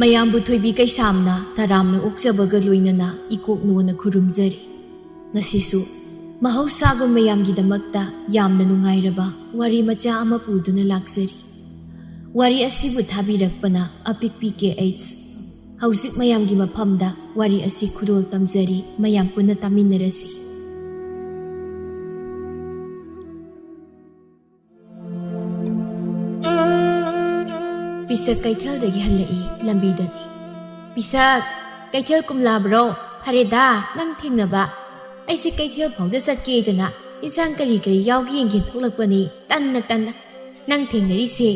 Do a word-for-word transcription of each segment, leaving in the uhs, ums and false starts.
ꯄꯌꯥꯝꯕꯨ ꯊꯣꯏꯕꯤ ꯀꯩꯁꯥꯝꯅ ꯇꯔꯥꯝꯅ ꯑꯣꯛꯆꯕꯒ ꯂꯣꯏꯅꯅ ꯏꯀꯣꯛ ꯅꯣꯟꯅ ꯈꯨꯔꯨꯝꯖꯔꯤ꯫ ꯉꯁꯤꯁꯨ ꯃꯍꯧꯁꯥꯒꯨꯝ ꯃꯌꯥꯝꯒꯤꯗꯃꯛꯇ ꯌꯥꯝꯅ ꯅꯨꯡꯉꯥꯏꯔꯕ ꯋꯥꯔꯤ ꯃꯆꯥ ꯑꯃ ꯄꯨꯗꯨꯅ ꯂꯥꯛꯆꯔꯤ꯫ ꯋꯥꯔꯤ ꯑꯁꯤꯕꯨ ꯊꯥꯕꯤꯔꯛꯄꯅ ꯑꯄꯤꯛꯄꯤ ꯀꯦ ꯑꯩꯆ꯫ ꯍꯧꯖꯤꯛ ꯃꯌꯥꯝꯒꯤ ꯃꯐꯝꯗ ꯋꯥꯔꯤ ꯑꯁꯤ ꯈꯨꯗꯣꯜ ꯇꯝꯖꯔꯤ, ꯃꯌꯥꯝ ꯄꯨꯟꯅ ꯇꯥꯃꯤꯟꯅꯔꯁꯤ꯫ ꯄꯤꯁꯛ ꯀꯩꯊꯦꯜꯗꯒꯤ ꯍꯜꯂꯛꯏ ꯂꯝꯕꯤꯗꯅꯤ꯫ "ꯄꯤꯁꯛ, ꯀꯩꯊꯦꯜ ꯀꯨꯝꯂꯕ꯭ꯔꯣ? ꯐꯔꯦꯗ, ꯅꯪ ꯊꯦꯡꯅꯕ꯫ ꯑꯩꯁꯦ ꯀꯩꯊꯦꯜ ꯐꯥꯎꯗ ꯆꯠꯀꯦꯗꯅ ꯏꯟꯁꯥꯡ ꯀꯔꯤ ꯀꯔꯤ ꯌꯥꯎꯒꯦ ꯌꯦꯡꯒꯦ ꯊꯣꯛꯂꯛꯄꯅꯤ, ꯇꯟꯅ ꯇꯟꯅ꯫ ꯅꯪ ꯊꯦꯡꯅꯔꯤꯁꯦ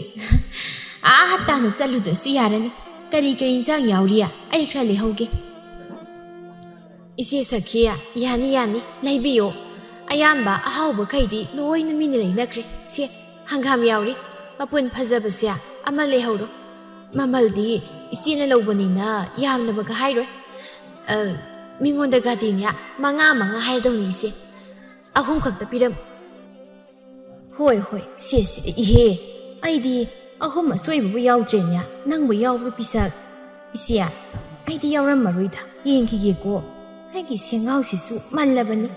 ꯑꯥ ꯇꯥꯅ ꯆꯠꯂꯨꯗ꯭ꯔꯁꯨ ꯌꯥꯔꯅꯤ꯫ ꯀꯔꯤ ꯀꯔꯤ ꯏꯟꯁꯥꯡ ꯌꯥꯎꯔꯤ? ꯑꯩ ꯈꯔ ꯂꯩꯍꯧꯒꯦ꯫" "ꯏꯆꯦ ꯁꯈꯤ, ꯌꯥꯅꯤ ꯌꯥꯅꯤ, ꯂꯩꯕꯤꯌꯣ꯫ ꯑꯌꯥꯝꯕ ꯑꯍꯥꯎꯕꯈꯩꯗꯤ ꯂꯣꯏꯅ ꯃꯤꯅ ꯂꯩꯅꯈ꯭ꯔꯦ꯫ ꯁꯦ, ꯍꯪꯒꯥꯝ ꯌꯥꯎꯔꯤ, ꯃꯄꯨꯟ ꯐꯖꯕꯁꯦ ꯑꯃ ꯂꯩꯍꯧꯔꯣ꯫ ꯃꯃꯜꯗꯤ ꯏꯆꯦꯅ ꯂꯧꯕꯅꯤꯅ ꯌꯥꯝꯅꯕꯒ ꯍꯥꯏꯔꯣꯏ꯫ ꯑ, ꯃꯤꯉꯣꯟꯗꯒꯗꯤꯅꯦ ꯃꯉꯥ ꯃꯉꯥ ꯍꯥꯏꯔꯗꯧꯅꯤ ꯏꯆꯦ꯫ ꯑꯍꯨꯝ ꯈꯛꯇ ꯄꯤꯔꯝ-" "ꯍꯣꯏ ꯍꯣꯏ, ꯁꯦ ꯁꯦ, ꯏꯍꯦ, ꯑꯩꯗꯤ ꯑꯍꯨꯝ ꯑꯁꯣꯏꯕꯕꯨ ꯌꯥꯎꯗ꯭ꯔꯦꯅꯦ, ꯅꯪꯕꯨ ꯌꯥꯎꯕ꯭ꯔꯣ ꯄꯤꯁꯛ?" "ꯏꯆꯦ, ꯑꯩꯗꯤ ꯌꯥꯎꯔꯝꯃꯔꯣꯏꯗ, ꯌꯦꯡꯈꯤꯒꯦꯀꯣ꯫ ꯑꯩꯒꯤ ꯁꯦꯡꯒꯥꯎꯁꯤꯁꯨ ꯃꯜꯂꯕꯅꯤ꯫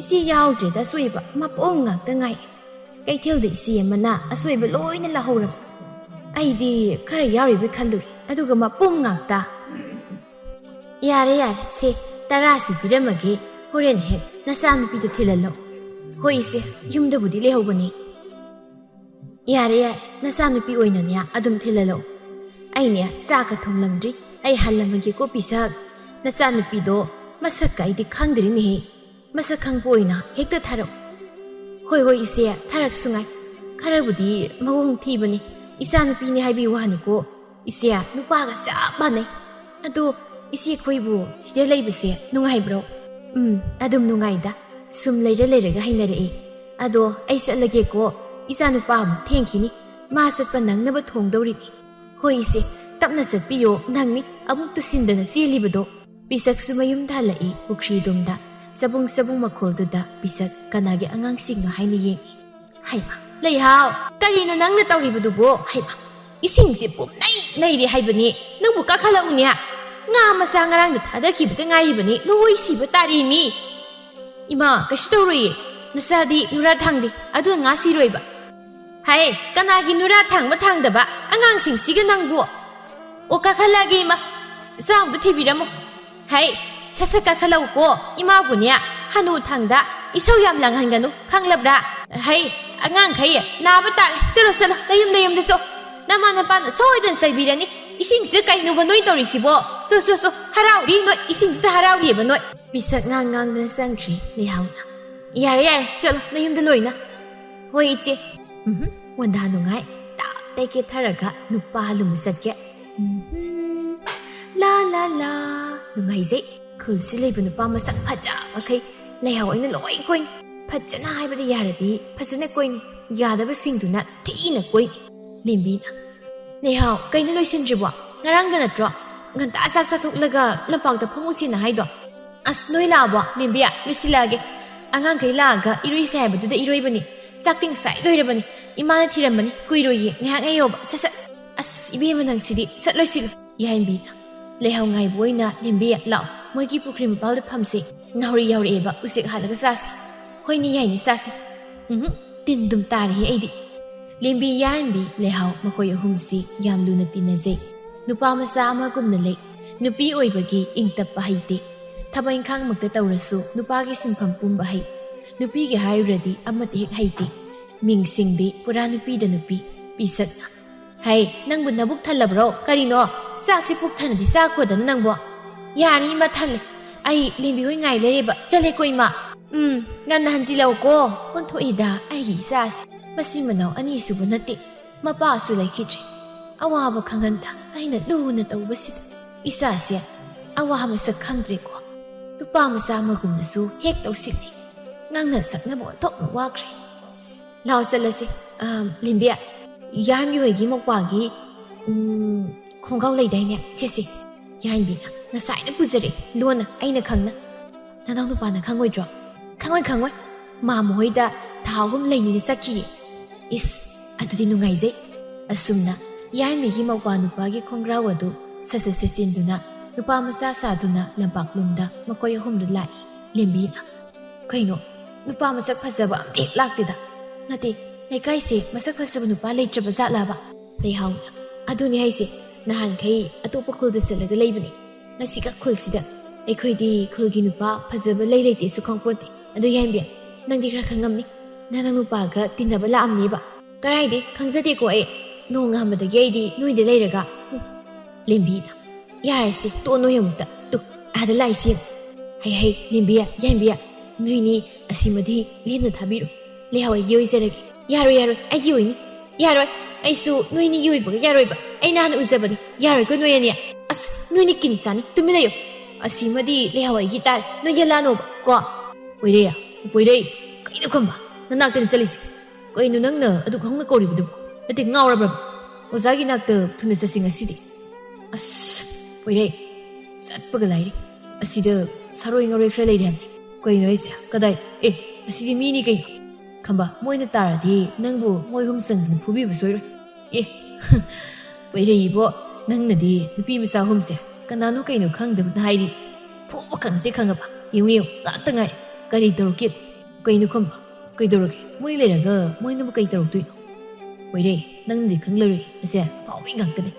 ꯏꯆꯦ ꯌꯥꯎꯗ꯭ꯔꯦꯗ, ꯑꯁꯣꯏꯕ ꯃꯄꯨꯡ ꯉꯥꯛꯇ ꯉꯥꯏ꯫ ꯀꯩꯊꯦꯜꯗ ꯏꯆꯦ ꯑꯃꯅ ꯑꯁꯣꯏꯕ ꯂꯣꯏꯅ ꯂꯧꯍꯧꯔꯕ꯫ ꯑꯩꯗꯤ ꯈꯔ ꯌꯥꯎꯔꯤꯕꯣꯏ ꯈꯜꯂꯨꯔꯦ, ꯑꯗꯨꯒ ꯃꯄꯨꯝ ꯉꯥꯛꯇ꯫" "ꯌꯥꯔꯦ ꯌꯥꯔꯦ, ꯁꯦ, ꯇꯔꯥꯁꯤ ꯄꯤꯔꯝꯃꯒꯦ, ꯍꯣꯔꯦꯟ ꯍꯦꯛ ꯅꯆꯥꯅꯨꯄꯤꯗ ꯊꯤꯜꯍꯜꯂꯣ꯫" "ꯍꯣꯏ ꯏꯆꯦ, ꯌꯨꯝꯗꯕꯨꯗꯤ ꯂꯩꯍꯧꯕꯅꯤ꯫" "ꯌꯥꯔꯦ ꯌꯥꯔꯦ, ꯅꯆꯥꯅꯨꯄꯤ ꯑꯣꯏꯅꯅꯦ ꯑꯗꯨꯝ ꯊꯤꯜꯍꯜꯂꯣ꯫ ꯑꯩꯅꯦ ꯆꯥꯛꯀ ꯊꯣꯡꯂꯝꯗ꯭ꯔꯤ, ꯑꯩ ꯍꯜꯂꯝꯃꯒꯦꯀꯣ ꯄꯤꯁꯛ꯫ ꯅꯆꯥꯅꯨꯄꯤꯗꯣ ꯃꯁꯛꯀ ꯑꯩꯗꯤ ꯈꯪꯗ꯭ꯔꯤꯅꯦꯍꯦ, ꯃꯁꯛ ꯈꯪꯕ ꯑꯣꯏꯅ ꯍꯦꯛꯇ ꯊꯥꯔꯛꯎ꯫" "ꯍꯣꯏ ꯍꯣꯏ ꯏꯆꯦ, ꯊꯥꯔꯛꯁꯨ ꯉꯥꯏ꯫ ꯈꯔꯕꯨꯗꯤ ꯃꯑꯣꯡ ꯊꯤꯕꯅꯤ, ꯏꯆꯥꯅꯨꯄꯤꯅꯤ ꯍꯥꯏꯕꯒꯤ ꯋꯥꯅꯤꯀꯣ꯫ ꯏꯆꯦ, ꯅꯨꯄꯥꯒ ꯆꯞ ꯃꯥꯟꯅꯩ꯫ ꯑꯗꯣ ꯏꯆꯦ ꯈꯣꯏꯕꯨ ꯁꯤꯗ ꯂꯩꯕꯁꯦ ꯅꯨꯡꯉꯥꯏꯕ꯭ꯔꯣ?" "ꯎꯝ, ꯑꯗꯨꯝ ꯅꯨꯡꯉꯥꯏꯗ꯫ ꯁꯨꯝ ꯂꯩꯔ ꯂꯩꯔꯒ ꯍꯩꯅꯔꯛꯑꯦ꯫ ꯑꯗꯣ ꯑꯩ ꯆꯠꯂꯒꯦꯀꯣ, ꯏꯆꯥꯅꯨꯄꯥ ꯑꯃꯨꯛ ꯊꯦꯡꯈꯤꯅꯤ꯫ ꯃꯥ ꯆꯠꯄ ꯅꯪꯅꯕ ꯊꯣꯡꯗꯧꯔꯤꯅꯤ꯫" "ꯍꯣꯏ ꯏꯆꯦ, ꯇꯞꯅ ꯆꯠꯄꯤꯌꯣ, ꯅꯪꯅꯤ ꯑꯃꯨꯛ ꯇꯨꯁꯤꯟꯗꯅ ꯆꯦꯜꯂꯤꯕꯗꯣ꯫" ꯄꯤꯁꯛꯁꯨ ꯃꯌꯨꯝꯗ ꯍꯜꯂꯛꯏ꯫ ꯄꯨꯈ꯭ꯔꯤꯗꯣꯝꯗ ꯆꯕꯨꯡ ꯆꯕꯨꯡ ꯃꯈꯣꯜꯗꯨꯗ ꯄꯤꯁꯛ ꯀꯅꯥꯒꯤ ꯑꯉꯥꯡꯁꯤꯡꯅꯣ ꯍꯥꯏꯅ ꯌꯦꯡꯏ꯫ "ꯍꯩꯃꯥ, ꯂꯩꯍꯥꯎ, ꯀꯔꯤꯅꯣ ꯅꯪꯅ ꯇꯧꯔꯤꯕꯗꯨꯕꯣ? ꯍꯩꯃꯥ, ꯏꯁꯤꯡꯁꯦ ꯄꯨꯝꯅꯩ ꯅꯩꯔꯦ ꯍꯥꯏꯕꯅꯤ꯫ ꯅꯪ ꯀꯥꯈꯠꯂꯛꯎꯅꯦ꯫ ꯉꯥ ꯃꯆꯥ ꯉꯔꯥꯡꯗ ꯊꯥꯗꯈꯤꯕꯗ ꯉꯥꯏꯔꯤꯕꯅꯤ, ꯂꯣꯏ ꯁꯤꯕ ꯇꯥꯔꯦꯃꯤ꯫ ꯏꯃꯥ, ꯀꯩꯁꯨ ꯇꯧꯔꯣꯏꯌꯦ, ꯅꯆꯥꯗꯤ ꯅꯨꯔꯥ ꯊꯥꯡꯗꯦ, ꯑꯗꯨꯅ ꯉꯥ ꯁꯤꯔꯣꯏꯕ꯫ ꯍꯥꯏ, ꯀꯅꯥꯒꯤ ꯅꯨꯔꯥ ꯊꯥꯡꯕ ꯊꯥꯡꯗꯕ? ꯑꯉꯥꯡꯁꯤꯡꯁꯤꯒ ꯅꯪꯕꯨ꯫ ꯑꯣ, ꯀꯥꯈꯠꯂꯛꯑꯒꯦ ꯏꯃꯥ, ꯆꯥ ꯑꯝꯇ ꯊꯤꯕꯤꯔꯝꯃꯣ꯫ ꯍꯥꯏ, ꯁꯠ ꯁꯠ ꯀꯥꯈꯠꯂꯛꯎꯀꯣ, ꯏꯃꯥꯕꯨꯅꯦ ꯍꯅꯨ ꯊꯪꯗ ꯏꯁꯧ ꯌꯥꯝ ꯂꯥꯡꯍꯟꯒꯅꯨ, ꯈꯪꯂꯕ꯭ꯔꯥ? ꯍꯩ, ꯑꯉꯥꯡꯈꯩ ꯅꯥꯕ ꯇꯥꯔꯦ, ꯆꯠꯂꯣ ꯆꯠꯂꯣ, ꯅꯌꯨꯝ ꯅꯌꯨꯝꯗ ꯆꯣ꯫ ꯅꯃꯥ ꯅꯄꯥꯅ ꯁꯣꯏꯗꯅ ꯆꯩꯕꯤꯔꯅꯤ꯫ ꯏꯁꯤꯡꯁꯤꯗ ꯀꯩꯅꯣꯕ ꯅꯣꯏ ꯇꯧꯔꯤꯁꯤꯕꯣ? ꯆꯣ ꯆꯣ ꯆꯣ, ꯍꯔꯥꯎꯔꯤ ꯅꯣꯏ, ꯏꯁꯤꯡꯁꯤꯗ ꯍꯔꯥꯎꯔꯤꯑꯕ ꯅꯣꯏ꯫ ꯄꯤꯁꯛ ꯉꯥꯡ ꯉꯥꯡꯗꯅ ꯆꯪꯈ꯭ꯔꯦ ꯂꯩꯍꯥꯎꯅ꯫ ꯌꯥꯔꯦ ꯌꯥꯔꯦ, ꯆꯠꯂꯣ ꯅꯌꯨꯝꯗ ꯂꯣꯏꯅ꯫ ꯍꯣꯏ ꯏꯆꯦ꯫ ꯎꯝꯍꯨꯝ, ꯋꯟꯗꯥ ꯅꯨꯡꯉꯥꯏ꯫ ꯇꯞ ꯇꯩ ꯀꯦꯊꯔꯒ ꯅꯨꯄꯥ ꯂꯨꯝꯕ ꯆꯠꯀꯦ꯫ ꯎꯝꯍꯨꯝ꯫ ꯂꯥ ꯂꯥ ꯂꯥ꯫ ꯅꯨꯡꯉꯥꯏꯖꯩ꯫ ꯈꯨꯜꯁꯤ ꯂꯩꯕ ꯅꯨꯄꯥ ꯃꯁꯛ ꯐꯖ ꯃꯈꯩ ꯂꯩꯍꯥꯎ ꯑꯩꯅ ꯂꯣꯏ ꯀꯣꯏꯅꯤ꯫ ꯐꯖꯅ ꯍꯥꯏꯕꯗ ꯌꯥꯔꯗꯤ ꯐꯖꯅ ꯀꯣꯏꯅꯤ, ꯌꯥꯗꯕꯁꯤꯡꯗꯨꯅ ꯊꯤꯅ ꯀꯣꯏꯅꯤ꯫ ꯂꯦꯝꯕꯤꯅ, "ꯂꯩꯍꯥꯎ, ꯀꯩꯅꯣ ꯂꯣꯏꯁꯤꯟꯗ꯭ꯔꯤꯕꯣ? ꯉꯔꯥꯡꯗ ꯅꯠꯇ꯭ꯔꯣ ꯉꯟꯇꯥ ꯆꯥꯛ ꯆꯥꯊꯣꯛꯂꯒ ꯂꯝꯄꯥꯛꯇ ꯐꯝꯃꯨꯁꯦꯅ ꯍꯥꯏꯗꯣ? ꯑꯁ, ꯅꯣꯏ ꯂꯥꯛꯑꯕꯣ? ꯂꯦꯝꯕꯤ, ꯂꯣꯏꯁꯤꯜꯂꯛꯑꯒꯦ꯫ ꯑꯉꯥꯡꯈꯩ ꯂꯥꯛꯑꯒ ꯏꯔꯣꯏꯁꯦ ꯍꯥꯏꯕꯗꯨꯗ ꯏꯔꯣꯏꯕꯅꯤ꯫ ꯆꯥꯛꯇꯤ ꯉꯁꯥꯏ ꯂꯣꯏꯔꯕꯅꯤ꯫ ꯏꯃꯥꯅ ꯊꯤꯔꯝꯕꯅꯤ꯫ ꯀꯨꯏꯔꯣꯏꯌꯦ, ꯉꯥꯏꯍꯥꯛ ꯉꯥꯏꯌꯣꯕ꯫ ꯁꯠ ꯁꯠ꯫ ꯑꯁ, ꯏꯕꯦꯝꯃ ꯅꯪꯁꯤꯗꯤ꯫ ꯁꯠ ꯂꯣꯏꯁꯤꯜꯂꯨ꯫" ꯌꯥꯏꯝꯕꯤꯅ, "ꯂꯩꯍꯥꯎ ꯉꯥꯏꯕ ꯑꯣꯏꯅ ꯂꯦꯝꯕꯤ ꯂꯥꯛꯑꯣ, ꯃꯣꯏꯒꯤ ꯄꯨꯈ꯭ꯔꯤ ꯃꯄꯥꯜꯗ ꯐꯝꯁꯦ꯫ ꯅꯥꯎꯔꯤ ꯌꯥꯎꯔꯛꯑꯦꯕ, ꯎꯆꯦꯛ ꯍꯥꯠꯂꯒ ꯆꯥꯁꯦ꯫" "ꯍꯣꯏꯅꯦ, ꯌꯥꯏꯅꯦ, ꯆꯥꯁꯦ꯫" "ꯎꯝꯍꯨꯝ, ꯇꯤꯟ ꯗꯨꯝ ꯇꯥꯔꯦꯍꯦ ꯑꯩꯗꯤ꯫" ꯂꯦꯝꯕꯤ, ꯌꯥꯏꯝꯕꯤ, ꯂꯩꯍꯥꯎ ꯃꯈꯣꯏ ꯑꯍꯨꯝꯁꯤ ꯌꯥꯝ ꯂꯨꯅ ꯇꯤꯟꯅꯖꯩ꯫ ꯅꯨꯄꯥ ꯃꯆꯥ ꯑꯃꯒꯨꯝꯅ ꯂꯩ꯫ ꯅꯨꯄꯤ ꯑꯣꯏꯕꯒꯤ ꯏꯪ ꯇꯞꯄ ꯍꯩꯇꯦ꯫ ꯊꯕꯛ ꯏꯪꯈꯥꯡꯃꯛꯇ ꯇꯧꯔꯁꯨ ꯅꯨꯄꯥꯒꯤ ꯁꯤꯟꯐꯝ ꯄꯨꯝꯕ ꯍꯩ꯫ ꯅꯨꯄꯤꯒꯤ ꯍꯥꯏꯔꯨꯔꯗꯤ ꯑꯃꯠꯇ ꯍꯦꯛ ꯍꯩꯇꯦ꯫ ꯃꯤꯡꯁꯤꯡꯗꯤ ꯄꯨꯔꯥ ꯅꯨꯄꯤꯗ ꯅꯨꯄꯤ꯫ ꯄꯤꯁꯛꯅ, "ꯍꯩ, ꯅꯪꯕꯨ ꯅꯕꯨꯛ ꯊꯜꯂꯕ꯭ꯔꯣ? ꯀꯔꯤꯅꯣ? ꯆꯥꯛꯁꯤ ꯄꯨꯛ ꯊꯟꯅꯗꯤ ꯆꯥꯈꯣꯗꯅ ꯅꯪꯕꯨ꯫" "ꯌꯥꯔꯅꯤ ꯏꯃꯥ, ꯊꯜꯂꯦ꯫ ꯑꯩ ꯂꯦꯝꯕꯤ ꯍꯣꯏ ꯉꯥꯏ ꯂꯩꯔꯦꯕ꯫ ꯆꯠꯂꯦꯀꯣ ꯏꯃꯥ꯫" "ꯎꯝ, ꯉꯟꯅ ꯍꯟꯖꯤꯜꯂꯛꯎꯀꯣ꯫" ꯑꯣꯟꯊꯣꯛꯏꯗ ꯑꯩꯒꯤ ꯏꯆꯥꯁꯦ꯫ ꯃꯁꯤ ꯃꯅꯥꯎ ꯑꯅꯤꯁꯨꯕ ꯅꯠꯇꯦ꯫ ꯃꯄꯥꯁꯨ ꯂꯩꯈꯤꯗ꯭ꯔꯦ꯫ ꯑꯋꯥꯕ ꯈꯪꯍꯟꯗ ꯑꯩꯅ ꯂꯨꯅ ꯇꯧꯕꯁꯤꯗ ꯏꯆꯥꯁꯦ ꯑꯋꯥ ꯃꯁꯛ ꯈꯪꯗ꯭ꯔꯦꯀꯣ꯫ ꯅꯨꯄꯥ ꯃꯆꯥ ꯑꯃꯒꯨꯝꯅꯁꯨ ꯍꯦꯛ ꯇꯧꯁꯤꯜꯂꯤ꯫ ꯉꯥꯡꯅ ꯁꯛꯅꯕ ꯑꯣꯟꯊꯣꯛꯅ ꯋꯥꯈ꯭ꯔꯦ꯫ ꯂꯥꯎ ꯆꯠꯂꯁꯤ꯫ ꯑ, ꯂꯦꯝꯕꯤ, ꯌꯥꯏꯝꯕꯤ ꯍꯣꯏꯒꯤ ꯃꯧꯄ꯭ꯋꯥꯒꯤ, ꯎꯝ, ꯈꯣꯡꯒ꯭ꯔꯥꯎ ꯂꯩꯗꯥꯏꯅꯦ? ꯁꯦꯠꯁꯤ꯫ ꯌꯥꯏꯝꯕꯤꯅ ꯉꯁꯥꯏꯅ ꯄꯨꯖꯔꯛꯑꯦ, ꯂꯣꯟꯅ, ꯑꯩꯅ ꯈꯪꯅ꯫ ꯅꯅꯥꯎ ꯅꯨꯄꯥꯅ ꯈꯪꯉꯣꯏꯗ꯭ꯔꯣ? ꯈꯪꯉꯣꯏ, ꯈꯪꯉꯣꯏ꯫ ꯃꯥꯝꯃ ꯍꯣꯏꯗ ꯊꯥ ꯑꯍꯨꯝ ꯂꯩꯅꯤꯅ ꯆꯠꯈꯤꯌꯦ꯫ ꯏꯁ, ꯑꯗꯨꯗꯤ ꯅꯨꯡꯉꯥꯏꯖꯩ꯫ ꯑꯁꯨꯝꯅ ꯌꯥꯏꯝꯕꯤꯒꯤ ꯃꯧꯄ꯭ꯋꯥ ꯅꯨꯄꯥꯒꯤ ꯈꯣꯡꯒ꯭ꯔꯥꯎ ꯑꯗꯨ ꯁꯠ ꯁꯠ ꯁꯦꯠꯆꯤꯟꯗꯨꯅ ꯅꯨꯄꯥ ꯃꯆꯥ ꯁꯥꯗꯨꯅ ꯂꯝꯄꯥꯛꯂꯣꯝꯗ ꯃꯈꯣꯏ ꯑꯍꯨꯝꯗꯨ ꯂꯥꯛꯏ꯫ ꯂꯦꯝꯕꯤꯅ, "ꯀꯩꯅꯣ, ꯅꯨꯄꯥ ꯃꯁꯛ ꯐꯖꯕ ꯑꯝꯇ ꯍꯦꯛ ꯂꯥꯛꯇꯦꯗ? ꯅꯠꯇꯦ, ꯂꯩꯀꯥꯏꯁꯦ ꯃꯁꯛ ꯐꯖꯕ ꯅꯨꯄꯥ ꯂꯩꯇ꯭ꯔꯕ ꯖꯥꯠꯂꯕ?" ꯂꯩꯍꯥꯎꯅ, "ꯑꯗꯨꯅꯤ ꯍꯥꯏꯁꯦ, ꯅꯍꯥꯟꯈꯩ ꯑꯇꯣꯞꯄ ꯈꯨꯜꯗ ꯆꯠꯂꯒ ꯂꯩꯕꯅꯦ, ꯉꯁꯤꯈꯛ ꯈꯨꯜꯁꯤꯗ꯫ ꯑꯩꯈꯣꯏꯗꯤ ꯈꯨꯜꯒꯤ ꯅꯨꯄꯥ ꯐꯖꯕ ꯂꯩ ꯂꯩꯇꯦꯁꯨ ꯈꯪꯄꯣꯟꯇꯦ꯫ ꯑꯗꯨ ꯌꯥꯏꯝꯕꯤ, ꯅꯪꯗꯤ ꯈꯔ ꯈꯪꯉꯝꯅꯤ, ꯅꯪ ꯅꯪ ꯅꯨꯄꯥꯒ ꯇꯤꯟꯅꯕ ꯂꯥꯛꯑꯝꯅꯤꯕ?" "ꯀꯔꯥꯏꯗꯩ ꯈꯪꯖꯗꯦꯀꯣ ꯑꯩ, ꯅꯣꯡ ꯉꯥꯟꯕꯗꯒꯤ ꯑꯩꯗꯤ ꯅꯣꯏꯗ ꯂꯩꯔꯒ꯫" ꯍꯨꯝ, ꯂꯦꯝꯕꯤꯅ, "ꯌꯥꯔꯦꯁꯦ, ꯇꯣꯛꯑꯣ ꯅꯣꯏ ꯑꯃꯨꯛꯇ꯫ ꯇꯨ, ꯑꯥꯗ ꯂꯥꯛꯏꯁꯤ ꯌꯦꯡꯉꯨ꯫ ꯍꯩ ꯍꯩ, ꯂꯦꯝꯕꯤ, ꯌꯥꯏꯝꯕꯤ, ꯅꯣꯏꯅꯤ ꯑꯁꯤꯃꯗꯤ ꯂꯦꯝꯅ ꯊꯥꯕꯤꯔꯣ꯫ ꯂꯩꯍꯥꯎ ꯑꯩꯒꯤ ꯑꯣꯏꯖꯔꯒꯦ꯫" "ꯌꯥꯔꯣꯏ, ꯌꯥꯔꯣꯏ, ꯑꯩꯒꯤ ꯑꯣꯏꯅꯤ꯫ ꯌꯥꯔꯣꯏ, ꯑꯩꯁꯨ ꯅꯣꯏꯅꯤꯒꯤ ꯑꯣꯏꯕꯒ ꯌꯥꯔꯣꯏꯕ꯫ ꯑꯩꯅ ꯍꯥꯟꯅ ꯎꯖꯕꯅꯤ꯫ ꯌꯥꯔꯣꯏꯀꯣ ꯅꯣꯏ ꯑꯅꯤ꯫ ꯑꯁ, ꯅꯣꯏꯅꯤ ꯀꯤꯟ ꯆꯥꯅꯤ꯫ ꯇꯨꯃꯤꯟ ꯂꯩꯌꯣ꯫ ꯑꯁꯤꯃꯗꯤ ꯂꯩꯍꯥꯎ ꯑꯩꯒꯤ ꯇꯥꯔꯦ꯫ ꯅꯣꯏ ꯌꯦꯜꯂꯛꯑꯅꯣꯕ ꯀꯣ꯫" "ꯄꯣꯏꯔꯩ, ꯄꯣꯏꯔꯩ, ꯀꯩꯅꯣ ꯈꯝꯕ? ꯅꯅꯥꯛꯇꯅꯤ ꯆꯠꯂꯤꯁꯦ꯫ ꯀꯩꯅꯣ ꯅꯪꯅ ꯑꯗꯨꯛ ꯍꯧꯅ ꯀꯧꯔꯤꯕꯗꯨꯕꯨ? ꯅꯠꯇꯦ, ꯉꯥꯎꯔꯕ꯭ꯔꯕ? ꯑꯣꯖꯥꯒꯤ ꯅꯥꯛꯇ ꯊꯨꯅ ꯆꯠꯁꯤ ꯉꯁꯤꯗꯤ꯫" "ꯑꯁ, ꯄꯣꯏꯔꯩ, ꯆꯠꯄꯒ ꯂꯥꯏꯔꯤ꯫ ꯑꯁꯤꯗ ꯁꯥꯔꯣꯏ ꯉꯥꯔꯣꯏ ꯈꯔ ꯂꯩꯔꯦ ꯍꯥꯏꯕꯅꯤ꯫ ꯀꯩꯅꯣ ꯍꯥꯏꯁꯦ? ꯀꯗꯥꯏ? ꯑꯦ, ꯑꯁꯤꯗꯤ ꯃꯤꯅꯤ ꯀꯩꯅꯣ꯫ ꯈꯝꯕ, ꯃꯣꯏꯅ ꯇꯥꯔꯗꯤ ꯅꯪꯕꯨ ꯃꯣꯏ ꯑꯍꯨꯝ ꯆꯪꯗꯅ ꯐꯨꯕꯤꯕ ꯁꯣꯏꯔꯣꯏ꯫" "ꯑꯦ, ꯄꯣꯏꯔꯩ ꯏꯕꯣ, ꯅꯪꯅꯗꯤ ꯅꯨꯄꯤ ꯃꯆꯥ ꯑꯍꯨꯝꯁꯦ ꯀꯅꯥꯅꯣ ꯀꯩꯅꯣ ꯈꯪꯗꯕꯅ ꯍꯥꯏꯔꯤ꯫ ꯐꯨꯕ ꯈꯛ ꯅꯠꯇꯦ ꯈꯪꯉꯕ? ꯌꯦꯡꯉꯨ ꯌꯦꯡꯉꯨ, ꯉꯥꯛꯇ ꯉꯥꯏꯔꯦ꯫ ꯀꯔꯤ ꯇꯧꯔꯛꯀꯦ? ꯀꯩꯅꯣ ꯈꯝꯕ? ꯀꯩꯗꯧꯔꯒꯦ? ꯃꯣꯏ ꯂꯩꯔꯒ ꯃꯣꯏꯅꯕꯨ ꯀꯩ ꯇꯧꯔꯛꯇꯣꯏꯅꯣ?" "ꯄꯣꯏꯔꯩ, ꯅꯪꯅꯗꯤ ꯈꯪꯂꯔꯣꯏ, ꯑꯁꯦ ꯑꯐꯥꯎꯕꯤ ꯉꯥꯛꯇꯅꯦ꯫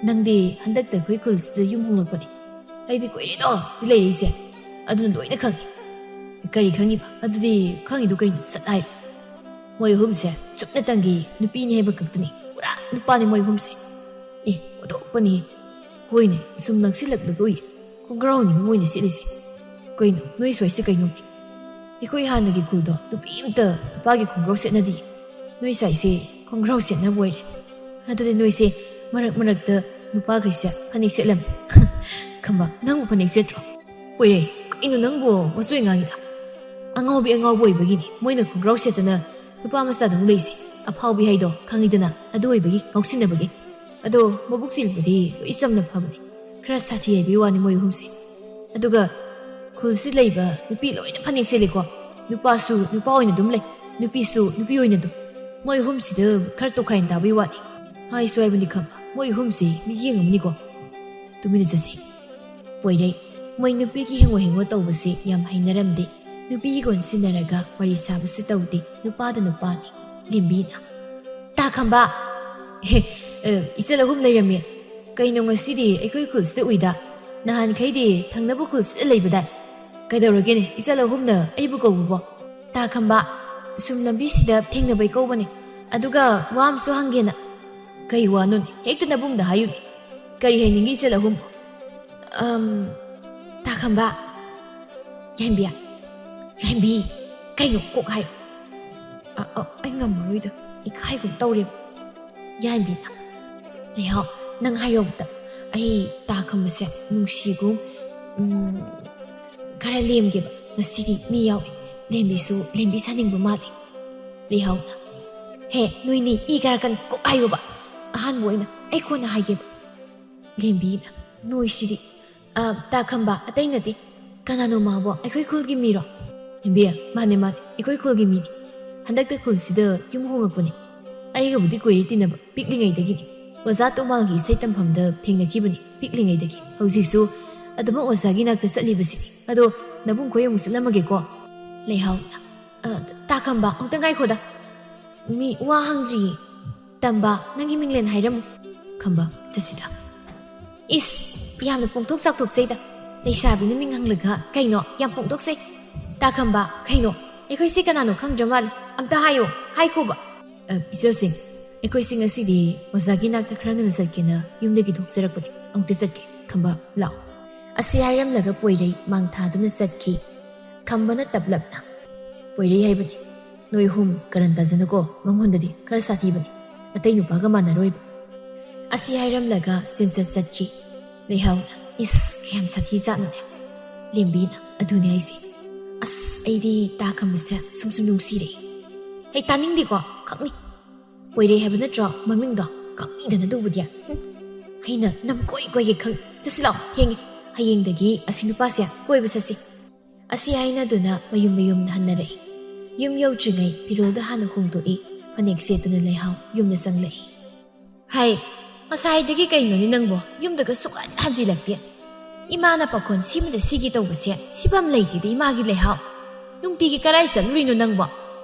ꯅꯪꯗꯤ ꯍꯟꯗꯛꯇ ꯑꯩꯈꯣꯏ ꯈꯨꯜꯁꯤꯗ ꯌꯨꯝ ꯍꯣꯡꯂꯛꯄꯅꯦ꯫ ꯑꯩꯗꯤ ꯀꯨꯏꯔꯦꯗꯣ ꯁꯤ ꯂꯩꯔꯛꯏꯁꯦ, ꯑꯗꯨꯅ ꯂꯣꯏꯅ ꯈꯪꯉꯤ꯫" "ꯀꯔꯤ ꯈꯪꯉꯤꯕ? ꯑꯗꯨꯗꯤ ꯈꯪꯉꯤꯗꯣ ꯀꯩꯅꯣ? ꯁꯠ ꯍꯥꯏ꯫" "ꯃꯣꯏ ꯑꯍꯨꯝꯁꯦ ꯁꯨꯞꯅꯇꯪꯒꯤ ꯅꯨꯄꯤꯅꯤ ꯍꯥꯏꯕ ꯈꯛꯇꯅꯤ, ꯄꯨꯔꯥ ꯅꯨꯄꯥꯅꯤ ꯃꯣꯏ ꯑꯍꯨꯝꯁꯦ꯫ ꯑꯦ, ꯑꯣꯟꯊꯣꯛꯄꯅꯤ꯫ ꯍꯣꯏꯅꯦ, ꯁꯨꯝ ꯅꯛꯁꯤꯜꯂꯛꯂꯒ ꯎꯏ, ꯈꯣꯡꯒ꯭ꯔꯥꯎꯅꯤꯅꯦ ꯃꯣꯏꯅ ꯁꯦꯠꯂꯤꯁꯦ꯫ ꯀꯩꯅꯣ, ꯅꯣꯏ ꯁ꯭ꯋꯥꯏꯁꯤꯗ ꯀꯩꯅꯣꯅꯦ? ꯑꯩꯈꯣꯏ ꯍꯥꯟꯅꯒꯤ ꯈꯨꯜꯗꯣ ꯅꯨꯄꯤ ꯑꯝꯇ ꯅꯨꯄꯥꯒꯤ ꯈꯣꯡꯒ꯭ꯔꯥꯎ ꯁꯦꯠꯅꯗꯦ꯫ ꯅꯣꯏ ꯁ꯭ꯋꯥꯏꯁꯦ ꯈꯣꯡꯒ꯭ꯔꯥꯎ ꯁꯦꯠꯅꯕ ꯑꯣꯏꯔꯦ꯫ ꯑꯗꯨꯗꯤ ꯅꯣꯏꯁꯦ ꯃꯔꯛ ꯃꯔꯛꯇ ꯅꯨꯄꯥꯈꯩꯁꯦ ꯐꯅꯦꯛ ꯁꯦꯠꯂꯝꯃꯤ꯫" "ꯈꯝꯕ, ꯅꯪꯕꯨ ꯐꯅꯦꯛ ꯁꯦꯠꯇ꯭ꯔꯣ?" "ꯄꯣꯏꯔꯩ, ꯀꯩꯅꯣ ꯅꯪꯕꯨ ꯃꯆꯣꯏ ꯉꯥꯡꯉꯤꯗ? ꯑꯉꯥꯎꯕꯤ ꯑꯉꯥꯎꯕ ꯑꯣꯏꯕꯒꯤꯅꯤ ꯃꯣꯏꯅ ꯈꯣꯡꯒ꯭ꯔꯥꯎ ꯁꯦꯠꯇꯅ ꯅꯨꯄꯥ ꯃꯆꯥꯗꯧ ꯂꯩꯁꯦ꯫ ꯑꯐꯥꯎꯕꯤ ꯍꯥꯏꯗꯣ ꯈꯪꯉꯤꯗꯅ, ꯑꯗꯨ ꯑꯣꯏꯕꯒꯤ ꯉꯥꯎꯁꯤꯟꯅꯕꯒꯤ꯫ ꯑꯗꯣ ꯃꯕꯨꯛ ꯆꯦꯜꯕꯗꯤ ꯂꯣꯏ ꯆꯝꯅ ꯐꯕꯅꯤ, ꯈꯔ ꯁꯥꯊꯤ ꯍꯥꯏꯕꯒꯤ ꯋꯥꯅꯤ ꯃꯣꯏ ꯑꯍꯨꯝꯁꯦ꯫ ꯑꯗꯨꯒ ꯈꯨꯜꯁꯤ ꯂꯩꯕ ꯅꯨꯄꯤ ꯂꯣꯏꯅ ꯐꯅꯦꯛ ꯁꯦꯠꯂꯤꯀꯣ꯫ ꯅꯨꯄꯥꯁꯨ ꯅꯨꯄꯥ ꯑꯣꯏꯅ ꯑꯗꯨꯝ ꯂꯩ, ꯅꯨꯄꯤꯁꯨ ꯅꯨꯄꯤ ꯑꯣꯏꯅ ꯑꯗꯨꯝ꯫ ꯃꯣꯏ ꯑꯍꯨꯝꯁꯤꯗ ꯈꯔ ꯇꯣꯈꯥꯏꯅ ꯇꯥꯕꯒꯤ ꯋꯥꯅꯤ꯫ ꯍꯥꯏꯁꯨ ꯍꯥꯏꯕꯅꯤ ꯈꯝꯕ, ꯃꯣꯏ ꯑꯍꯨꯝꯁꯤ ꯃꯤꯠꯌꯦꯡ ꯑꯃꯅꯤꯀꯣ꯫ ꯇꯨꯃꯤꯟꯅ ꯆꯠꯁꯤ꯫ ꯄꯣꯏꯔꯩ, ꯃꯣꯏ ꯅꯨꯄꯤꯒꯤ ꯍꯦꯡꯉꯣ ꯍꯦꯡꯉꯣ ꯇꯧꯕꯁꯤ ꯌꯥꯝ ꯍꯩꯅꯔꯝꯗꯦ꯫ ꯅꯨꯄꯤꯒꯤ ꯒꯣꯟ ꯁꯤꯟꯅꯔꯒ ꯋꯥꯔꯤ ꯁꯥꯕꯁꯨ ꯇꯧꯗꯦ꯫ ꯅꯨꯄꯥꯗ ꯅꯨꯄꯥꯅꯤ꯫ ꯂꯦꯝꯕꯤꯅ, "ꯇꯥ ꯈꯝꯕ!" "ꯍꯦ, ꯑ, ꯏꯆꯜ ꯑꯍꯨꯝ ꯂꯩꯔꯝꯃꯤ꯫ ꯀꯩꯅꯣ ꯉꯁꯤꯗꯤ ꯑꯩꯈꯣꯏ ꯈꯨꯜꯁꯤꯗ ꯎꯏꯗ? ꯅꯍꯥꯟꯈꯩꯗꯤ ꯊꯪꯅꯕ ꯈꯨꯜꯁꯤꯗ ꯂꯩꯕꯗꯥꯏ? ꯀꯩꯗꯧꯔꯒꯦꯅꯦ ꯏꯆꯜ ꯑꯍꯨꯝꯅ ꯑꯩꯕꯨ ꯀꯧꯕꯕꯣ?" "ꯇꯥ ꯈꯝꯕ, ꯁꯨꯝ ꯂꯝꯕꯤꯁꯤꯗ ꯊꯦꯡꯅꯕꯩ ꯀꯧꯕꯅꯦ꯫ ꯑꯗꯨꯒ ꯋꯥ ꯑꯃꯁꯨ ꯍꯪꯒꯦꯅ꯫" "ꯀꯩ ꯋꯥꯅꯣꯅꯦ? ꯍꯦꯛꯇ ꯅꯕꯨꯡꯗ ꯍꯥꯏꯌꯨꯅꯦ꯫ ꯀꯔꯤ ꯍꯥꯏꯅꯤꯡꯒꯦ ꯏꯆꯜ ꯑꯍꯨꯝ?" "ꯑꯝ, ꯇꯥ ꯈꯝꯕ꯫" "ꯌꯥꯏꯝꯕꯤ, ꯌꯥꯏꯝꯕꯤ, ꯀꯩꯅꯣ ꯀꯣꯛ ꯍꯥꯏ꯫" "ꯑ, ꯑ, ꯑꯩ ꯉꯝꯃꯔꯣꯏꯗ, ꯏꯀꯥꯏꯒꯨꯝ ꯇꯧꯔꯦ꯫" ꯌꯥꯏꯝꯕꯤꯅ, "ꯂꯩꯍꯥꯎ, ꯅꯪ ꯍꯥꯏꯌꯣ ꯑꯝꯇ꯫ ꯑꯩ ꯇꯥ ꯈꯝꯕꯁꯦ ꯅꯨꯡꯁꯤꯒꯨꯝ, ꯎꯝ, ꯈꯔ ꯂꯦꯝꯒꯦꯕ꯫ ꯉꯁꯤꯗꯤ ꯃꯤ ꯌꯥꯎꯏ꯫ ꯂꯦꯝꯕꯤꯁꯨ ꯂꯦꯝꯕꯤ ꯁꯥꯅꯤꯡꯕ ꯃꯥꯜꯂꯤ꯫" ꯂꯩꯍꯥꯎꯅ, "ꯍꯦ, ꯅꯣꯏꯅꯤ ꯏ ꯀꯥꯔꯛꯀꯅꯤ, ꯀꯣꯛ ꯍꯥꯏꯌꯣꯕ꯫ ꯑꯍꯥꯟꯕ ꯑꯣꯏꯅ ꯑꯩ ꯀꯣꯟꯅ ꯍꯥꯏꯒꯦꯕ꯫" ꯂꯦꯝꯕꯤꯅ, "ꯅꯣꯏꯁꯤꯗꯤ꯫" "ꯑ, ꯇꯥ ꯈꯝꯕ, ꯑꯇꯩ ꯅꯠꯇꯦ꯫ ꯀꯅꯥꯅꯣ ꯃꯥꯕꯣ? ꯑꯩꯈꯣꯏ ꯈꯨꯜꯒꯤ ꯃꯤꯔꯣ?" "ꯂꯦꯝꯕꯤ, ꯃꯥꯅꯦ, ꯃꯥꯅꯦ, ꯑꯩꯈꯣꯏ ꯈꯨꯜꯒꯤ ꯃꯤꯅꯤ꯫ ꯍꯟꯗꯛꯇ ꯈꯨꯜꯁꯤꯗ ꯌꯨꯝ ꯍꯣꯡꯉꯛꯄꯅꯦ꯫ ꯑꯩꯒꯕꯨꯗꯤ ꯀꯨꯏꯔꯦ ꯇꯤꯟꯅꯕ, ꯄꯤꯛꯂꯤꯉꯩꯗꯒꯤꯅꯤ꯫ ꯑꯣꯖꯥ ꯇꯣꯃꯥꯜꯒꯤ ꯏꯁꯩ ꯇꯝꯐꯝꯗ ꯊꯦꯡꯅꯈꯤꯕꯅꯤ ꯄꯤꯛꯂꯤꯉꯩꯗꯒꯤ꯫ ꯍꯧꯖꯤꯛꯁꯨ ꯑꯗꯨꯃꯛ ꯑꯣꯖꯥꯒꯤ ꯅꯥꯛꯇ ꯆꯠꯂꯤꯕꯁꯤꯅꯤ꯫ ꯑꯗꯣ ꯅꯕꯨꯡꯈꯣꯏ ꯑꯃꯨꯛ ꯆꯠꯂꯝꯃꯒꯦꯀꯣ꯫" ꯂꯩꯍꯥꯎꯅ, "ꯑ, ꯇꯥ ꯈꯝꯕ, ꯑꯃꯨꯛꯇ ꯉꯥꯏꯈꯣꯗ꯫ ꯃꯤ ꯋꯥ ꯍꯪꯗ꯭ꯔꯤꯌꯦ꯫ ꯇꯝꯕ, ꯅꯪꯒꯤ ꯃꯤꯡꯂꯦꯟ ꯍꯥꯏꯔꯝꯃꯨ꯫" ꯈꯝꯕ, "ꯆꯠꯁꯤꯗ꯫" "ꯏꯁ, ꯌꯥꯝꯅ ꯄꯣꯡꯊꯣꯛ ꯆꯥꯎꯊꯣꯛꯆꯩꯗ꯫ ꯂꯩꯁꯥꯕꯤꯅ ꯃꯤꯡ ꯍꯪꯂꯒ ꯀꯩꯅꯣ ꯌꯥꯝ ꯄꯣꯡꯊꯣꯛꯆꯩ꯫ ꯇꯥ ꯈꯝꯕ, ꯀꯩꯅꯣ? ꯑꯩꯈꯣꯏꯁꯦ ꯀꯅꯥꯅꯣ ꯈꯪꯗ꯭ꯔ ꯃꯥꯜꯂꯦ꯫ ꯑꯝꯇ ꯍꯥꯏꯌꯣ, ꯍꯥꯏꯈꯣꯕ꯫" "ꯑ, ꯏꯆꯜꯁꯤꯡ, ꯑꯩꯈꯣꯏꯁꯦ ꯉꯁꯤꯗꯤ ꯑꯣꯖꯥꯒꯤ ꯅꯥꯛꯇ ꯈꯔ ꯉꯟꯅ ꯆꯠꯀꯦꯅ ꯌꯨꯝꯗꯒꯤ ꯊꯣꯛꯆꯔꯛꯄꯅꯦ꯫ ꯑꯃꯨꯛꯇ ꯆꯠꯀꯦ꯫ ꯈꯝꯕ, ꯂꯥꯛꯑꯣ꯫" ꯑꯁꯤ ꯍꯥꯏꯔꯝꯂꯒ ꯄꯣꯏꯔꯩ ꯃꯥꯡ ꯊꯥꯗꯨꯅ ꯆꯠꯈꯤ꯫ ꯈꯝꯕꯅ ꯇꯞꯂꯞꯅ, "ꯄꯣꯏꯔꯩ ꯍꯥꯏꯕꯅꯤ, ꯅꯣꯏ ꯑꯍꯨꯝ ꯀꯔꯟ ꯇꯥꯖꯅꯨꯀꯣ, ꯃꯉꯣꯟꯗꯗꯤ ꯈꯔ ꯁꯥꯊꯤꯕꯅꯤ, ꯑꯇꯩ ꯅꯨꯄꯥꯒ ꯃꯥꯟꯅꯔꯣꯏꯕ꯫" ꯑꯁꯤ ꯍꯥꯏꯔꯝꯂꯒ ꯆꯦꯟꯆꯠ ꯆꯠꯈꯤ꯫ ꯂꯩꯍꯥꯎꯅ, "ꯏꯁ, ꯀꯌꯥꯝ ꯁꯥꯊꯤ ꯖꯥꯠꯅꯣꯅꯦ꯫" ꯂꯦꯝꯕꯤꯅ, "ꯑꯗꯨꯅꯦ ꯍꯥꯏꯁꯦ꯫ ꯑꯁ, ꯑꯩꯗꯤ ꯇꯥ ꯈꯝꯕꯁꯦ ꯁꯨꯝ ꯁꯨꯝ ꯅꯨꯡꯁꯤꯔꯛꯑꯦ꯫" "ꯍꯩ, ꯇꯥꯅꯤꯡꯗꯦꯀꯣ, ꯈꯛꯅꯤ꯫ ꯄꯣꯏꯔꯩ ꯍꯥꯏꯕ ꯅꯠꯇ꯭ꯔꯣ ꯃꯃꯤꯡꯗꯣ? ꯈꯛꯅꯤꯗꯅ ꯑꯗꯨꯕꯨꯗꯤ꯫ ꯍꯨꯝ, ꯑꯩꯅ ꯅꯝ ꯀꯣꯏ ꯀꯣꯏꯒꯦ ꯈꯪ꯫ ꯆꯠꯁꯤ ꯂꯥꯛꯑꯣ, ꯊꯦꯡꯉꯦ꯫ ꯍꯌꯦꯡꯗꯒꯤ ꯑꯁꯤ ꯅꯨꯄꯥꯁꯦ ꯀꯣꯏꯕ ꯆꯠꯁꯤ꯫" ꯑꯁꯤ ꯍꯥꯏꯅꯗꯨꯅ ꯃꯌꯨꯝ ꯃꯌꯨꯝꯗ ꯍꯟꯅꯔꯛꯏ꯫ ꯌꯨꯝ ꯌꯧꯗ꯭ꯔꯤꯉꯩ ꯐꯤꯔꯣꯜꯗ ꯍꯥꯟꯅ ꯍꯣꯡꯗꯣꯛꯏ꯫ ꯐꯅꯦꯛ ꯁꯦꯠꯇꯨꯅ ꯂꯩꯍꯥꯎ ꯌꯨꯝꯗ ꯆꯪꯂꯛꯏ꯫ "ꯍꯥꯏ, "ꯉꯁꯥꯏꯗꯒꯤ ꯀꯩꯅꯣꯅꯦ ꯅꯪꯕꯣ? ꯌꯨꯝꯗꯒ ꯁꯨꯛꯍꯟ ꯍꯟꯖꯤꯜꯂꯛꯇꯦ꯫ ꯏꯃꯥꯅ ꯄꯥꯈꯣꯟ ꯁꯤꯃꯗ ꯁꯤꯒꯦ ꯇꯧꯕꯁꯦ ꯁꯤꯐꯝ ꯂꯩꯇꯦꯗ ꯏꯃꯥꯒꯤ ꯂꯩꯍꯥꯎ꯫ ꯅꯨꯡꯇꯤꯒꯤ ꯀꯔꯥꯏ ꯆꯠꯂꯨꯔꯤꯅꯣ ꯅꯪꯕꯣ?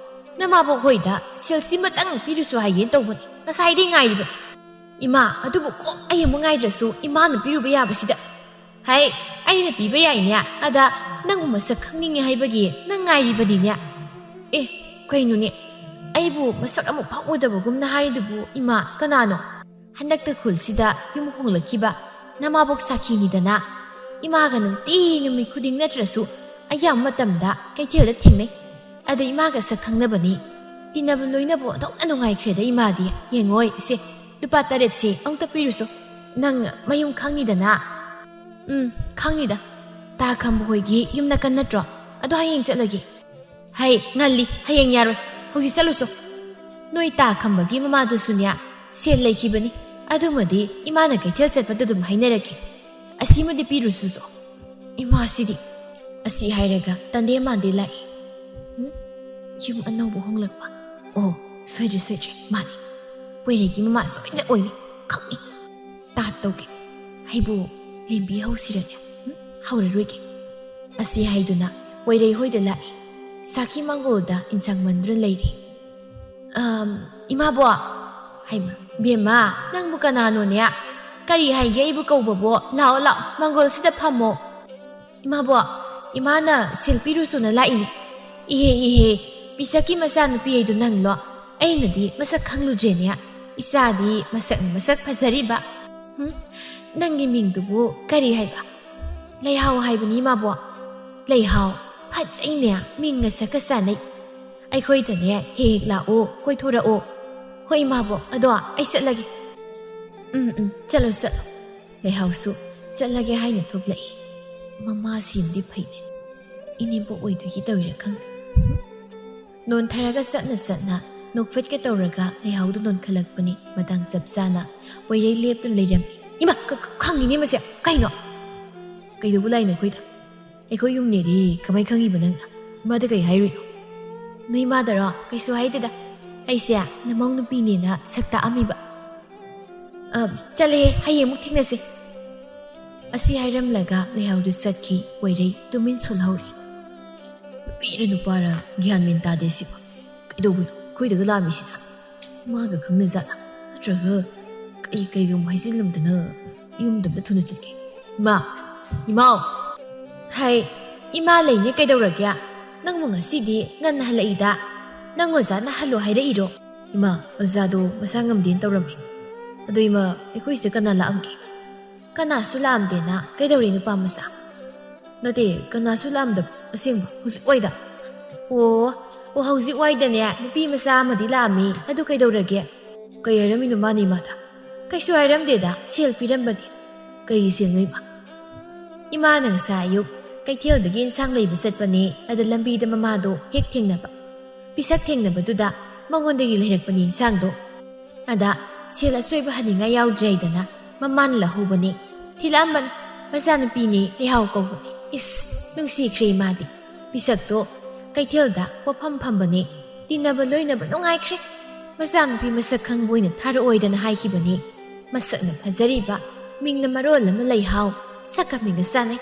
ꯅꯃꯥꯕꯣꯛ ꯍꯣꯏꯗ ꯁꯦꯜ ꯁꯤꯃꯇꯪ ꯄꯤꯔꯨꯁꯨ ꯍꯥꯏꯒꯦꯅ ꯇꯧꯕꯅꯤ꯫ ꯉꯁꯥꯏꯗꯩ ꯉꯥꯏꯔꯤꯕꯅꯤ꯫ ꯏꯃꯥ, ꯑꯗꯨꯕꯨ ꯀꯣꯛ ꯑꯩ ꯑꯃꯨꯛ ꯉꯥꯏꯗ꯭ꯔꯁꯨ ꯏꯃꯥꯅ ꯄꯤꯔꯨꯕ ꯌꯥꯕꯁꯤꯗ꯫ ꯍꯩ, ꯑꯩꯅ ꯄꯤꯕ ꯌꯥꯏꯅꯦ꯫ ꯑꯗ ꯅꯪꯕꯨ ꯃꯁꯛ ꯈꯪꯅꯤꯡꯉꯦ ꯍꯥꯏꯕꯒꯤ ꯅꯪ ꯉꯥꯏꯔꯤꯕꯅꯤꯅꯦ꯫ ꯑꯦ, ꯀꯩꯅꯣꯅꯦ? ꯑꯩꯕꯨ ꯃꯁꯛ ꯑꯃꯨꯛ ꯐꯥꯎ ꯎꯗꯕꯒꯨꯝꯅ ꯍꯥꯏꯔꯤꯗꯨꯕꯨ ꯏꯃꯥ, ꯀꯅꯥꯅꯣ?" ꯍꯟꯗꯛꯇ ꯈꯨꯜꯁꯤꯗ ꯌꯨꯝ ꯍꯣꯡꯂꯛꯈꯤꯕ ꯅꯃꯥꯕꯣꯛ ꯁꯥꯈꯤꯅꯤꯗꯅ꯫ ꯏꯃꯥꯒ ꯅꯨꯡꯇꯤ ꯅꯨꯃꯤꯠ ꯈꯨꯗꯤꯡ ꯅꯠꯇ꯭ꯔꯁꯨ ꯑꯌꯥꯝꯕ ꯃꯇꯝꯗ ꯀꯩꯊꯦꯜꯗ ꯊꯦꯡꯅꯩ꯫ ꯑꯗ ꯏꯃꯥꯒ ꯁꯛ ꯈꯪꯅꯕꯅꯤ꯫ ꯇꯤꯟꯅꯕ ꯂꯣꯏꯅꯕ ꯑꯣꯟꯊꯣꯛꯅ ꯅꯨꯡꯉꯥꯏꯈ꯭ꯔꯦꯗ ꯏꯃꯥꯗꯤ꯫ ꯌꯦꯡꯉꯣꯏ ꯏꯆꯦ, ꯂꯨꯄꯥ ꯇꯔꯦꯠꯁꯦ ꯑꯃꯨꯛꯇ ꯄꯤꯔꯨꯁꯣ꯫ ꯅꯪ ꯃꯌꯨꯝ ꯈꯪꯉꯤꯗꯅ? ꯎꯝ, ꯈꯪꯉꯤꯗ꯫ ꯇꯥ ꯈꯝꯕ ꯍꯣꯏꯒꯤ ꯌꯨꯝ ꯅꯥꯀꯟ ꯅꯠꯇ꯭ꯔꯣ? ꯑꯗꯣ ꯍꯌꯦꯡ ꯆꯠꯂꯒꯦ꯫ ꯍꯩ, ꯉꯜꯂꯤ, ꯍꯌꯦꯡ ꯌꯥꯔꯣꯏ, ꯍꯧꯖꯤꯛ ꯆꯠꯂꯨꯁꯣ꯫ ꯅꯣꯏ ꯇꯥ ꯈꯝꯕꯒꯤ ꯃꯃꯥꯗꯨꯁꯨꯅꯦ, ꯁꯦꯜ ꯂꯩꯈꯤꯕꯅꯤ, ꯑꯗꯨꯃꯗꯤ ꯏꯃꯥꯅ ꯀꯩꯊꯦꯜ ꯆꯠꯄꯗ ꯑꯗꯨꯝ ꯍꯥꯏꯅꯔꯒꯦ꯫ ꯑꯁꯤꯃꯗꯤ ꯄꯤꯔꯨꯁꯨꯁꯣ꯫ ꯏꯃꯥꯁꯤꯗꯤ꯫ ꯑꯁꯤ ꯍꯥꯏꯔꯒ ꯇꯟꯗꯦ ꯃꯥꯟꯗꯦ ꯂꯥꯛꯏ꯫ ꯎꯝ? ꯌꯨꯝ ꯑꯅꯧꯕ ꯍꯣꯡꯂꯛꯄ꯫ ꯑꯣ, ꯁꯣꯏꯗ꯭ꯔꯦ, ꯁꯣꯏꯗ꯭ꯔꯦ, ꯃꯥꯅꯤ꯫ ꯄꯣꯏꯔꯩꯒꯤ ꯃꯃꯥ ꯁꯣꯏꯗꯅ ꯑꯣꯏꯅꯤ꯫ ꯈꯪꯏ꯫ ꯇꯥꯠ ꯇꯧꯒꯦ꯫ ꯑꯩꯕꯨ ꯂꯦꯝꯕꯤ ꯍꯧꯁꯤꯔꯅꯦ? ꯎꯝ? ꯍꯧꯔꯔꯣꯏꯒꯦ꯫ ꯑꯁꯤ ꯍꯥꯏꯗꯨꯅ ꯄꯣꯏꯔꯩ ꯍꯣꯏꯗ ꯂꯥꯛꯏ꯫ ꯁꯥꯈꯤ ꯃꯥꯡꯒꯣꯜꯗ ꯏꯟꯁꯥꯡ ꯃꯟꯗꯨꯅ ꯂꯩꯔꯤ꯫ "ꯑꯝ, ꯏꯃꯥꯕꯣ!" ꯍꯩꯃ, "ꯕꯦꯝꯃ, ꯅꯪꯕꯨ ꯀꯅꯥꯅꯣꯅꯦ? ꯀꯔꯤ ꯍꯥꯏꯒꯦ ꯑꯩꯕꯨ ꯀꯧꯕꯕꯣ? ꯂꯥꯛꯑꯣ, ꯂꯥꯛꯑꯣ, ꯃꯥꯡꯒꯣꯜꯁꯤꯗ ꯐꯝꯃꯣ꯫" "ꯏꯃꯥꯕꯣ, ꯏꯃꯥꯅ ꯁꯦꯜ ꯄꯤꯔꯨꯁꯣꯅ ꯂꯥꯛꯏꯅꯤ꯫" "ꯏꯍꯦ, ꯏꯍꯦ, ꯄꯤꯁꯛꯀꯤ ꯃꯆꯥꯅꯨꯄꯤ ꯍꯥꯏꯗꯨ ꯅꯪꯂꯣ? ꯑꯩꯅꯗꯤ ꯃꯁꯛ ꯈꯪꯂꯨꯗ꯭ꯔꯦꯅꯦ꯫ ꯏꯆꯥꯗꯤ ꯃꯁꯛꯅ ꯃꯁꯛ ꯐꯖꯔꯤꯕ꯫ ꯍꯨꯝ, ꯅꯪꯒꯤ ꯃꯤꯡꯗꯨꯕꯨ ꯀꯔꯤ ꯍꯥꯏꯕ?" "ꯂꯩꯍꯥꯎ ꯍꯥꯏꯕꯅꯤ, ꯏꯃꯥꯕꯣꯛ꯫" "ꯂꯩꯍꯥꯎ? ꯐꯖꯩꯅꯦ, ꯃꯤꯡꯒ ꯁꯛꯀ ꯆꯥꯟꯅꯩ꯫ ꯑꯩꯈꯣꯏꯗꯅꯦ ꯍꯦꯛ ꯍꯦꯛ ꯂꯥꯛꯑꯣ, ꯀꯣꯏꯊꯣꯔꯛꯑꯣ꯫" "ꯍꯣꯏ, ꯏꯃꯥꯕꯣꯛ, ꯑꯗꯣ ꯑꯩ ꯆꯠꯂꯒꯦ꯫" "ꯎꯝ, ꯎꯝ, ꯆꯠꯂꯣ, ꯆꯠꯂꯣ꯫" ꯂꯩꯍꯥꯎꯁꯨ ꯆꯠꯂꯒꯦ ꯍꯥꯏꯅ ꯊꯣꯛꯂꯛꯏ꯫ ꯃꯃꯥꯁꯤꯃꯗꯤ ꯐꯩꯅꯦ, ꯏꯅꯦꯝꯕꯣꯛ ꯑꯣꯏꯗꯣꯏꯒꯤ ꯇꯧꯔꯤꯔꯥ ꯈꯪꯗꯦ꯫ ꯅꯣꯟꯊꯔꯒ ꯆꯠꯅ ꯆꯠꯅ ꯅꯣꯛꯐꯦꯠꯀ ꯇꯧꯔꯒ ꯂꯩꯍꯥꯎꯗꯨ ꯅꯣꯟꯈꯠꯂꯛꯄꯅꯤ꯫ ꯃꯇꯥꯡ ꯆꯞ ꯆꯥꯅ ꯄꯣꯏꯔꯩ ꯂꯦꯞꯇꯨꯅ ꯂꯩꯔꯝꯃꯤ꯫ "ꯏꯃꯥ, ꯈ-, ꯈ-, ꯈꯪꯉꯤꯅꯦ ꯃꯁꯦ꯫ ꯀꯩꯅꯣ? ꯀꯩꯗꯧꯕ ꯂꯥꯛꯏꯅꯣ ꯑꯩꯈꯣꯏꯗ? ꯑꯩꯈꯣꯏ ꯌꯨꯝꯅꯦꯗꯤ ꯀꯃꯥꯏ ꯈꯪꯉꯤꯕ ꯅꯪꯅ? ꯏꯃꯥꯗ ꯀꯩ ꯍꯥꯏꯔꯨꯏꯅꯣ?" "ꯅꯣꯏ ꯏꯃꯥꯗꯔꯣ? ꯀꯩꯁꯨ ꯍꯥꯏꯗꯦꯗ꯫ ꯑꯩꯁꯦ ꯅꯃꯧ ꯅꯨꯄꯤꯅꯦꯅ ꯁꯛ ꯇꯥꯛꯑꯝꯃꯤꯕ꯫" ꯑ, ꯆꯠꯂꯦꯍꯦ, ꯍꯌꯦꯡ ꯑꯃꯨꯛ ꯊꯦꯡꯅꯁꯦ꯫ ꯑꯁꯤ ꯍꯥꯏꯔꯝꯂꯒ ꯂꯩꯍꯥꯎꯗꯨ ꯆꯠꯈꯤ꯫ ꯄꯣꯏꯔꯩ ꯇꯨꯃꯤꯟ ꯁꯣꯟꯍꯧꯔꯤ꯫ ꯅꯨꯄꯤꯔ ꯅꯨꯄꯥꯔ ꯒ꯭ꯌꯥꯟ ꯃꯦꯟ ꯇꯥꯗꯦ ꯁꯤꯕꯣ꯫ ꯀꯩꯗꯧꯕꯅꯣ ꯑꯩꯈꯣꯏꯗꯒ ꯂꯥꯛꯑꯝꯃꯤꯁꯤꯅ? ꯃꯥꯒ ꯈꯪꯅ ꯖꯥꯠꯂ? ꯅꯠꯇ꯭ꯔꯒ ꯀꯩ ꯀꯩꯒꯨꯝ ꯍꯥꯏꯖꯤꯜꯂꯝꯗꯅ ꯌꯨꯝꯗ ꯑꯝꯇ ꯊꯨꯅ ꯆꯠꯀꯦ꯫ ꯏꯃꯥ! ꯏꯃꯥꯎ! ꯍꯥꯏ, ꯏꯃꯥ ꯂꯩꯅꯦ, ꯀꯩꯗꯧꯔꯒꯦ? ꯅꯪꯕꯨ ꯉꯁꯤꯗꯤ ꯉꯟꯅ ꯍꯜꯂꯛꯏꯗ꯫ ꯅꯪ ꯑꯣꯖꯥꯅ ꯍꯜꯂꯣ ꯍꯥꯏꯔꯛꯏꯔꯣ? ꯏꯃꯥ, ꯑꯣꯖꯥꯗꯣ ꯃꯁꯥ ꯉꯝꯗꯦꯅ ꯇꯧꯔꯝꯃꯤ꯫ ꯑꯗꯣ ꯏꯃꯥ, ꯑꯩꯈꯣꯏ ꯁꯤꯗ ꯀꯅꯥ ꯂꯥꯛꯑꯝꯒꯦ? ꯀꯅꯥꯁꯨ ꯂꯥꯛꯑꯝꯗꯦꯅ꯫ ꯀꯩꯗꯧꯔꯦ ꯅꯨꯄꯥ ꯃꯆꯥ? ꯅꯠꯇꯦ, ꯀꯅꯥꯁꯨ ꯂꯥꯛꯑꯝꯗꯕ ꯑꯁꯦꯡꯕ ꯍꯧꯖꯤꯛ ꯋꯥꯏꯗ꯫ ꯑꯣ, ꯑꯣ, ꯍꯧꯖꯤꯛ ꯋꯥꯏꯗꯅꯦ ꯅꯨꯄꯤ ꯃꯆꯥ ꯑꯃꯗꯤ ꯂꯥꯛꯑꯝꯃꯤ꯫ ꯑꯗꯨ ꯀꯩꯗꯧꯔꯒꯦ? ꯀꯩ ꯍꯥꯏꯔꯝꯃꯤꯅꯣ ꯃꯥꯅ ꯏꯃꯥꯗ? ꯀꯩꯁꯨ ꯍꯥꯏꯔꯝꯗꯦꯗ, ꯁꯦꯜ ꯄꯤꯔꯝꯕꯅꯤ꯫ ꯀꯩꯒꯤ ꯁꯦꯜꯅꯣ ꯏꯃꯥ? ꯏꯃꯥꯅ ꯉꯁꯥꯏ ꯑꯌꯨꯛ ꯀꯩꯊꯦꯜꯗꯒꯤ ꯏꯟꯁꯥꯡ ꯂꯩꯕ ꯆꯠꯄꯅꯦ꯫ ꯑꯗ ꯂꯝꯕꯤꯗ ꯃꯃꯥꯗꯣ ꯍꯦꯛ ꯊꯦꯡꯅꯕ꯫ ꯄꯤꯁꯛ ꯊꯦꯡꯅꯕꯗꯨꯗ ꯃꯉꯣꯟꯗꯒꯤ ꯂꯩꯔꯛꯄꯅꯤ ꯏꯟꯁꯥꯡꯗꯣ꯫ ꯑꯗ ꯁꯦꯜ ꯑꯆꯣꯏꯕ ꯍꯟꯅꯤꯡꯉꯥꯏ ꯌꯥꯎꯗ꯭ꯔꯦ ꯍꯥꯏꯗꯅ ꯃꯃꯥꯅ ꯂꯧꯍꯧꯕꯅꯦ꯫ ꯊꯤꯜꯂꯛꯑꯝꯕꯅꯤ꯫ ꯃꯆꯥꯅꯨꯄꯤꯅꯦ, ꯂꯩꯍꯥꯎ ꯀꯧꯕꯅꯦ꯫ ꯏꯁ, ꯅꯨꯡꯁꯤꯈ꯭ꯔꯦ ꯏꯃꯥꯗꯤ꯫ ꯄꯤꯁꯛꯇꯣ ꯀꯩꯊꯦꯜꯗ ꯄꯣꯠꯐꯝ ꯐꯝꯕꯅꯦ꯫ ꯇꯤꯟꯅꯕ ꯂꯣꯏꯅꯕ ꯅꯨꯡꯉꯥꯏꯈ꯭ꯔꯦ꯫ ꯃꯆꯥꯅꯨꯄꯤ ꯃꯁꯛ ꯈꯪꯕ ꯑꯣꯏꯅ ꯊꯥꯔꯛꯑꯣꯏꯗꯅ ꯍꯥꯏꯈꯤꯕꯅꯦ꯫ ꯃꯁꯛꯅ ꯐꯖꯔꯤꯕ, ꯃꯤꯡꯅ ꯃꯔꯣꯜ ꯑꯃ ꯂꯩꯍꯥꯎ, ꯁꯛꯀ ꯃꯤꯒ ꯆꯥꯟꯅꯩ꯫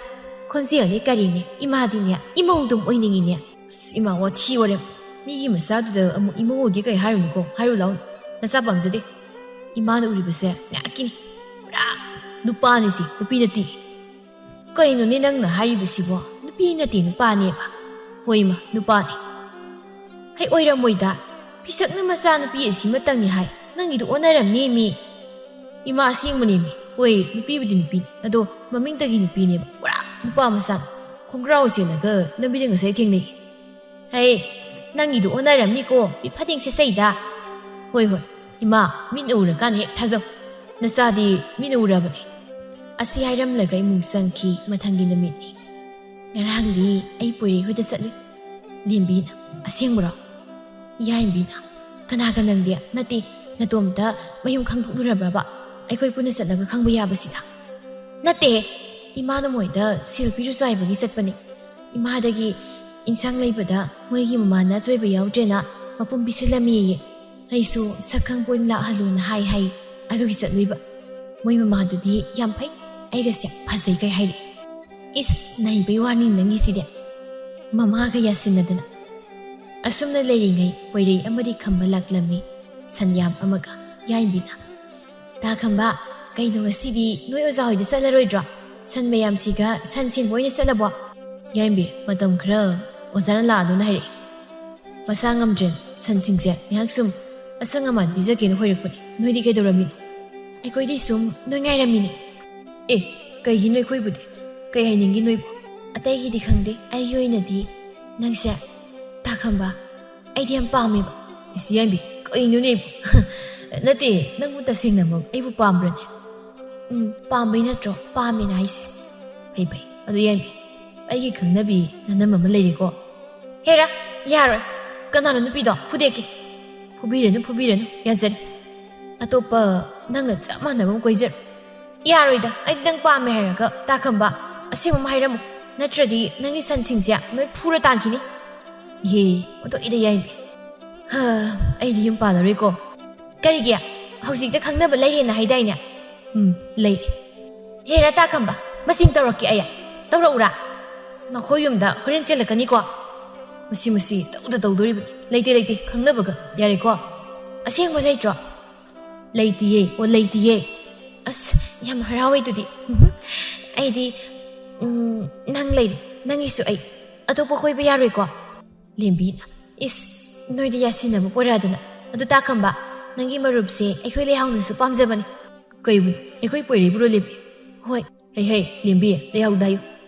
ꯈꯣꯟꯖꯦꯜꯅꯦ ꯀꯔꯤꯅꯦ, ꯏꯃꯥꯗꯤꯅꯦ ꯏꯃꯧ ꯑꯗꯨꯝ ꯑꯣꯏꯅꯤꯡꯉꯤꯅꯦ꯫ ꯑꯁ, ꯏꯃꯥ, ꯋꯥꯊꯤ ꯋꯥꯔꯦꯝ꯫ ꯃꯤꯒꯤ ꯃꯆꯥꯗꯨꯗ ꯑꯃꯨꯛ ꯏꯃꯧ ꯑꯣꯏꯒꯦ ꯀꯩ ꯍꯥꯏꯔꯨꯅꯨꯀꯣ, ꯍꯥꯏꯔꯨ ꯂꯥꯎ꯫ ꯅꯆꯥ ꯄꯥꯝꯖꯗꯦ꯫ ꯏꯃꯥꯅ ꯎꯔꯤꯕꯁꯦ ꯉꯥꯏꯍꯥꯛꯀꯤꯅꯤ꯫ ꯄꯨꯔꯥ ꯅꯨꯄꯥꯅꯤ ꯁꯤ, ꯅꯨꯄꯤ ꯅꯠꯇꯦ꯫ ꯀꯩꯅꯣꯅꯦ ꯅꯪꯅ ꯍꯥꯏꯔꯤꯕꯁꯤꯕꯣ? ꯅꯨꯄꯤ ꯅꯠꯇꯦ, ꯅꯨꯄꯥꯅꯦꯕ꯫ ꯍꯣꯏ ꯏꯃꯥ, ꯅꯨꯄꯥꯅꯦ꯫ ꯍꯩ, ꯑꯣꯏꯔꯝꯃꯣꯏꯗ꯫ ꯄꯤꯁꯛꯅ ꯃꯆꯥꯅꯨꯄꯤ ꯑꯁꯤꯃꯇꯪꯅꯤ ꯍꯥꯏ꯫ ꯅꯪꯒꯤꯗꯣ ꯑꯣꯟꯅꯔꯝꯅꯤ ꯃꯤ꯫ ꯏꯃꯥ, ꯑꯁꯦꯡꯕꯅꯦ ꯃꯤ꯫ ꯍꯣꯏ, ꯅꯨꯄꯤꯕꯨꯗꯤ ꯅꯨꯄꯤꯅꯤ꯫ ꯑꯗꯣ ꯃꯃꯤꯡꯇꯒꯤ ꯅꯨꯄꯤꯅꯦꯕ꯫ ꯄꯨꯔꯥ ꯅꯨꯄꯥ ꯃꯆꯥꯅꯤ꯫ ꯈꯣꯡꯒ꯭ꯔꯥꯎ ꯁꯦꯠꯂꯒ ꯂꯝꯕꯤꯗ ꯉꯁꯥꯏ ꯊꯦꯡꯅꯩ꯫ ꯍꯩ, ꯅꯪꯒꯤꯗꯣ ꯑꯣꯟꯅꯔꯝꯅꯤꯀꯣ, ꯃꯤ ꯐꯗꯤꯡ ꯁꯦꯠꯆꯩꯗ꯫ ꯍꯣꯏ, ꯍꯣꯏ, ꯏꯃꯥ, ꯃꯤꯠꯅ ꯎꯔꯀꯥꯟꯗ ꯍꯦꯛ ꯊꯥꯖꯧ꯫ ꯅꯆꯥꯗꯤ ꯃꯤꯠꯅ ꯎꯔꯕꯅꯦ꯫ ꯑꯁꯤ ꯍꯥꯏꯔꯝꯂꯒ ꯏꯃꯨꯡ ꯆꯪꯈꯤ꯫ ꯃꯊꯪꯒꯤ ꯅꯨꯃꯤꯠꯅꯤ꯫ ꯉꯔꯥꯡꯗꯤ ꯑꯩ ꯄꯣꯏꯔꯩ ꯍꯣꯏꯗ ꯆꯠꯂꯨꯏ꯫ ꯂꯦꯝꯕꯤꯅ, ꯑꯁꯦꯡꯕ꯭ꯔꯣ? ꯌꯥꯏꯝꯕꯤꯅ, ꯀꯅꯥꯒ ꯅꯪꯗꯤ? ꯅꯠꯇꯦ, ꯅꯇꯣꯝꯇ ꯃꯌꯨꯝ ꯈꯪꯗꯣꯛꯂꯨꯔꯕ꯭ꯔꯕ? ꯑꯩꯈꯣꯏ ꯄꯨꯟꯅ ꯆꯠꯂꯒ ꯈꯪꯕ ꯌꯥꯕꯁꯤꯗ꯫ ꯅꯠꯇꯦ, ꯏꯃꯥꯅ ꯃꯣꯏꯗ ꯁꯦꯜ ꯄꯤꯔꯨꯁꯨ ꯍꯥꯏꯕꯒꯤ ꯆꯠꯄꯅꯦ꯫ ꯏꯃꯥꯗꯒꯤ ꯏꯟꯁꯥꯡ ꯂꯩꯕꯗ ꯃꯣꯏꯒꯤ ꯃꯃꯥꯅ ꯑꯆꯣꯏꯕ ꯌꯥꯎꯗ꯭ꯔꯦꯅ ꯃꯄꯨꯝ ꯄꯤꯁꯤꯜꯂꯝꯃꯤꯌꯦ꯫ ꯑꯩꯁꯨ ꯁꯛ ꯈꯪꯕ ꯑꯣꯏꯅ ꯂꯥꯛꯍꯜꯂꯣꯅ ꯍꯥꯏ ꯍꯥꯏ꯫ ꯑꯗꯨꯒꯤ ꯆꯠꯂꯨꯏꯕ꯫ ꯃꯣꯏ ꯃꯃꯥꯗꯨꯗꯤ ꯌꯥꯝ ꯐꯩ, ꯑꯩꯒꯁꯦ ꯐꯖꯩ ꯀꯩ ꯍꯥꯏꯔꯛꯑꯦ꯫ ꯏꯁ, ꯅꯩꯕꯩ ꯋꯥꯅꯤ ꯅꯪꯒꯤꯁꯤꯗꯤ꯫ ꯃꯃꯥꯒ ꯌꯥꯁꯤꯟꯅꯗꯅ꯫ ꯑꯁꯨꯝꯅ ꯂꯩꯔꯤꯉꯩ ꯄꯣꯏꯔꯩ ꯑꯃꯗꯤ ꯈꯝꯕ ꯂꯥꯛꯂꯝꯃꯤ, ꯁꯟ ꯌꯥꯝ ꯑꯃꯒ꯫ ꯌꯥꯏꯝꯕꯤꯅ, "ꯇꯥ ꯈꯝꯕ, ꯀꯩꯅꯣ ꯉꯁꯤꯗꯤ ꯅꯣꯏ ꯑꯣꯖꯥ ꯍꯣꯏꯗ ꯆꯠꯂꯔꯣꯏꯗ꯭ꯔꯣ? ꯁꯟ ꯃꯌꯥꯝꯁꯤꯒ ꯁꯟ ꯁꯦꯟꯕ ꯑꯣꯏꯅ ꯆꯠꯂꯕꯣ?" ꯌꯥꯏꯝꯕꯤ, "ꯃꯇꯝ ꯈꯔ ꯑꯣꯖꯥꯅ ꯂꯥꯛꯑꯅꯨꯅ ꯍꯥꯏꯔꯛꯑꯦ꯫ ꯃꯁꯥ ꯉꯝꯗ꯭ꯔꯦꯅ ꯁꯟꯁꯤꯡꯁꯦ ꯉꯥꯏꯍꯥꯛ ꯁꯨꯝ ꯑꯁꯪ ꯑꯃꯥꯟ ꯄꯤꯖꯒꯦꯅ ꯍꯣꯏꯔꯛꯄꯅꯦ꯫ ꯅꯣꯏꯗꯤ ꯀꯩꯗꯧꯔꯝꯃꯤꯅꯣ?" "ꯑꯩꯈꯣꯏꯗꯤ ꯁꯨꯝ ꯅꯣꯏ ꯉꯥꯏꯔꯝꯃꯤꯅꯦ꯫" "ꯑꯦ, ꯀꯩꯒꯤꯅꯣ ꯑꯩꯈꯣꯏꯕꯨꯗꯤ? ꯀꯩ ꯍꯥꯏꯅꯤꯡꯒꯦ ꯅꯣꯏꯕꯨ?" "ꯑꯇꯩꯒꯤꯗꯤ ꯈꯪꯗꯦ, ꯑꯩꯒꯤ ꯑꯣꯏꯅꯗꯤ ꯅꯪꯁꯦ, ꯇꯥ ꯈꯝꯕ, ꯑꯩꯗꯤ ꯌꯥꯝ ꯄꯥꯝꯃꯦꯕ꯫" "ꯏꯁ ꯌꯥꯏꯝꯕꯤ, ꯀꯩꯅꯣꯅꯦ?" "ꯅꯠꯇꯦ, ꯅꯪꯕꯨ ꯇꯁꯦꯡꯅꯃꯛ ꯑꯩꯕꯨ ꯄꯥꯝꯕ꯭ꯔꯅꯦ?" "ꯎꯝ, ꯄꯥꯝꯕꯩ ꯅꯠꯇ꯭ꯔꯣ ꯄꯥꯝꯃꯦꯅ ꯍꯥꯏꯁꯦ?" "ꯐꯩ ꯐꯩ, ꯑꯗꯨ ꯌꯥꯏꯝꯕꯤ, ꯑꯩꯒꯤ ꯈꯪꯅꯕꯤ ꯅꯅꯝ ꯑꯃ ꯂꯩꯔꯦꯀꯣ꯫" "ꯍꯦꯔꯥ, ꯌꯥꯔꯣꯏ꯫ ꯀꯅꯥꯅꯣ ꯅꯨꯄꯤꯗꯣ? ꯐꯨꯗꯦꯛꯀꯦ꯫" "ꯐꯨꯕꯤꯔꯅꯨ, ꯐꯨꯕꯤꯔꯅꯨ, ꯌꯥꯖꯔꯦ꯫ ꯑꯇꯣꯞꯄ ꯅꯪꯒ ꯆꯞ ꯃꯥꯟꯅꯕ ꯑꯃ ꯀꯣꯏꯖꯔꯣ꯫" "ꯌꯥꯔꯣꯏꯗ, ꯑꯩꯗꯤ ꯅꯪ ꯄꯥꯝꯃꯦ ꯍꯥꯏꯔꯒ, ꯇꯥ ꯈꯝꯕ, ꯑꯁꯦꯡꯕ ꯑꯃ ꯍꯥꯏꯔꯝꯃꯨ, ꯅꯠꯇ꯭ꯔꯗꯤ ꯅꯪꯒꯤ ꯁꯟꯁꯤꯡꯁꯦ ꯅꯣꯏ ꯐꯨꯔ ꯇꯥꯟꯈꯤꯅꯤ꯫" "ꯏꯍꯦ, ꯑꯣꯟꯊꯣꯛꯏꯗ ꯌꯥꯏꯝꯕꯤ꯫ ꯍꯥ, ꯑꯩꯗꯤ ꯌꯨꯝ ꯄꯥꯜꯂꯔꯣꯏꯀꯣ꯫" "ꯀꯔꯤꯒꯤ? ꯍꯧꯖꯤꯛꯇ ꯈꯪꯅꯕ ꯂꯩꯔꯦꯅ ꯍꯥꯏꯗꯥꯏꯅꯦ?" "ꯎꯝ, ꯂꯩꯔꯦ꯫" "ꯍꯦꯔꯥ, ꯇꯥ ꯈꯝꯕ, ꯃꯁꯤꯡ ꯇꯧꯔꯛꯀꯦ ꯑꯩ꯫ ꯇꯧꯔꯛꯎꯔꯥ? ꯅꯈꯣꯏ ꯌꯨꯝꯗ ꯍꯣꯔꯦꯟ ꯆꯦꯜꯂꯛꯀꯅꯤꯀꯣ꯫" "ꯃꯁꯤ, ꯃꯁꯤ ꯇꯧꯗ ꯇꯧꯗꯣꯔꯤꯕꯅꯤ꯫ ꯂꯩꯇꯦ, ꯂꯩꯇꯦ, ꯈꯪꯅꯕꯒ꯫ ꯌꯥꯔꯦꯀꯣ?" "ꯑꯁꯦꯡꯕ ꯂꯩꯇ꯭ꯔꯣ?" "ꯂꯩꯇꯤꯌꯦ, ꯑꯣ, ꯂꯩꯇꯤꯌꯦ꯫" "ꯑꯁ, ꯌꯥꯝ ꯍꯔꯥꯎꯋꯦ ꯑꯗꯨꯗꯤ꯫ ꯎꯝꯍꯨꯝ꯫ ꯑꯩꯗꯤ, ꯎꯝ, ꯅꯪ ꯂꯩꯔꯦ, ꯅꯪꯒꯤꯁꯨ ꯑꯩ꯫ ꯑꯇꯣꯞꯄ ꯀꯣꯏꯕ ꯌꯥꯔꯣꯏꯀꯣ?" ꯂꯦꯝꯕꯤꯅ, "ꯏꯁ, ꯅꯣꯏꯗꯤ ꯌꯥꯁꯤꯟꯅꯕ ꯄꯣꯔꯛꯑꯗꯅ꯫ ꯑꯗꯨ ꯇꯥ ꯈꯝꯕ, ꯅꯪꯒꯤ ꯃꯔꯨꯞꯁꯦ ꯑꯩꯈꯣꯏ ꯂꯩꯍꯥꯎꯅꯁꯨ ꯄꯥꯝꯖꯕꯅꯤ꯫" "ꯀꯩꯕꯨ? ꯑꯩꯈꯣꯏ ꯄꯣꯏꯔꯩꯕꯨꯔꯣ ꯂꯦꯝꯕꯤ?" "ꯍꯣꯏ꯫" "ꯍꯩ ꯍꯩ, ꯂꯦꯝꯕꯤ, ꯂꯩꯍꯥꯎꯗ ꯍꯥꯏꯌꯨ꯫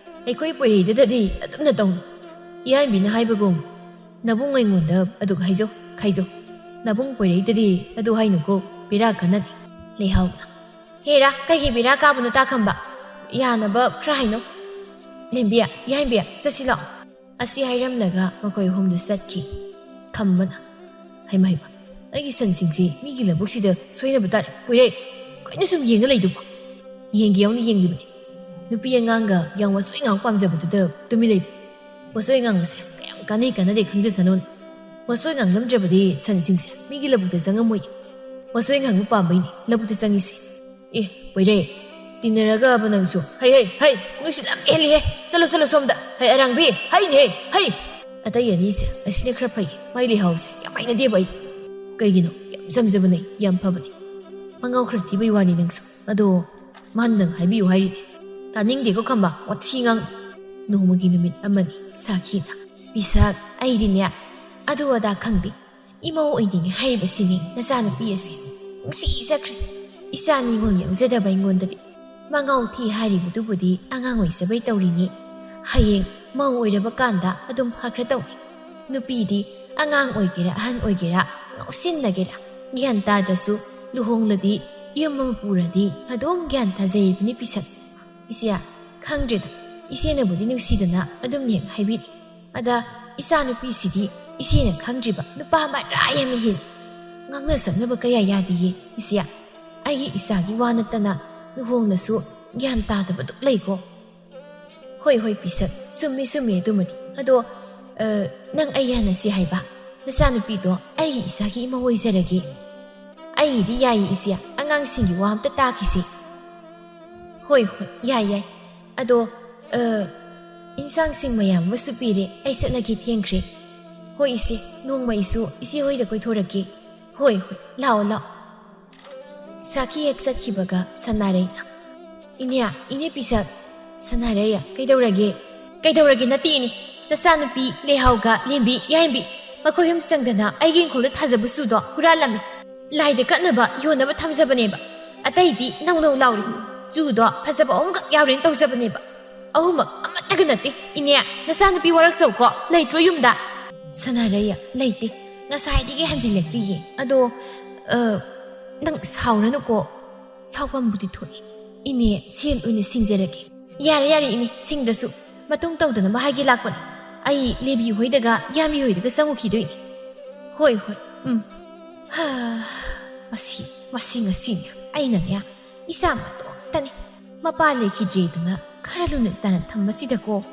ꯑꯩꯈꯣꯏ ꯄꯣꯏꯔꯩꯗꯗꯗꯤ ꯑꯗꯨꯝꯅ ꯇꯧꯅꯨ꯫ ꯏꯌꯥꯏꯝꯕꯤꯅ ꯍꯥꯏꯕꯒꯨꯝ, ꯅꯕꯨꯡ ꯑꯩꯉꯣꯟꯗ ꯑꯗꯨꯛ ꯍꯥꯏꯖꯧ, ꯈꯥꯏꯖꯧ꯫ ꯅꯕꯨꯡ ꯄꯣꯏꯔꯩꯗꯗꯤ ꯑꯗꯨ ꯍꯥꯏꯅꯨꯀꯣ, ꯕꯦꯔꯥ ꯀꯥꯟꯅꯅꯤ꯫" ꯂꯩꯍꯥꯎꯅ, "ꯍꯦꯔꯥ, ꯀꯩꯒꯤ ꯕꯦꯔꯥ ꯀꯥꯕꯅꯣ ꯇꯥ ꯈꯝꯕ? ꯌꯥꯅꯕ ꯈꯔ ꯍꯥꯏꯅꯧ꯫" ꯂꯦꯝꯕꯤ, "ꯏꯌꯥꯏꯝꯕꯤ, ꯆꯠꯁꯤ ꯂꯥꯛꯑꯣ꯫" ꯑꯁꯤ ꯍꯥꯏꯔꯝꯂꯒ ꯃꯈꯣꯏ ꯑꯍꯨꯝꯗꯨ ꯆꯠꯈꯤ꯫ ꯈꯝꯕꯅ, "ꯍꯩꯃ ꯍꯩꯃ, ꯑꯩꯒꯤ ꯁꯟꯁꯤꯡꯁꯤ ꯃꯤꯒꯤ ꯂꯧꯕꯨꯛꯁꯤꯗ ꯁꯣꯏꯅꯕ ꯇꯥꯔꯦ꯫ ꯀꯨꯏꯔꯦ, ꯀꯩꯅꯣ ꯁꯨꯝ ꯌꯦꯡꯉ ꯂꯩꯗꯨꯕꯣ?" "ꯌꯦꯡꯒꯦ ꯌꯥꯎꯅ ꯌꯦꯡꯂꯤꯕꯅꯤ꯫ ꯅꯨꯄꯤ ꯑꯉꯥꯡꯒ ꯌꯥꯝ ꯋꯥꯆꯣꯏ ꯉꯥꯡ ꯄꯥꯝꯖꯕꯗꯨꯗ ꯇꯨꯃꯤꯟ ꯂꯩꯕ꯫ ꯋꯥꯆꯣꯏ ꯉꯥꯡꯕꯁꯦ ꯀꯌꯥꯝ ꯀꯥꯟꯅꯩ ꯀꯥꯟꯅꯗꯦ ꯈꯪꯖꯁꯅꯨ꯫ ꯋꯥꯆꯣꯏ ꯉꯥꯡꯂꯝꯗ꯭ꯔꯕꯗꯤ ꯁꯟꯁꯤꯡꯁꯦ ꯃꯤꯒꯤ ꯂꯧꯕꯨꯛꯇ ꯆꯪꯉꯝꯃꯣꯏ꯫" ꯃꯁꯣꯏ ꯉꯥꯡꯕ ꯄꯥꯝꯕꯩꯅꯦ ꯂꯧꯕꯨꯛꯇ ꯆꯪꯉꯤꯁꯦ꯫ ꯑꯦ, ꯄꯣꯏꯔꯩ, ꯇꯤꯟꯅꯔꯒꯕ ꯅꯪꯁꯨ? ꯍꯩ, ꯍꯩ, ꯍꯩ, ꯅꯨꯡꯁꯤꯠ ꯌꯥꯝ ꯍꯦꯜꯂꯤꯍꯦ꯫ ꯆꯠꯂꯣ, ꯆꯠꯂꯣ ꯁꯣꯝꯗ꯫ ꯍꯩ, ꯑꯔꯥꯡꯕꯤ, ꯍꯩꯅꯦꯍꯦ, ꯍꯩ꯫ ꯑꯇꯩ ꯑꯅꯤꯁꯦ ꯑꯁꯤꯅ ꯈꯔ ꯐꯩ꯫ ꯃꯥꯏ ꯂꯩꯍꯥꯎꯁꯦ ꯌꯥꯝ ꯍꯩꯅꯗꯦꯕ ꯑꯩ꯫ ꯀꯩꯒꯤꯅꯣ? ꯌꯥꯝ ꯆꯝꯖꯕꯅꯦ, ꯌꯥꯝ ꯐꯕꯅꯦ꯫ ꯃꯉꯥꯎ ꯈꯔ ꯊꯤꯕꯩ ꯋꯥꯅꯤ ꯅꯪꯁꯨ꯫ ꯑꯗꯣ ꯃꯥꯅ ꯅꯪ ꯍꯥꯏꯕꯤꯌꯨ ꯍꯥꯏꯔꯤꯅꯦ꯫ ꯇꯥꯅꯤꯡꯗꯦꯀꯣ ꯈꯝꯕ, ꯋꯥꯊꯤ ꯉꯥꯡ꯫ ꯅꯣꯡꯃꯒꯤ ꯅꯨꯃꯤꯠ ꯑꯃꯅꯤ ꯁꯥꯈꯤꯅ, "ꯄꯤꯁꯛ, ꯑꯩꯗꯤꯅꯦ ꯑꯗꯨ ꯑꯗꯥ ꯈꯪꯗꯦ꯫ ꯏꯃꯧ ꯑꯣꯏꯅꯤꯡꯉꯦ ꯍꯥꯏꯔꯤꯕꯁꯤꯅꯤ ꯅꯆꯥꯅꯨꯄꯤ ꯑꯁꯤ꯫ ꯅꯨꯡꯁꯤꯖꯈ꯭ꯔꯦ꯫ ꯏꯆꯥ ꯅꯤꯉꯣꯜ ꯌꯥꯎꯖꯗꯕ ꯑꯩꯉꯣꯟꯗꯗꯤ꯫ ꯃꯉꯥꯎ ꯊꯤ ꯍꯥꯏꯔꯤꯕꯗꯨꯕꯨꯗꯤ ꯑꯉꯥꯡ ꯑꯣꯏꯖꯕꯩ ꯇꯧꯔꯤꯅꯤ꯫ ꯍꯌꯦꯡ ꯃꯧ ꯑꯣꯏꯔꯕ ꯀꯥꯟꯗ ꯑꯗꯨꯝ ꯐꯈ꯭ꯔ ꯇꯧꯅꯤ꯫ ꯅꯨꯄꯤꯗꯤ ꯑꯉꯥꯡ ꯑꯣꯏꯒꯦꯔꯥ ꯑꯍꯟ ꯑꯣꯏꯒꯦꯔꯥ ꯉꯥꯎꯁꯤꯟꯅꯒꯦꯔꯥ ꯒ꯭ꯌꯥꯟ ꯇꯥꯗ꯭ꯔꯁꯨ ꯂꯨꯍꯣꯡꯂꯗꯤ ꯌꯨꯝ ꯑꯃ ꯄꯨꯔꯗꯤ ꯑꯗꯨꯝ ꯒ꯭ꯌꯥꯟ ꯇꯥꯖꯩꯕꯅꯤ ꯄꯤꯁꯛ꯫ ꯏꯆꯦ, ꯈꯪꯗ꯭ꯔꯦꯗ꯫ ꯏꯆꯦꯅꯕꯨꯗꯤ ꯅꯨꯡꯁꯤꯗꯅ ꯑꯗꯨꯝ ꯍꯦꯛ ꯍꯥꯏꯕꯤꯔꯤ꯫ ꯑꯗ ꯏꯆꯥ ꯅꯨꯄꯤꯁꯤꯗꯤ ꯏꯆꯦꯅ ꯈꯪꯗ꯭ꯔꯤꯕ ꯅꯨꯄꯥ ꯃꯔꯥ ꯌꯥꯝꯅ ꯍꯦꯜꯂꯤ꯫ ꯉꯥꯡꯅ ꯁꯛꯅꯕ ꯀꯌꯥ ꯌꯥꯗꯤꯌꯦ ꯏꯆꯦ꯫ ꯑꯩꯒꯤ ꯏꯆꯥꯒꯤ ꯋꯥ ꯅꯠꯇꯅ ꯂꯨꯍꯣꯡꯂꯁꯨ ꯒ꯭ꯌꯥꯟ ꯇꯥꯗꯕꯗꯨ ꯂꯩꯀꯣ꯫ ꯍꯣꯏ, ꯍꯣꯏ, ꯄꯤꯁꯛ, ꯆꯨꯝꯃꯤ, ꯆꯨꯝꯃꯤ ꯑꯗꯨꯃꯗꯤ꯫ ꯑꯗꯣ, ꯑ, ꯅꯪ ꯑꯩ ꯌꯥꯅꯁꯤ ꯍꯥꯏꯕ? ꯅꯆꯥꯅꯨꯄꯤꯗꯣ ꯑꯩꯒꯤ ꯏꯆꯥꯒꯤ ꯏꯃꯧ ꯑꯣꯏꯖꯔꯒꯦ꯫ ꯑꯩꯒꯤꯗꯤ ꯌꯥꯏꯌꯦ ꯏꯆꯦ, ꯑꯉꯥꯡꯁꯤꯡꯒꯤ ꯋꯥ ꯑꯝꯇ ꯇꯥꯈꯤꯁꯦ꯫ ꯍꯣꯏ, ꯍꯣꯏ, ꯌꯥꯏ, ꯌꯥꯏ꯫ ꯑꯗꯣ, ꯑ, ꯏꯟꯁꯥꯡꯁꯤꯡ ꯃꯌꯥꯝ ꯑꯃꯁꯨ ꯄꯤꯔꯦ, ꯑꯩ ꯆꯠꯂꯒꯦ, ꯊꯦꯡꯈ꯭ꯔꯦ꯫ ꯍꯣꯏ ꯏꯆꯦ, ꯅꯣꯡꯃ ꯑꯩꯁꯨ ꯏꯆꯦ ꯍꯣꯏꯗ ꯀꯣꯏꯊꯣꯔꯛꯀꯦ꯫ ꯍꯣꯏ, ꯍꯣꯏ, ꯂꯥꯛꯑꯣ, ꯂꯥꯛꯑꯣ꯫ ꯁꯥꯈꯤ ꯍꯦꯛ ꯆꯠꯈꯤꯕꯒ ꯁꯅꯥꯔꯩꯅ, "ꯏꯅꯦ, ꯏꯅꯦ ꯄꯤꯁꯛ꯫" "ꯁꯅꯥꯔꯩ, ꯀꯩꯗꯧꯔꯒꯦ?" "ꯀꯩꯗꯧꯔꯒꯦ ꯅꯠꯇꯦ ꯏꯅꯦ, ꯅꯆꯥꯅꯨꯄꯤ ꯂꯩꯍꯥꯎꯒ ꯂꯦꯝꯕꯤ ꯌꯥꯏꯝꯕꯤ ꯃꯈꯣꯏ ꯑꯍꯨꯝ ꯆꯪꯗꯅ ꯑꯩꯒꯤ ꯏꯪꯈꯣꯜꯗ ꯊꯥꯖꯕ ꯆꯨꯗꯣ ꯍꯨꯔꯥꯜꯂꯝꯃꯦ꯫ ꯂꯥꯏꯗ ꯀꯠꯅꯕ ꯌꯣꯟꯅꯕ ꯊꯝꯖꯕꯅꯦꯕ꯫ ꯑꯇꯩꯗꯤ ꯅꯧ ꯅꯧ ꯂꯥꯎꯔꯤ꯫ ꯆꯨꯗꯣ ꯐꯖꯕ ꯑꯍꯨꯝꯈꯛ ꯌꯥꯎꯔꯦꯅ ꯇꯧꯖꯕꯅꯦꯕ꯫ ꯑꯍꯨꯝꯃꯛ ꯑꯃꯠꯇꯒ ꯅꯠꯇꯦ꯫ ꯏꯅꯦ, ꯅꯆꯥꯅꯨꯄꯤ ꯋꯥꯔꯛꯆꯧꯀꯣ, ꯂꯩꯇ꯭ꯔꯣ ꯌꯨꯝꯗ?" "ꯁꯅꯥꯔꯩ, ꯂꯩꯇꯦ꯫ ꯉꯁꯥꯏꯗꯒꯤ ꯍꯟꯖꯤꯜꯂꯛꯇꯤꯌꯦ꯫ ꯑꯗꯣ, ꯑ, ꯅꯪ ꯁꯥꯎꯔꯅꯨꯀꯣ꯫" "ꯁꯥꯎꯐꯝꯕꯨꯗꯤ ꯊꯣꯛꯏ꯫ ꯏꯅꯦ, ꯁꯦꯜ ꯑꯣꯏꯅ ꯁꯤꯡꯖꯔꯒꯦ꯫" "ꯌꯥꯔꯦ, ꯌꯥꯔꯦ ꯏꯅꯦ, ꯁꯤꯡꯗ꯭ꯔꯁꯨ꯫ ꯃꯇꯨꯡ ꯇꯧꯗꯅꯕ ꯍꯥꯏꯒꯦ ꯂꯥꯛꯄꯅꯦ꯫ ꯑꯩ ꯂꯦꯕꯤ ꯍꯣꯏꯗꯒ ꯌꯥꯝꯕꯤ ꯍꯣꯏꯗꯒ ꯆꯪꯉꯨꯈꯤꯗꯣꯏꯅꯦ꯫" "ꯍꯣꯏ, ꯍꯣꯏ, ꯎꯝ꯫" ꯍꯥ, ꯃꯁꯤ, ꯃꯁꯤ ꯉꯁꯤꯅꯦ ꯑꯩꯅꯅꯦ ꯏꯆꯥ ꯃꯇꯣꯝꯇꯅꯤ꯫ ꯃꯄꯥ ꯂꯩꯈꯤꯗ꯭ꯔꯦꯗꯅ ꯈꯔ ꯂꯨꯅ ꯆꯥꯟꯅ ꯊꯝꯕꯁꯤꯗꯀꯣ꯫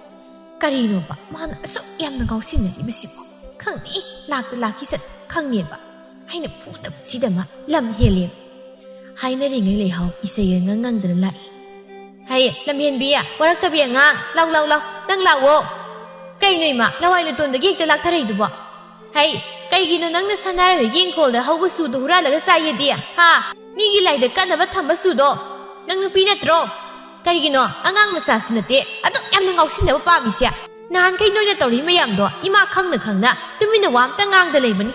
ꯀꯔꯤꯅꯣꯕ ꯃꯥꯅ ꯑꯁꯨꯛ ꯌꯥꯝꯅ ꯉꯥꯎꯁꯤꯟꯅꯔꯤꯕꯁꯤꯕꯣ? ꯈꯪꯗꯦ, ꯂꯥꯛꯇ ꯂꯥꯛꯈꯤꯁꯅꯨ, ꯈꯪꯉꯦꯕ꯫ ꯑꯩꯅ ꯐꯨꯗꯕꯁꯤꯗ ꯃꯥ ꯂꯝ ꯍꯦꯜꯂꯦ ꯍꯥꯏꯅꯔꯤꯉꯩ ꯂꯩꯍꯥꯎ ꯏꯁꯩꯒ ꯉꯪ ꯉꯪꯗꯅ ꯂꯥꯛꯏ꯫ "ꯍꯩ, ꯂꯝꯍꯦꯟꯕꯤ, ꯋꯥꯔꯛꯇꯕꯤ ꯑꯉꯥꯡ, ꯂꯥꯎ, ꯂꯥꯎ, ꯂꯥꯎ, ꯅꯪ ꯂꯥꯛꯑꯣ꯫ ꯀꯩꯅꯣ ꯏꯃꯥ, ꯂꯋꯥꯏ ꯂꯨꯇꯣꯟꯗꯒꯤ ꯍꯦꯛꯇ ꯂꯥꯛꯊꯔꯛꯏꯗꯨꯕꯣ? ꯍꯩ, ꯀꯩꯒꯤꯅꯣ ꯅꯪꯅ ꯁꯅꯥꯔꯩꯍꯣꯏꯒꯤ ꯏꯪꯈꯣꯜꯗ ꯍꯧꯕ ꯆꯨꯗꯣ ꯍꯨꯔꯥꯜꯂꯒ ꯆꯥꯏꯌꯦꯗꯤ? ꯍꯥ? ꯃꯤꯒꯤ ꯂꯥꯏꯗ ꯀꯠꯅꯕ ꯊꯝꯕ ꯆꯨꯗꯣ? ꯅꯪ ꯅꯨꯄꯤ ꯅꯠꯇ꯭ꯔꯣ? ꯀꯔꯤꯒꯤꯅꯣ ꯑꯉꯥꯡ ꯃꯆꯥꯁꯨ ꯅꯠꯇꯦ ꯑꯗꯨꯛ ꯌꯥꯝꯅ ꯉꯥꯎꯁꯤꯟꯅꯕ ꯄꯥꯝꯃꯤꯁꯦ? ꯅꯍꯥꯟꯈꯩ ꯅꯣꯏꯅ ꯇꯧꯔꯤ ꯃꯌꯥꯝꯗꯣ ꯏꯃꯥ ꯈꯪꯅ ꯈꯪꯅ ꯇꯨꯃꯤꯟꯅ ꯋꯥ ꯑꯝꯇ ꯉꯥꯡꯗ ꯂꯩꯕꯅꯤ꯫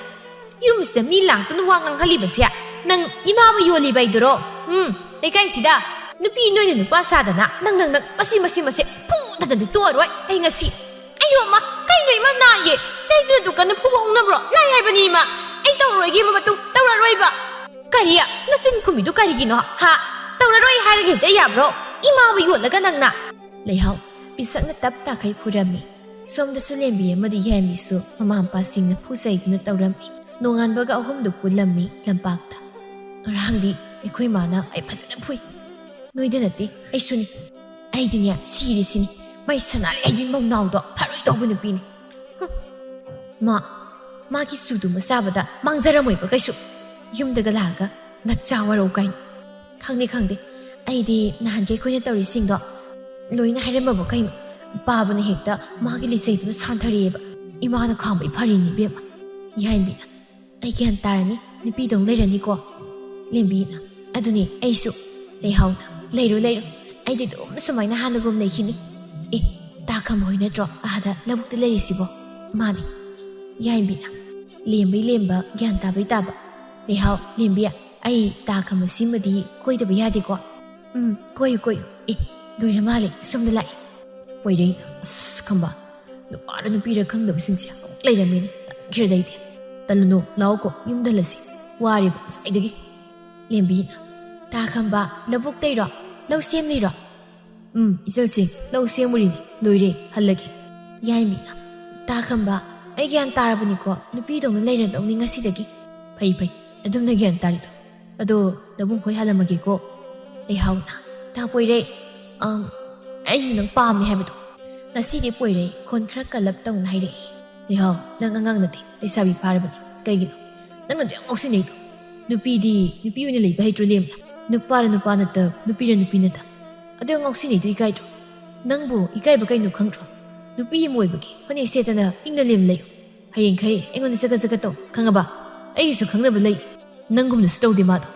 ꯌꯨꯝꯁꯤꯗ ꯃꯤ ꯂꯥꯡꯗꯨꯅ ꯋꯥ ꯉꯥꯡꯍꯜꯂꯤꯕꯁꯦ ꯅꯪ ꯏꯃꯥꯕꯨ ꯌꯣꯜꯂꯤꯕ ꯍꯥꯏꯗꯨꯔꯣ? ꯎꯝ, ꯂꯩꯀꯥꯏꯁꯤꯗ ꯅꯨꯄꯤ ꯅꯣꯏꯅ ꯅꯨꯄꯥ ꯁꯥꯗꯅ ꯅꯪ, ꯅꯪ, ꯅꯪ ꯃꯁꯤ, ꯃꯁꯤ, ꯃꯁꯤ ꯐꯨꯗꯅꯗꯤ ꯇꯣꯛꯑꯔꯣꯏ ꯑꯩ ꯉꯁꯤ꯫ ꯑꯩꯌꯣ ꯑꯃ, ꯀꯩꯅꯣ ꯏꯃꯥ ꯅꯥꯏꯌꯦ? ꯆꯩꯗꯨꯅ ꯑꯗꯨꯛ ꯀꯟꯅ ꯐꯨꯕ ꯍꯧꯅꯕ꯭ꯔꯣ? ꯂꯥꯏ ꯍꯥꯏꯕꯅꯤ ꯏꯃꯥ, ꯑꯩ ꯇꯧꯔꯔꯣꯏꯒꯦꯕ ꯃꯇꯨꯡ ꯇꯧꯔꯔꯣꯏꯕ꯫ ꯀꯔꯤ? ꯅꯆꯤꯟ ꯈꯨꯝꯃꯤꯗꯨ ꯀꯔꯤꯒꯤꯅꯣ? ꯍꯥ? ꯇꯧꯔꯔꯣꯏ ꯍꯥꯏꯔꯒ ꯍꯦꯛꯇ ꯌꯥꯕ꯭ꯔꯣ? ꯏꯃꯥꯕꯨ ꯌꯣꯜꯂꯒ ꯅꯪꯅ? ꯂꯩꯍꯥꯎ ꯄꯤꯁꯛꯅ ꯇꯞ ꯇꯥꯈꯩ ꯐꯨꯔꯝꯃꯤ꯫ ꯁꯣꯝꯗꯁꯨ ꯂꯦꯝꯕꯤ ꯑꯃꯗꯤ ꯌꯥꯏꯃꯤꯁꯨ ꯃꯃꯥ ꯃꯄꯥꯁꯤꯡꯅ ꯐꯨ ꯆꯩꯗꯨꯅ ꯇꯧꯔꯝꯃꯤ꯫ ꯅꯣꯡꯉꯥꯟꯕꯒ ꯑꯍꯨꯝꯗꯨ ꯄꯨꯜꯂꯝꯃꯤ ꯂꯝꯄꯥꯛꯇ꯫ ꯉꯔꯥꯡꯗꯤ ꯑꯩꯈꯣꯏ ꯃꯥꯅ ꯑꯩ ꯐꯖꯅ ꯐꯨꯏ꯫ ꯅꯣꯏꯗ ꯅꯠꯇꯦ, ꯑꯩꯁꯨꯅꯤ꯫ ꯑꯩꯗꯤꯅꯦ, ꯁꯤꯔꯦ ꯁꯤꯅꯤ꯫ ꯃꯥꯏ ꯁꯅꯥꯔꯩ ꯍꯥꯏꯕꯤ ꯃꯧꯅꯥꯎꯗꯣ ꯐꯔꯣꯏ ꯇꯧꯕ ꯅꯨꯄꯤꯅꯤ꯫ ꯍꯨꯝ꯫ ꯃꯥ, ꯃꯥꯒꯤ ꯆꯨꯗꯨꯃ ꯆꯥꯕꯗ ꯃꯥꯡꯖꯔꯝꯃꯣꯏꯕ ꯀꯩꯁꯨ꯫ ꯌꯨꯝꯗꯒ ꯂꯥꯛꯑꯒ ꯅꯆꯥ ꯋꯥꯔꯧ ꯀꯥꯏꯅ꯫ ꯈꯪꯗꯦ, ꯈꯪꯗꯦ꯫ ꯑꯩꯗꯤ ꯅꯍꯥꯟꯒꯩ ꯑꯩꯈꯣꯏꯅ ꯇꯧꯔꯤꯁꯤꯡꯗꯣ ꯂꯣꯏꯅ ꯍꯥꯏꯔꯝꯃꯕ ꯀꯩꯅꯣ? ꯄꯥꯕꯅ ꯍꯦꯛꯇ ꯃꯥꯒꯤ ꯂꯤꯆꯩꯗꯨꯅ ꯁꯥꯟꯊꯔꯛꯑꯦꯕ꯫ ꯏꯃꯥꯅ ꯈꯥꯡꯕꯩ ꯐꯔꯤꯅꯤ ꯏꯕꯦꯝꯃ꯫ ꯌꯥꯏꯃꯕꯤꯅ, "ꯑꯩ ꯒ꯭ꯌꯥꯟ ꯇꯥꯔꯅꯤ, ꯅꯨꯄꯤꯗꯧ ꯂꯩꯔꯅꯤꯀꯣ?" ꯂꯦꯝꯕꯤꯅ, "ꯑꯗꯨꯅꯦ ꯑꯩꯁꯨ꯫" ꯂꯩꯍꯥꯎꯅ, "ꯂꯩꯔꯣ, ꯂꯩꯔꯣ꯫ ꯑꯩꯗꯤ ꯑꯗꯨꯝ ꯁꯨꯃꯥꯏꯅ ꯍꯥꯟꯅꯒꯨꯝ ꯂꯩꯈꯤꯅꯤ꯫ ꯑꯦ, ꯇꯥ ꯈꯝꯕ ꯍꯣꯏ ꯅꯠꯇ꯭ꯔꯣ ꯑꯥꯗ ꯂꯧꯕꯨꯛꯇ ꯂꯩꯔꯤꯁꯤꯕꯣ?" "ꯃꯥꯅꯦ꯫" ꯌꯥꯏꯃꯕꯤꯅ, "ꯂꯦꯝꯕꯩ ꯂꯦꯝꯕ, ꯒ꯭ꯌꯥꯟ ꯇꯥꯕꯩ ꯇꯥꯕ꯫ ꯂꯩꯍꯥꯎ, ꯂꯦꯝꯕꯤ, ꯑꯩ ꯇꯥ ꯈꯝꯕ ꯁꯤꯃꯗꯤ ꯀꯣꯏꯗꯕ ꯌꯥꯗꯦꯀꯣ?" "ꯎꯝ, ꯀꯣꯏꯌꯨ, ꯀꯣꯏꯌꯨ꯫ ꯑꯦ, ꯂꯣꯏꯔ ꯃꯥꯜꯂꯦ, ꯁꯣꯝꯗ ꯂꯥꯛꯑꯦ꯫" ꯄꯣꯏꯔꯩ, "ꯑꯁ, ꯈꯝꯕ, ꯅꯨꯄꯥꯔ ꯅꯨꯄꯤꯔ ꯈꯪꯗꯕꯁꯤꯡꯁꯦ ꯑꯃꯨꯛ ꯂꯩꯔꯝꯃꯦꯅꯦ꯫ ꯇꯟꯈ꯭ꯔꯦꯗ ꯑꯩꯗꯤ꯫ ꯇꯜꯂꯨꯅꯨ, ꯂꯥꯛꯑꯣꯀꯣ, ꯌꯨꯝꯗ ꯍꯜꯂꯁꯤ꯫ ꯋꯥꯔꯦꯕ ꯉꯁꯥꯏꯗꯒꯤ꯫" ꯂꯦꯝꯕꯤꯅ, "ꯇꯥ ꯈꯝꯕ, ꯂꯧꯕꯨꯛꯇꯩꯔꯣ? ꯂꯧ ꯁꯦꯝꯂꯤꯔꯣ?" "ꯎꯝ, ꯏꯆꯜꯁꯤꯡ, ꯂꯧ ꯁꯦꯝꯃꯨꯔꯤꯅꯤ꯫ ꯂꯣꯏꯔꯦ, ꯍꯜꯂꯒꯦ꯫" ꯌꯥꯏꯃꯤꯅ, "ꯇꯥ ꯈꯝꯕ, ꯑꯩ ꯒ꯭ꯌꯥꯟ ꯇꯥꯔꯕꯅꯤꯀꯣ, ꯅꯨꯄꯤꯗꯧꯅ ꯂꯩꯔꯗꯧꯅꯤ ꯉꯁꯤꯗꯒꯤ꯫" "ꯐꯩ, ꯐꯩ, ꯑꯗꯨꯝꯅ ꯒ꯭ꯌꯥꯟ ꯇꯥꯔꯤꯗꯣ꯫ ꯑꯗꯣ ꯅꯕꯨꯡ ꯈꯣꯏ ꯍꯜꯂꯝꯃꯒꯦꯀꯣ꯫" ꯂꯩꯍꯥꯎꯅ, "ꯇꯥ ꯄꯣꯏꯔꯩ, ꯑꯝ, ꯑꯩꯅ ꯅꯪ ꯄꯥꯝꯃꯦ ꯍꯥꯏꯕꯗꯣ ꯉꯁꯤꯗꯤ ꯄꯣꯏꯔꯩ ꯈꯣꯟ ꯈꯔ ꯀꯜꯂꯞ ꯇꯧꯅ ꯍꯥꯏꯔꯛꯑꯦ꯫" ꯂꯩꯍꯥꯎ, "ꯅꯪ ꯑꯉꯥꯡ ꯅꯠꯇꯦ, ꯂꯩꯁꯥꯕꯤ ꯐꯥꯔꯕꯅꯤ꯫ ꯀꯩꯒꯤꯅꯣ?" ꯅꯪꯅ ꯑꯗꯨ ꯌꯥꯝ ꯉꯥꯎꯁꯤꯟꯅꯩꯗꯣ꯫ ꯅꯨꯄꯤꯗꯤ ꯅꯨꯄꯤ ꯑꯣꯏꯅ ꯂꯩꯕ ꯍꯩꯇ꯭ꯔꯣ, ꯂꯦꯝꯅ? ꯅꯨꯄꯥꯔ ꯅꯨꯄꯥ ꯅꯠꯇ, ꯅꯨꯄꯤꯔ ꯅꯨꯄꯤ ꯅꯠꯇ? ꯑꯗꯨ ꯌꯥꯝ ꯉꯥꯎꯁꯤꯟꯅꯩꯗꯣ ꯏꯀꯥꯏꯗ꯭ꯔꯣ? ꯅꯪꯕꯨ ꯏꯀꯥꯏꯕ ꯀꯩꯅꯣ ꯈꯪꯗ꯭ꯔꯣ? ꯅꯨꯄꯤ ꯑꯃ ꯑꯣꯏꯕꯒꯤ ꯐꯅꯦꯛ ꯁꯦꯠꯇꯅ ꯏꯪꯅ ꯂꯦꯝ ꯂꯩꯌꯨ꯫ ꯍꯌꯦꯡꯈꯩ ꯑꯩꯉꯣꯟꯗ ꯆꯒꯠ ꯆꯒꯠ ꯇꯧ, ꯈꯪꯉꯕ? ꯑꯩꯒꯤꯁꯨ ꯈꯪꯅꯕ ꯂꯩ꯫ ꯅꯪꯒꯨꯝꯅꯁꯨ ꯇꯧꯗꯦ ꯃꯥꯗꯣ꯫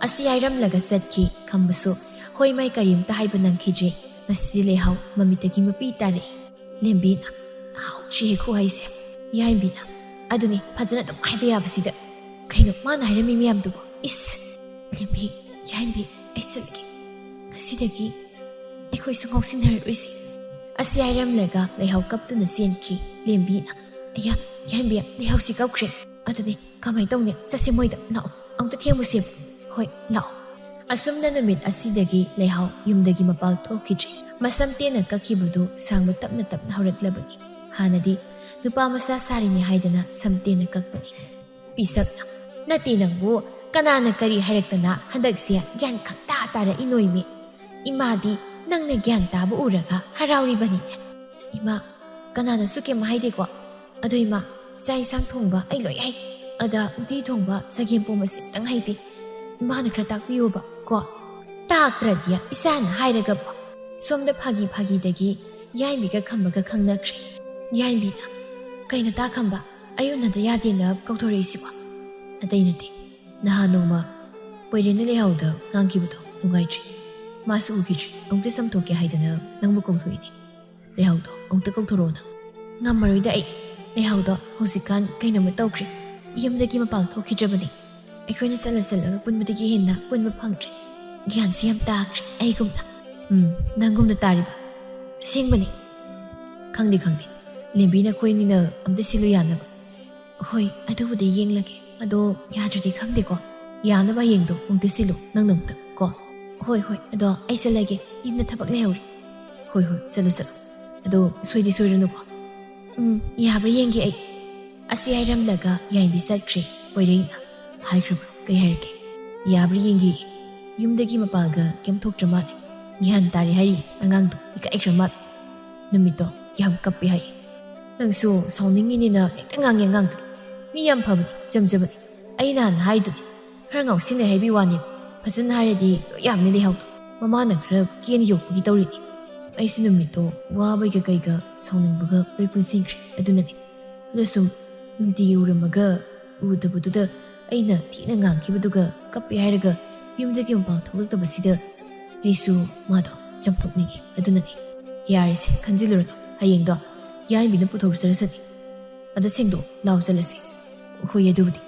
ꯑꯁꯤ ꯍꯥꯏꯔꯝꯂꯒ ꯆꯠꯈꯤ ꯈꯝꯕꯁꯨ꯫ ꯍꯣꯏ ꯃꯥꯏ ꯀꯔꯤꯝꯇ ꯍꯥꯏꯕ ꯅꯪꯈꯤꯗ꯭ꯔꯦ꯫ ꯉꯁꯤꯗꯤ ꯂꯩꯍꯥꯎ ꯃꯃꯤꯠꯇꯒꯤ ꯃꯄꯤ ꯇꯥꯔꯛꯏ꯫ ꯂꯦꯝꯕꯤꯅ, "ꯍꯥꯎꯗ꯭ꯔꯤꯍꯦ ꯈꯨꯍꯥꯏꯁꯦ꯫ ꯌꯥꯏꯝꯕꯤꯅ, ꯑꯗꯨꯅꯤ ꯐꯖꯅ ꯑꯗꯨꯝ ꯍꯥꯏꯕ ꯌꯥꯕꯁꯤꯗ꯫ ꯀꯩꯅꯣ ꯃꯥꯅ ꯍꯥꯏꯔꯝꯃꯤ ꯃꯌꯥꯝꯗꯨꯕꯣ? ꯏꯁ! ꯂꯦꯝꯕꯤ, ꯌꯥꯏꯝꯕꯤ, ꯑꯩ ꯆꯠꯂꯒꯦ꯫ ꯉꯁꯤꯗꯒꯤ ꯑꯩꯈꯣꯏꯁꯨ ꯉꯥꯎꯁꯤꯟꯅꯔꯔꯣꯏꯁꯦ"꯫ ꯑꯁꯤ ꯍꯥꯏꯔꯝꯂꯒ ꯂꯩꯍꯥꯎ ꯀꯞꯇꯨꯅ ꯆꯦꯟꯈꯤ꯫ ꯂꯦꯝꯕꯤꯅ, "ꯑꯌꯥ, ꯌꯥꯏꯝꯕꯤ, ꯂꯩꯍꯥꯎꯁꯤ ꯀꯞꯈ꯭ꯔꯦ꯫ ꯑꯗꯨꯗꯤ ꯀꯃꯥꯏ ꯇꯧꯅꯤ? ꯆꯠꯁꯦ ꯃꯣꯏꯗ꯫ ꯂꯥꯛꯑꯣ, ꯑꯃꯨꯛꯇ ꯊꯦꯡꯉꯨꯁꯦꯕ꯫ ꯍꯣꯏ, ꯂꯥꯛꯑꯣ"꯫ ꯑꯁꯨꯝꯅ ꯅꯨꯃꯤꯠ ꯑꯁꯤꯗꯒꯤ ꯂꯩꯍꯥꯎ ꯌꯨꯝꯗꯒꯤ ꯃꯄꯥꯜ ꯊꯣꯛꯈꯤꯗ꯭ꯔꯦ꯫ ꯃꯁꯝ ꯇꯦꯟꯅ ꯀꯛꯈꯤꯕꯗꯨ ꯁꯥꯡꯕ ꯇꯞꯅ ꯇꯞꯅ ꯍꯧꯔꯛꯂꯕꯅꯤ꯫ ꯍꯥꯟꯅꯗꯤ ꯅꯨꯄꯥ ꯃꯆꯥ ꯁꯥꯔꯤꯅꯤ ꯍꯥꯏꯗꯅ ꯁꯝ ꯇꯦꯟꯅ ꯀꯛꯄꯅꯤ꯫ ꯄꯤꯁꯛꯅ, "ꯅꯠꯇꯦ ꯅꯪꯕꯨ, ꯀꯅꯥꯅ ꯀꯔꯤ ꯍꯥꯏꯔꯛꯇꯅ ꯍꯟꯗꯛꯁꯦ ꯒ꯭ꯌꯥꯟ ꯈꯪꯇꯥ ꯇꯥꯔꯛꯏꯅꯣꯏꯃꯤ? ꯏꯃꯥꯗꯤ ꯅꯪꯅ ꯒ꯭ꯌꯥꯟ ꯇꯥꯕ ꯎꯔꯒ ꯍꯔꯥꯎꯔꯤꯕꯅꯤꯅꯦ꯫ ꯏꯃꯥ, ꯀꯅꯥꯅꯁꯨ ꯀꯩꯝ ꯍꯥꯏꯗꯦꯀꯣ? ꯑꯗꯣ ꯏꯃꯥ, ꯆꯥꯛ ꯏꯟꯁꯥꯡ ꯊꯣꯡꯕ ꯑꯩ ꯂꯣꯏ ꯍꯩ꯫ ꯑꯗ ꯎꯇꯤ ꯊꯣꯡꯕ, ꯆꯒꯦꯝ ꯄꯣꯝꯕ ꯁꯤꯇꯪ ꯍꯩꯇꯦ꯫ ꯏꯃꯥꯅ ꯈꯔ ꯇꯥꯛꯄꯤꯌꯣꯕ ꯀꯣ꯫ ꯇꯥꯛꯇ꯭ꯔꯗꯤ ꯏꯆꯥꯅ ꯍꯥꯏꯔꯒꯕꯨ"꯫ ꯁꯣꯝꯗ ꯐꯥꯒꯤ ꯐꯥꯒꯤꯗꯒꯤ ꯌꯥꯏꯝꯕꯤꯒ ꯈꯝꯕꯒ ꯈꯪꯅꯈ꯭ꯔꯦ꯫ ꯌꯥꯏꯝꯕꯤꯅ, "ꯀꯩꯅꯣ ꯇꯥ ꯈꯝꯕ, ꯑꯩ ꯎꯅꯗ ꯌꯥꯗꯦꯅ ꯀꯧꯊꯣꯔꯛꯏꯁꯤꯕꯣ?" "ꯑꯇꯩ ꯅꯠꯇꯦ, ꯅꯍꯥꯟ ꯅꯣꯡꯃ ꯄꯣꯏꯔꯦꯟꯅ ꯂꯩꯍꯥꯎꯗ ꯉꯥꯡꯈꯤꯕꯗꯣ ꯅꯨꯡꯉꯥꯏꯇ꯭ꯔꯤ꯫ ꯃꯥꯁꯨ ꯎꯈꯤꯗ꯭ꯔꯤ, ꯑꯃꯨꯛꯇ ꯆꯝꯊꯣꯛꯀꯦ ꯍꯥꯏꯗꯅ ꯅꯪꯕꯨ ꯀꯧꯊꯣꯛꯏꯅꯦ꯫ ꯂꯩꯍꯥꯎꯗꯣ ꯑꯃꯨꯛꯇ ꯀꯧꯊꯣꯔꯛꯑꯣ ꯅꯪ"꯫ "ꯉꯝꯃꯔꯣꯏꯗ ꯑꯩ꯫ ꯂꯩꯍꯥꯎꯗꯣ ꯍꯧꯖꯤꯛꯀꯥꯟ ꯀꯩꯅꯣꯝꯃ ꯇꯧꯈ꯭ꯔꯦ꯫ ꯌꯨꯝꯗꯒꯤ ꯃꯄꯥꯟ ꯊꯣꯛꯈꯤꯗ꯭ꯔꯕꯅꯤ꯫ ꯑꯩꯈꯣꯏꯅ ꯆꯠꯂ ꯆꯠꯂꯒ ꯄꯨꯟꯕꯗꯒꯤ ꯍꯦꯟꯅ ꯄꯨꯟꯕ ꯐꯪꯗ꯭ꯔꯦ꯫ ꯒ꯭ꯌꯥꯟꯁꯨ ꯌꯥꯝ ꯇꯥꯈ꯭ꯔꯦ ꯑꯩꯒꯨꯝꯅ"꯫ "ꯎꯝ, ꯅꯪꯒꯨꯝꯅ ꯇꯥꯔꯤꯕ? ꯑꯁꯦꯡꯕꯅꯤ"꯫ "ꯈꯪꯗꯦ, ꯈꯪꯗꯦ꯫ ꯂꯦꯝꯕꯤ ꯅꯈꯣꯏꯅꯤꯅ ꯑꯝꯇ ꯁꯤꯜꯂꯨ ꯌꯥꯅꯕ"꯫ "ꯍꯣꯏ, ꯑꯗꯨꯕꯨꯗꯤ ꯌꯦꯡꯂꯒꯦ꯫ ꯑꯗꯣ ꯌꯥꯗ꯭ꯔꯗꯤ ꯈꯪꯗꯦꯀꯣ꯫ ꯌꯥꯅꯕ ꯍꯌꯦꯡꯗꯣ ꯑꯃꯨꯛꯇ ꯁꯤꯜꯂꯨ ꯅꯪꯅ ꯑꯃꯨꯛꯇ ꯀꯣ"꯫ "ꯍꯣꯏ, ꯍꯣꯏ, ꯑꯗꯣ ꯑꯩ ꯆꯠꯂꯒꯦ, ꯌꯨꯝꯗ ꯊꯕꯛ ꯂꯩꯍꯧꯔꯤ"꯫ "ꯍꯣꯏ, ꯍꯣꯏ, ꯆꯠꯂꯨ, ꯆꯠꯂꯨ꯫ ꯑꯗꯣ ꯁꯣꯏꯗꯤ ꯁꯣꯏꯔꯅꯨꯀꯣ"꯫ "ꯎꯝ, ꯌꯥꯕ꯭ꯔꯥ ꯌꯦꯡꯒꯦ ꯑꯩ"꯫ ꯑꯁꯤ ꯍꯥꯏꯔꯝꯂꯒ ꯌꯥꯏꯝꯕꯤ ꯆꯠꯈ꯭ꯔꯦ꯫ ꯄꯣꯏꯔꯩꯅ, "ꯍꯥꯏꯈ꯭ꯔꯕ꯭ꯔꯥ? ꯀꯩ ꯍꯥꯏꯔꯛꯀꯦ? ꯌꯥꯕ꯭ꯔꯥ ꯌꯦꯡꯒꯦ꯫ ꯌꯨꯝꯗꯒꯤ ꯃꯄꯥꯜꯒ ꯀꯩꯝ ꯊꯣꯛꯇ꯭ꯔ ꯃꯥꯜꯂꯦ꯫ ꯒ꯭ꯌꯥꯟ ꯇꯥꯔꯦ ꯍꯥꯏꯔꯤ ꯑꯉꯥꯡꯗꯣ, ꯏꯀꯥꯏꯈ꯭ꯔ ꯃꯥꯜꯂꯦ꯫ ꯅꯨꯃꯤꯠꯇꯣ ꯌꯥꯝ ꯀꯞꯄꯦ ꯍꯥꯏꯌꯦ"꯫ "ꯅꯪꯁꯨ ꯁꯥꯎꯅꯤꯡꯉꯤꯅꯤꯅ ꯍꯦꯛꯇ ꯉꯥꯡꯉꯦ ꯑꯉꯥꯡꯗꯨꯗꯤ꯫ ꯃꯤ ꯌꯥꯝ ꯐꯕꯅꯤ, ꯆꯝꯖꯕꯅꯤ꯫ ꯑꯩ ꯅꯍꯥꯟ ꯍꯥꯏꯗꯨꯅꯤ, ꯈꯔ ꯉꯥꯎꯁꯤꯟꯅꯩ ꯍꯥꯏꯕꯤ ꯋꯥꯅꯤ, ꯐꯖꯅ ꯍꯥꯏꯔꯗꯤ ꯂꯣꯏ ꯌꯥꯝꯅꯤ ꯂꯩꯍꯥꯎꯗꯣ꯫ ꯃꯃꯥꯅ ꯈꯔ ꯀꯦꯅ ꯌꯣꯛꯄꯒꯤ ꯇꯧꯔꯤꯅꯤ꯫ ꯑꯩꯁꯨ ꯅꯨꯃꯤꯠꯇꯣ ꯋꯥꯕꯩꯒ ꯀꯩꯒ ꯁꯥꯎꯅꯤꯡꯕꯒ ꯂꯣꯏ ꯄꯨꯟꯁꯤꯟꯈ꯭ꯔꯦ꯫ ꯑꯗꯨꯅꯅꯦ꯫ ꯑꯗꯣ ꯁꯨꯝ ꯅꯨꯡꯇꯤꯒꯤ ꯎꯔꯝꯃꯒ ꯎꯗꯕꯗꯨꯗ ꯑꯩꯅ ꯊꯤꯅ ꯉꯥꯡꯈꯤꯕꯗꯨꯒ ꯀꯞꯄꯦ ꯍꯥꯏꯔꯒ ꯌꯨꯝꯗꯒꯤ ꯃꯄꯥꯟ ꯊꯣꯛꯂꯛꯇꯕꯁꯤꯗ ꯑꯩꯁꯨ ꯃꯥꯗꯣ ꯆꯝꯊꯣꯛꯅꯤꯡꯉꯤ꯫ ꯑꯗꯨꯅꯅꯦ꯫ ꯌꯥꯔꯦꯁꯦ, ꯈꯟꯖꯤꯜꯂꯨꯔꯅꯨ꯫ ꯍꯌꯦꯡꯗꯣ ꯌꯥꯏꯕꯤꯅ ꯄꯨꯊꯣꯛꯆꯔꯁꯅꯤ꯫ ꯑꯗ ꯁꯦꯡꯗꯣꯛ ꯂꯥꯎ ꯆꯠꯂꯁꯤ꯫ ꯍꯣꯏ, ꯑꯗꯨꯕꯨꯗꯤ꯫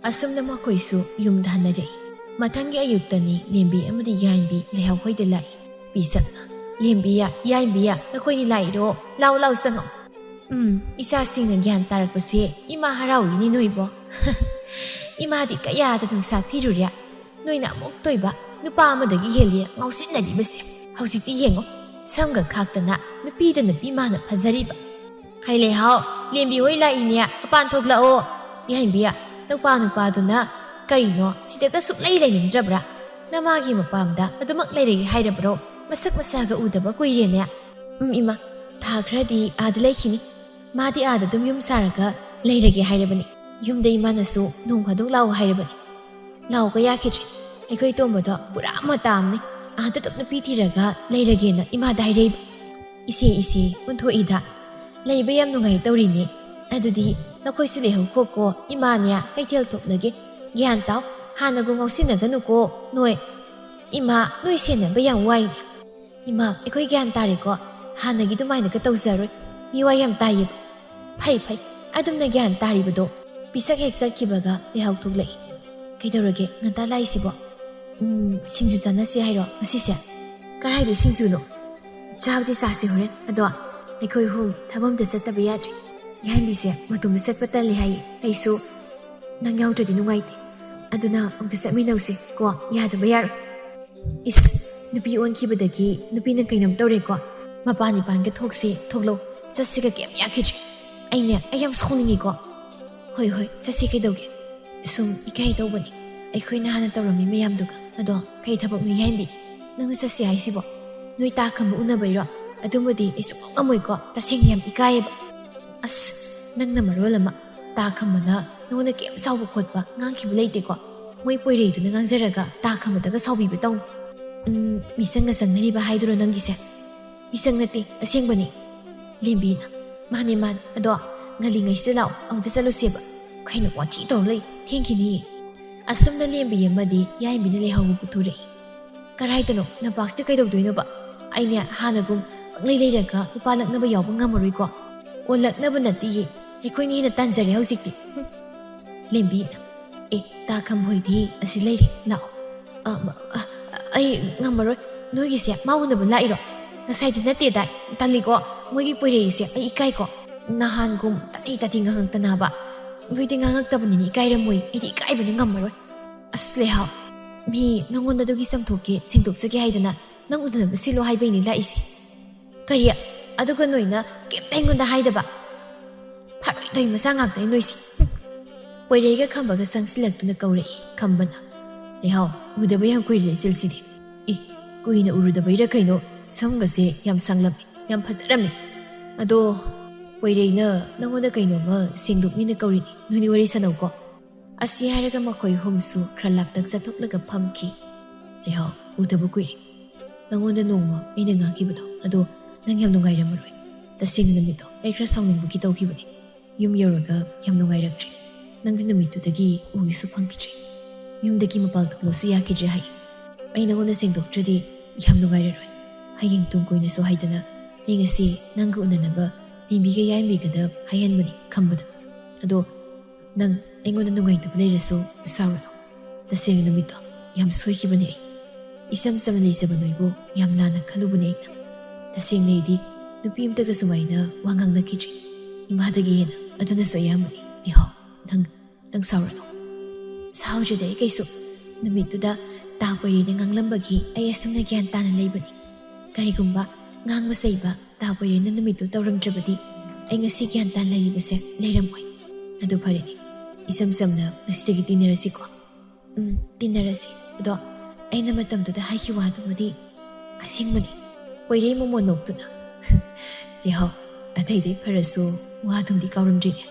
ꯑꯁꯨꯝꯅ ꯃꯈꯣꯏꯁꯨ ꯌꯨꯝꯗ ꯍꯟꯅꯔꯛꯏ꯫ ꯃꯊꯪꯒꯤ ꯑꯌꯨꯛꯇꯅꯤ ꯂꯦꯝꯕꯤ ꯑꯃꯗꯤ ꯌꯥꯏꯕꯤ ꯂꯩꯍꯥꯎ ꯍꯣꯏꯗ ꯂꯥꯛꯏ꯫ ꯄꯤꯁꯛꯅ, "ꯂꯦꯝꯕꯤꯌꯥ, ꯌꯥꯏꯕꯤꯌꯥ, ꯅꯈꯣꯏꯅꯤ ꯂꯥꯛꯏꯔꯣ? ꯂꯥꯎ, ꯂꯥꯎ, ꯆꯪꯉꯣ꯫ ꯎꯝ, ꯏꯆꯥꯁꯤꯡꯅ ꯒ꯭ꯌꯥꯟ ꯇꯥꯔꯛꯄꯁꯦ ꯏꯃꯥ ꯍꯔꯥꯎꯏꯅꯤ ꯅꯣꯏꯕꯣ꯫ ꯏꯃꯥꯗꯤ ꯀꯌꯥꯗ ꯅꯨꯡꯁꯥ ꯊꯤꯔꯨꯔꯦ꯫ ꯅꯣꯏꯅ ꯑꯃꯨꯛ ꯇꯣꯏꯕ ꯅꯨꯄꯥ ꯑꯃꯗꯒꯤ ꯍꯦꯜꯂꯤ ꯉꯥꯎꯁꯤꯟꯅꯔꯤꯕꯁꯦ꯫ ꯍꯧꯖꯤꯛꯇꯤ ꯌꯦꯡꯉꯣ, ꯁꯝꯒ ꯈꯥꯛꯇꯅ ꯅꯨꯄꯤꯗ ꯅꯨꯄꯤ ꯃꯥꯅ ꯐꯖꯔꯤꯕ꯫ ꯍꯩ ꯂꯩꯍꯥꯎ, ꯂꯦꯝꯕꯤ ꯍꯣꯏ ꯂꯥꯛꯏꯅꯦ, ꯃꯄꯥꯟ ꯊꯣꯛꯂꯛꯑꯣ꯫ ꯌꯥꯏꯕꯤꯌꯥ, ꯅꯨꯄꯥ ꯅꯨꯄꯥꯗꯨꯅ ꯀꯔꯤꯅꯣ ꯁꯤꯗꯒ ꯁꯨꯛꯂꯩ ꯂꯩꯅꯤꯡꯗ꯭ꯔꯕ꯭ꯔꯥ? ꯅꯃꯥꯒꯤ ꯃꯄꯥꯝꯗ ꯑꯗꯨꯃꯛ ꯂꯩꯔꯒꯦ ꯍꯥꯏꯔꯕ꯭ꯔꯣ? ꯃꯁꯛ ꯃꯁꯥꯒ ꯎꯗꯕ ꯀꯨꯏꯔꯦꯅꯦ꯫ ꯎꯝ, ꯏꯃꯥ, ꯊꯥ ꯈꯔꯗꯤ ꯑꯥꯗ ꯂꯩꯈꯤꯅꯤ꯫ ꯃꯥꯗꯤ ꯑꯥꯗ ꯑꯗꯨꯝ ꯌꯨꯝ ꯁꯥꯔꯒ ꯂꯩꯔꯒꯦ ꯍꯥꯏꯔꯕꯅꯤ꯫ ꯌꯨꯝꯗ ꯏꯃꯥꯅꯁꯨ ꯅꯣꯡ ꯐꯥꯗꯣꯛ ꯂꯥꯛꯑꯣ ꯍꯥꯏꯔꯕꯅꯤ꯫ ꯂꯥꯛꯑꯣꯒ ꯌꯥꯈꯤꯗ꯭ꯔꯦ꯫ ꯑꯩꯈꯣꯏ ꯇꯣꯝꯕꯗꯣ ꯄꯨꯔꯥ ꯃꯇꯥ ꯑꯃꯅꯤ꯫ ꯑꯥꯗ ꯑꯗꯨꯝ ꯅꯨꯄꯤ ꯊꯤꯔꯒ ꯂꯩꯔꯒꯦꯅ ꯏꯃꯥꯗ ꯍꯥꯏꯔꯛꯏꯕ꯫ ꯏꯆꯦ, ꯏꯆꯦ, ꯑꯣꯟꯊꯣꯛꯏꯗ꯫ ꯂꯩꯕ ꯌꯥꯝ ꯅꯨꯡꯉꯥꯏ ꯇꯧꯔꯤꯅꯦ꯫ ꯑꯗꯨꯗꯤ ꯅꯈꯣꯏꯁꯨ ꯂꯩꯍꯧꯈꯣꯀꯣ꯫ ꯏꯃꯥꯅꯦ ꯀꯩꯊꯦꯜ ꯊꯣꯛꯂꯒꯦ꯫ ꯒ꯭ꯌꯥꯟ ꯇꯥꯎ, ꯍꯥꯟꯅꯒꯨꯝ ꯉꯥꯎꯁꯤꯟꯅꯒꯅꯨꯀꯣ ꯅꯣꯏ꯫ ꯏꯃꯥ, ꯅꯣꯏ ꯁꯦꯟꯅꯕ ꯌꯥꯝ ꯋꯥꯏꯅꯦ꯫ ꯏꯃꯥ, ꯑꯩꯈꯣꯏ ꯒ꯭ꯌꯥꯟ ꯇꯥꯔꯦꯀꯣ꯫ ꯍꯥꯟꯅꯒꯤ ꯑꯗꯨꯃꯥꯏꯅꯒ ꯇꯧꯖꯔꯣꯏ꯫ ꯃꯤꯋꯥ ꯌꯥꯝ ꯇꯥꯏꯌꯦꯕ꯫ ꯐꯩ, ꯐꯩ꯫ ꯑꯗꯨꯝꯅ ꯒ꯭ꯌꯥꯟ ꯇꯥꯔꯤꯕꯗꯣ꯫ ꯄꯤꯁꯛ ꯍꯦꯛ ꯆꯠꯈꯤꯕꯒ ꯂꯩꯍꯥꯎ ꯊꯣꯛꯂꯛꯏ꯫ ꯀꯩꯗꯧꯔꯒꯦ ꯉꯟꯇꯥ ꯂꯥꯛꯏꯁꯤꯕꯣ? ꯎꯝ, ꯁꯤꯡꯖꯨ ꯆꯥꯅꯁꯦ ꯍꯥꯏꯔꯣ ꯉꯁꯤꯁꯦ? ꯀꯔꯥꯏꯗ ꯁꯤꯡꯖꯨꯅꯣ? ꯆꯥꯕꯗꯤ ꯆꯥꯁꯦ ꯍꯣꯔꯦꯟ꯫ ꯑꯗꯣ ꯑꯩꯈꯣꯏ ꯑꯍꯨꯝ ꯊꯕꯛ ꯑꯝꯇ ꯆꯠꯇꯕ ꯌꯥꯗ꯭ꯔꯦ꯫ ꯌꯥꯏꯝꯕꯤꯁꯦ ꯃꯇꯣꯝꯗ ꯆꯠꯄ ꯇꯜꯂꯦ ꯍꯥꯏꯌꯦ꯫ ꯑꯩꯁꯨ ꯅꯪ ꯌꯥꯎꯗ꯭ꯔꯗꯤ ꯅꯨꯡꯉꯥꯏꯇꯦ꯫ ꯑꯗꯨꯅ ꯑꯝꯇ ꯆꯠꯃꯤꯟꯅꯧꯁꯦ ꯀꯣ, ꯌꯥꯗꯕ ꯌꯥꯔꯣꯏ꯫ ꯏꯁ, ꯅꯨꯄꯤ ꯑꯣꯟꯈꯤꯕꯗꯒꯤ ꯅꯨꯄꯤꯅ ꯀꯩꯅꯣꯝ ꯇꯧꯔꯦꯀꯣ꯫ ꯃꯄꯥꯟ ꯏꯄꯥꯟꯒ ꯊꯣꯛꯁꯦ, ꯊꯣꯛꯂꯛꯑꯣ꯫ ꯆꯠꯁꯤꯒ ꯀꯩꯝ ꯌꯥꯈꯤꯗ꯭ꯔꯦ꯫ ꯑꯩꯅꯦ, ꯑꯩ ꯌꯥꯝ ꯁꯥꯎꯅꯤꯡꯉꯤꯀꯣ꯫ ꯍꯣꯏ, ꯍꯣꯏ, ꯆꯠꯁꯤ, ꯀꯩꯗꯧꯒꯦ? ꯁꯨꯝ ꯏꯀꯥꯏ ꯇꯧꯕꯅꯤ꯫ ꯑꯩꯈꯣꯏꯅ ꯍꯥꯟꯅ ꯇꯧꯔꯝꯃꯤ ꯃꯌꯥꯝꯗꯨꯒ꯫ ꯑꯗꯣ ꯀꯩ ꯊꯕꯛꯅꯣ ꯌꯥꯏꯝꯕꯤ? ꯅꯪꯅ ꯆꯠꯁꯤ ꯍꯥꯏꯁꯤꯕꯣ? ꯅꯣꯏ ꯇꯥ ꯈꯝꯕ ꯎꯅꯕꯩꯔꯣ? ꯑꯗꯨꯃꯗꯤ ꯑꯩ ꯁꯨꯡꯉꯝ ꯉꯝꯃꯣꯏꯀꯣ꯫ ꯇꯁꯦꯡꯅ ꯌꯥꯝ ꯏꯀꯥꯏꯌꯦꯕ꯫ ꯑꯁ, ꯅꯪꯅ ꯃꯔꯣꯜ ꯑꯃ꯫ ꯇꯥ ꯈꯝꯕꯅ ꯅꯉꯣꯟꯗ ꯀꯩꯝ ꯁꯥꯎꯕ ꯈꯣꯠꯄ ꯉꯥꯡꯈꯤꯕ ꯂꯩꯇꯦꯀꯣ? ꯃꯣꯏ ꯄꯣꯏꯔꯩꯗꯨꯅ ꯉꯥꯡꯖꯔꯒ ꯇꯥ ꯈꯝꯕꯗꯒ ꯁꯥꯎꯕꯤꯕ ꯇꯧꯅꯨ꯫ ꯎꯝ, ꯃꯤꯆꯪꯒ ꯆꯪꯅꯔꯤꯕ ꯍꯥꯏꯗꯨꯔꯣ ꯅꯪꯒꯤꯁꯦ? ꯃꯤꯆꯪ ꯅꯠꯇꯦ, ꯑꯁꯦꯡꯕꯅꯤ꯫ ꯂꯦꯝꯕꯤꯅ, "ꯃꯥꯅꯦ, ꯃꯥꯅꯦ, ꯑꯗꯣ ꯉꯜꯂꯤꯉꯩꯁꯤꯗ ꯂꯥꯛꯑꯣ, ꯑꯃꯨꯛꯇ ꯆꯠꯂꯨꯁꯦꯕ꯫ ꯀꯩꯅꯣ ꯋꯥꯊꯤ ꯇꯧꯔ ꯂꯩ, ꯊꯦꯡꯈꯤꯅꯤꯌꯦ꯫" ꯑꯁꯨꯝꯅ ꯂꯦꯝꯕꯤ ꯑꯃꯗꯤ ꯌꯥꯏꯃꯕꯤꯅ ꯂꯩꯍꯧꯕ ꯄꯨꯊꯣꯔꯛꯏ꯫ "ꯀꯔꯥꯏꯗꯅꯣ? ꯂꯝꯄꯥꯛꯁꯤꯗ ꯀꯩꯗꯧꯗꯣꯏꯅꯣꯕ? ꯑꯩꯅꯦ ꯍꯥꯟꯅꯒꯨꯝ ꯄꯪꯂꯩ ꯂꯩꯔꯒ ꯅꯨꯄꯥ ꯂꯛꯅꯕ ꯌꯥꯎꯕ ꯉꯝꯃꯔꯣꯏꯀꯣ꯫ ꯑꯣ, ꯂꯛꯅꯕ ꯅꯠꯇꯤꯌꯦ, ꯑꯩꯈꯣꯏꯅ ꯍꯦꯟꯅ ꯇꯥꯟꯖꯔꯦ ꯍꯧꯖꯤꯛꯇꯤ꯫" ꯍꯨꯝ꯫ ꯂꯦꯝꯕꯤꯅ, "ꯑꯦ, ꯇꯥ ꯈꯝꯕ ꯍꯣꯏꯗꯤ ꯑꯁꯤ ꯂꯩꯔꯦ, ꯂꯥꯛꯑꯣ꯫" "ꯑ, ꯑ, ꯑ, ꯑꯩ ꯉꯝꯃꯔꯣꯏ꯫ ꯅꯣꯏꯒꯤꯁꯦ ꯃꯥ ꯎꯅꯕ ꯂꯥꯛꯏꯔꯣ? ꯉꯁꯥꯏꯗꯤ ꯅꯠꯇꯦꯗꯥꯏ? ꯇꯜꯂꯤꯀꯣ, ꯃꯣꯏꯒꯤ ꯄꯣꯏꯔꯩꯁꯦ ꯑꯩ ꯏꯀꯥꯏꯀꯣ꯫ ꯅꯍꯥꯟꯒꯨꯝ ꯇꯥꯊꯤ ꯇꯥꯊꯤ ꯉꯥꯡꯉꯛꯇꯅꯕ꯫ ꯅꯣꯏꯗꯤ ꯉꯥꯡꯉꯛꯇꯕꯅꯤꯅ ꯏꯀꯥꯏꯔꯝꯃꯣꯏ, ꯑꯩꯗꯤ ꯏꯀꯥꯏꯕꯅ ꯉꯝꯃꯔꯣꯏ꯫" "ꯑꯁ, ꯂꯩꯍꯥꯎ, ꯃꯤ ꯅꯪꯉꯣꯟꯗ ꯑꯗꯨꯒꯤ ꯆꯥꯝꯊꯣꯛꯀꯦ, ꯁꯦꯡꯗꯣꯛꯆꯒꯦ ꯍꯥꯏꯗꯅ ꯅꯪ ꯎꯅꯅꯕ ꯁꯤꯜꯂꯣ ꯍꯥꯏꯕꯩꯅꯦ ꯂꯥꯛꯏꯁꯦ꯫ ꯀꯔꯤ? ꯑꯗꯨꯒ ꯅꯣꯏꯅ ꯀꯩꯝꯇ ꯑꯩꯉꯣꯟꯗ ꯍꯥꯏꯗꯕ? ꯐꯔꯣꯏ ꯇꯧꯏ ꯃꯆꯥ ꯉꯥꯛꯇꯅꯤ ꯅꯣꯏꯁꯦ꯫" ꯍꯨꯝ꯫ ꯄꯣꯏꯔꯩꯒ ꯈꯝꯕꯒ ꯆꯪꯁꯤꯜꯂꯛꯇꯨꯅ ꯀꯧꯔꯛꯏ ꯈꯝꯕꯅ꯫ "ꯂꯩꯍꯥꯎ, ꯎꯗꯕ ꯌꯥꯝ ꯀꯨꯏꯔꯦ ꯏꯆꯜꯁꯤꯗꯤ꯫ ꯑꯦ, ꯀꯨꯏꯅ ꯎꯔꯨꯗꯕꯩꯔꯥ ꯀꯩꯅꯣ, ꯁꯝꯒꯁꯦ ꯌꯥꯝ ꯁꯥꯡꯂꯝꯃꯦ, ꯌꯥꯝ ꯐꯖꯔꯝꯃꯦ꯫ ꯑꯗꯣ ꯄꯣꯏꯔꯩꯅ ꯅꯪꯉꯣꯟꯗ ꯀꯩꯅꯣꯝꯃ ꯁꯦꯡꯗꯣꯛꯅꯤꯅ ꯀꯧꯔꯤꯅꯤ, ꯅꯣꯏꯅꯤ ꯋꯥꯔꯤ ꯁꯥꯟꯅꯧꯀꯣ꯫" ꯑꯁꯤ ꯍꯥꯏꯔꯒ ꯃꯈꯣꯏ ꯑꯍꯨꯝꯁꯨ ꯈꯔ ꯂꯥꯞꯇꯛ ꯆꯠꯊꯣꯛꯂꯒ ꯐꯝꯈꯤ꯫ "ꯂꯩꯍꯥꯎ, ꯎꯗꯕ ꯀꯨꯏꯔꯦ꯫ ꯅꯪꯉꯣꯟꯗ ꯅꯣꯡꯃ ꯑꯩꯅ ꯉꯥꯡꯈꯤꯕꯗꯣ, ꯑꯗꯣ ꯅꯪ ꯌꯥꯝ ꯅꯨꯡꯉꯥꯏꯔꯝꯃꯔꯣꯏ꯫ ꯇꯁꯦꯡꯅ ꯅꯨꯃꯤꯠꯇꯣ ꯑꯩ ꯈꯔ ꯁꯥꯎꯅꯤꯡꯕꯒꯤ ꯇꯧꯈꯤꯕꯅꯦ꯫ ꯌꯨꯝ ꯌꯧꯔꯒ ꯌꯥꯝ ꯅꯨꯡꯉꯥꯏꯔꯛꯇ꯭ꯔꯦ꯫ ꯅꯪꯗꯤ ꯅꯨꯃꯤꯠꯇꯨꯗꯒꯤ ꯎꯒꯦꯁꯨ ꯐꯪꯈꯤꯗ꯭ꯔꯦ꯫ ꯌꯨꯝꯗꯒꯤ ꯃꯄꯥꯟ ꯊꯣꯛꯂꯁꯨ ꯌꯥꯈꯤꯗ꯭ꯔꯦ ꯍꯥꯏ꯫ ꯑꯩ ꯅꯪꯉꯣꯟꯗ ꯁꯦꯡꯗꯣꯛꯇ꯭ꯔꯗꯤ ꯌꯥꯝ ꯅꯨꯡꯉꯥꯏꯔꯔꯣꯏ꯫ ꯍꯌꯦꯡ ꯇꯨꯡ ꯀꯣꯏꯅꯁꯨ ꯍꯥꯏꯗꯅ ꯑꯩ ꯉꯁꯤ ꯅꯪꯒ ꯎꯅꯅꯕ ꯂꯦꯝꯕꯤꯒ ꯌꯥꯏꯃꯕꯤꯒꯗ ꯍꯥꯏꯍꯟꯕꯅꯤ ꯈꯝꯕꯗ꯫ ꯑꯗꯣ ꯅꯪ ꯑꯩꯉꯣꯟꯗ ꯅꯨꯡꯉꯥꯏꯇꯕ ꯂꯩꯔꯁꯨ ꯁꯥꯎꯔꯅꯨ꯫ ꯇꯁꯦꯡꯅ ꯅꯨꯃꯤꯠꯇꯣ ꯌꯥꯝ ꯁꯣꯏꯈꯤꯕꯅꯦ ꯑꯩ꯫ ꯏꯆꯝ ꯆꯝꯅ ꯂꯩꯖꯕ ꯅꯣꯏꯕꯨ ꯌꯥꯝ ꯂꯥꯟꯅ ꯈꯜꯂꯨꯕꯅꯦ ꯑꯩꯅ꯫ ꯇꯁꯦꯡꯅ ꯑꯩꯗꯤ ꯅꯨꯄꯤ ꯑꯃꯇꯒ ꯁꯨꯃꯥꯏꯅ ꯋꯥ ꯉꯥꯡꯅꯈꯤꯗ꯭ꯔꯤ꯫ ꯏꯃꯥꯗꯒꯤ ꯍꯦꯟꯅ ꯑꯗꯨꯅꯁꯨ ꯑꯌꯥꯝꯕꯅꯤ꯫ ꯂꯩꯍꯥꯎ, ꯅꯪ, ꯅꯪ ꯁꯥꯎꯔꯅꯨ꯫" "ꯁꯥꯎꯗ꯭ꯔꯦꯗ ꯑꯩ ꯀꯩꯁꯨ꯫ ꯅꯨꯃꯤꯠꯇꯨꯗ ꯇꯥ ꯄꯣꯏꯔꯩꯅ ꯉꯥꯡꯂꯝꯕꯒꯤ ꯑꯩ ꯑꯁꯨꯝꯅ ꯒ꯭ꯌꯥꯟ ꯇꯥꯅ ꯂꯩꯕꯅꯤ꯫ ꯀꯔꯤꯒꯨꯝꯕ ꯉꯥꯡꯕ ꯆꯩꯕ ꯇꯥ ꯄꯣꯏꯔꯩꯅ ꯅꯨꯃꯤꯠꯇꯨ ꯇꯧꯔꯝꯗ꯭ꯔꯕꯗꯤ ꯑꯩ ꯉꯁꯤ ꯒ꯭ꯌꯥꯟ ꯇꯥꯅ ꯂꯩꯔꯤꯕꯁꯦ ꯂꯩꯔꯝꯃꯣꯏ꯫ ꯑꯗꯨ ꯐꯔꯦꯅꯦ, ꯏꯆꯝ ꯆꯝꯅ ꯉꯁꯤꯗꯒꯤ ꯇꯤꯟꯅꯔꯁꯤꯀꯣ꯫" "ꯎꯝ, ꯇꯤꯟꯅꯔꯁꯤ꯫ ꯑꯗꯣ ꯑꯩꯅ ꯃꯇꯝꯗꯨꯗ ꯍꯥꯏꯈꯤꯕ ꯋꯥꯗꯨꯃꯗꯤ ꯑꯁꯦꯡꯕꯅꯤ꯫" ꯄꯣꯏꯔꯩ ꯃꯣꯃꯣꯟ ꯅꯣꯛꯇꯨꯅ, "ꯂꯩꯍꯥꯎ, ꯑꯇꯩꯗꯩ ꯐꯔꯁꯨ ꯋꯥꯗꯨꯝꯗꯤ ꯀꯥꯎꯔꯝꯗ꯭ꯔꯤꯅꯦ꯫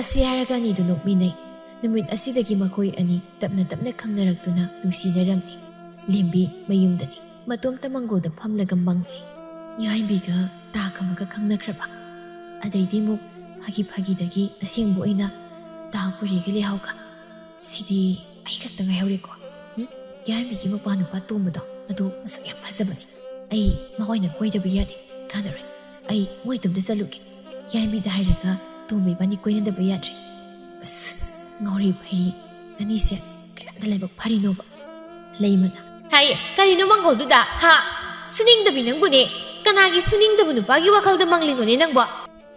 ꯑꯁꯤ ꯍꯥꯏꯔꯒ ꯑꯅꯤꯗꯨ ꯅꯣꯛꯃꯤꯟꯅꯩ꯫ ꯅꯨꯃꯤꯠ ꯑꯁꯤꯗꯒꯤ ꯃꯈꯣꯏ ꯑꯅꯤ ꯇꯞꯅ ꯇꯞꯅ ꯈꯪꯅꯔꯛꯇꯨꯅ ꯅꯨꯡꯁꯤꯅꯔꯝꯃꯤ꯫ ꯂꯦꯝꯕꯤ ꯃꯌꯨꯝꯗꯅꯤ꯫ ꯃꯇꯣꯝꯇ ꯃꯪꯒꯣꯜꯗ ꯐꯝꯂꯒ ꯃꯪꯂꯤ꯫ ꯌꯥꯏꯕꯤꯒ ꯇꯥ ꯀꯃꯒ ꯈꯪꯅꯈ꯭ꯔꯕ? ꯑꯗꯩꯗꯤ ꯑꯃꯨꯛ ꯐꯥꯒꯤ ꯐꯥꯒꯤꯗꯒꯤ ꯑꯁꯦꯡꯕ ꯑꯣꯏꯅ ꯇꯥ ꯀꯨꯔꯦꯒ ꯂꯩꯍꯥꯎꯒ꯫ ꯁꯤꯗꯤ ꯑꯩ ꯈꯛꯇ ꯉꯥꯏꯍꯧꯔꯦꯀꯣ꯫ ꯎꯝ? ꯌꯥꯏꯕꯤꯒꯤ ꯃꯄꯥ ꯅꯨꯄꯥ ꯇꯣꯝꯕꯗꯣ ꯑꯗꯨ ꯃꯁꯛ ꯌꯥꯝ ꯐꯖꯕꯅꯤ꯫ ꯑꯩ ꯃꯉꯣꯏꯅ ꯀꯣꯏꯗꯕ ꯌꯥꯗꯦ꯫ ꯀꯥꯟꯅꯔꯣꯏ꯫ ꯑꯩ ꯃꯣꯏ ꯏꯇꯣꯝꯇ ꯆꯠꯂꯨꯒꯦ꯫ ꯌꯥꯏꯕꯤꯗ ꯍꯥꯏꯔꯒ ꯇꯣꯝꯕ ꯏꯕꯥꯅꯤ ꯀꯣꯏꯅꯗꯕ ꯌꯥꯗ꯭ꯔꯦ꯫ ꯑꯁ, ꯉꯥꯎꯔꯤ ꯐꯩꯔꯤ ꯑꯅꯤꯁꯦ ꯀꯌꯥꯝꯇ ꯂꯥꯏꯕꯛ ꯐꯔꯤꯅꯣꯕ꯫ ꯂꯩꯃꯅ, ꯍꯥꯏ, ꯀꯔꯤꯅꯣ ꯃꯪꯒꯣꯜꯗꯨꯗ? ꯍꯥ? ꯁꯨꯅꯤꯡꯗꯕꯤ ꯅꯪꯕꯨꯅꯦ꯫ ꯀꯅꯥꯒꯤ ꯁꯨꯅꯤꯡꯗꯕ ꯅꯨꯄꯥꯒꯤ ꯋꯥꯈꯜꯗ ꯃꯪꯂꯤꯅꯣꯅꯦ ꯅꯪꯕꯣ?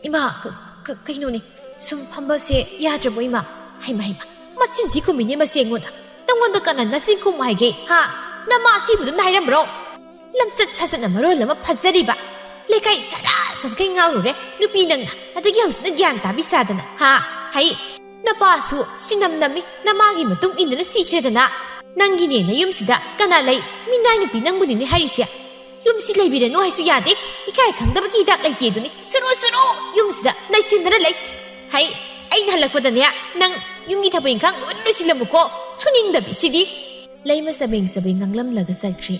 ꯏꯃꯥ, ꯀ-, ꯀ-, ꯀꯩꯅꯣꯅꯦ? ꯁꯨꯝ ꯐꯝꯕꯁꯦ ꯌꯥꯗ꯭ꯔꯕꯣ ꯏꯃꯥ? ꯍꯩꯃ, ꯍꯩꯃ, ꯃꯆꯤꯟꯁꯤ ꯈꯨꯝꯃꯤꯅꯦ ꯃꯁꯤ ꯑꯩꯉꯣꯟꯗ꯫ ꯅꯪꯉꯣꯟꯗ ꯀꯅꯥ ꯅꯆꯤꯟ ꯈꯨꯝꯃꯨ ꯍꯥꯏꯒꯦ? ꯍꯥ? ꯅꯃꯥ ꯑꯁꯤꯕꯨꯗꯨꯅ ꯍꯥꯏꯔꯝꯕ꯭ꯔꯣ? ꯂꯝꯆꯠ ꯁꯥꯖꯠꯅ ꯃꯔꯣꯜ ꯑꯃ ꯐꯖꯔꯤꯕ꯫ ꯂꯩꯀꯥꯏ ꯁꯔꯥ ꯁꯟꯈꯩ ꯉꯥꯎꯔꯨꯔꯦ ꯅꯨꯄꯤ ꯅꯪꯅ꯫ ꯑꯗꯒꯤ ꯍꯧꯖꯤꯛꯅ ꯒ꯭ꯌꯥꯟ ꯇꯥꯕꯤ ꯁꯥꯗꯅ, ꯍꯥ? ꯍꯩ, ꯅꯄꯥꯁꯨ ꯁꯤꯅꯝ ꯅꯝꯃꯤ, ꯅꯃꯥꯒꯤ ꯃꯇꯨꯡ ꯏꯟꯗꯨꯅ ꯁꯤꯈ꯭ꯔꯦꯗꯅ꯫ ꯅꯪꯒꯤꯅꯦꯅ ꯌꯨꯝꯁꯤꯗ ꯀꯅꯥ ꯂꯩ? ꯃꯤꯅꯥꯏ ꯅꯨꯄꯤ ꯅꯪꯕꯨꯅꯤꯅꯦ ꯍꯥꯏꯔꯤꯁꯦ꯫ ꯌꯨꯝꯁꯤ ꯂꯩꯕꯤꯔꯅꯨ ꯍꯥꯏꯁꯨ ꯌꯥꯗꯦ꯫ ꯏꯀꯥꯏ ꯈꯪꯗꯕꯒꯤ ꯍꯤꯗꯥꯛ ꯂꯩꯇꯦ ꯑꯗꯨꯅꯤ꯫ ꯁꯨꯔꯨ ꯁꯨꯔꯨ ꯌꯨꯝꯁꯤꯗ ꯅꯩꯁꯤꯟꯗꯅ ꯂꯩ꯫ ꯍꯩ, ꯑꯩꯅ ꯍꯜꯂꯛꯄꯗꯅꯦ ꯅꯪ ꯌꯨꯝꯒꯤ ꯊꯕꯛ ꯏꯪꯈꯥꯡ ꯂꯣꯏ ꯂꯣꯏꯁꯤꯜꯂꯝꯃꯨꯀꯣ꯫ ꯁꯨꯅꯤꯡꯗꯕꯤꯁꯤꯗꯤ꯫ ꯂꯩꯃ ꯆꯕꯦꯡ ꯆꯕꯦꯡ ꯉꯥꯡꯂꯝꯂꯒ ꯆꯠꯈ꯭ꯔꯦ꯫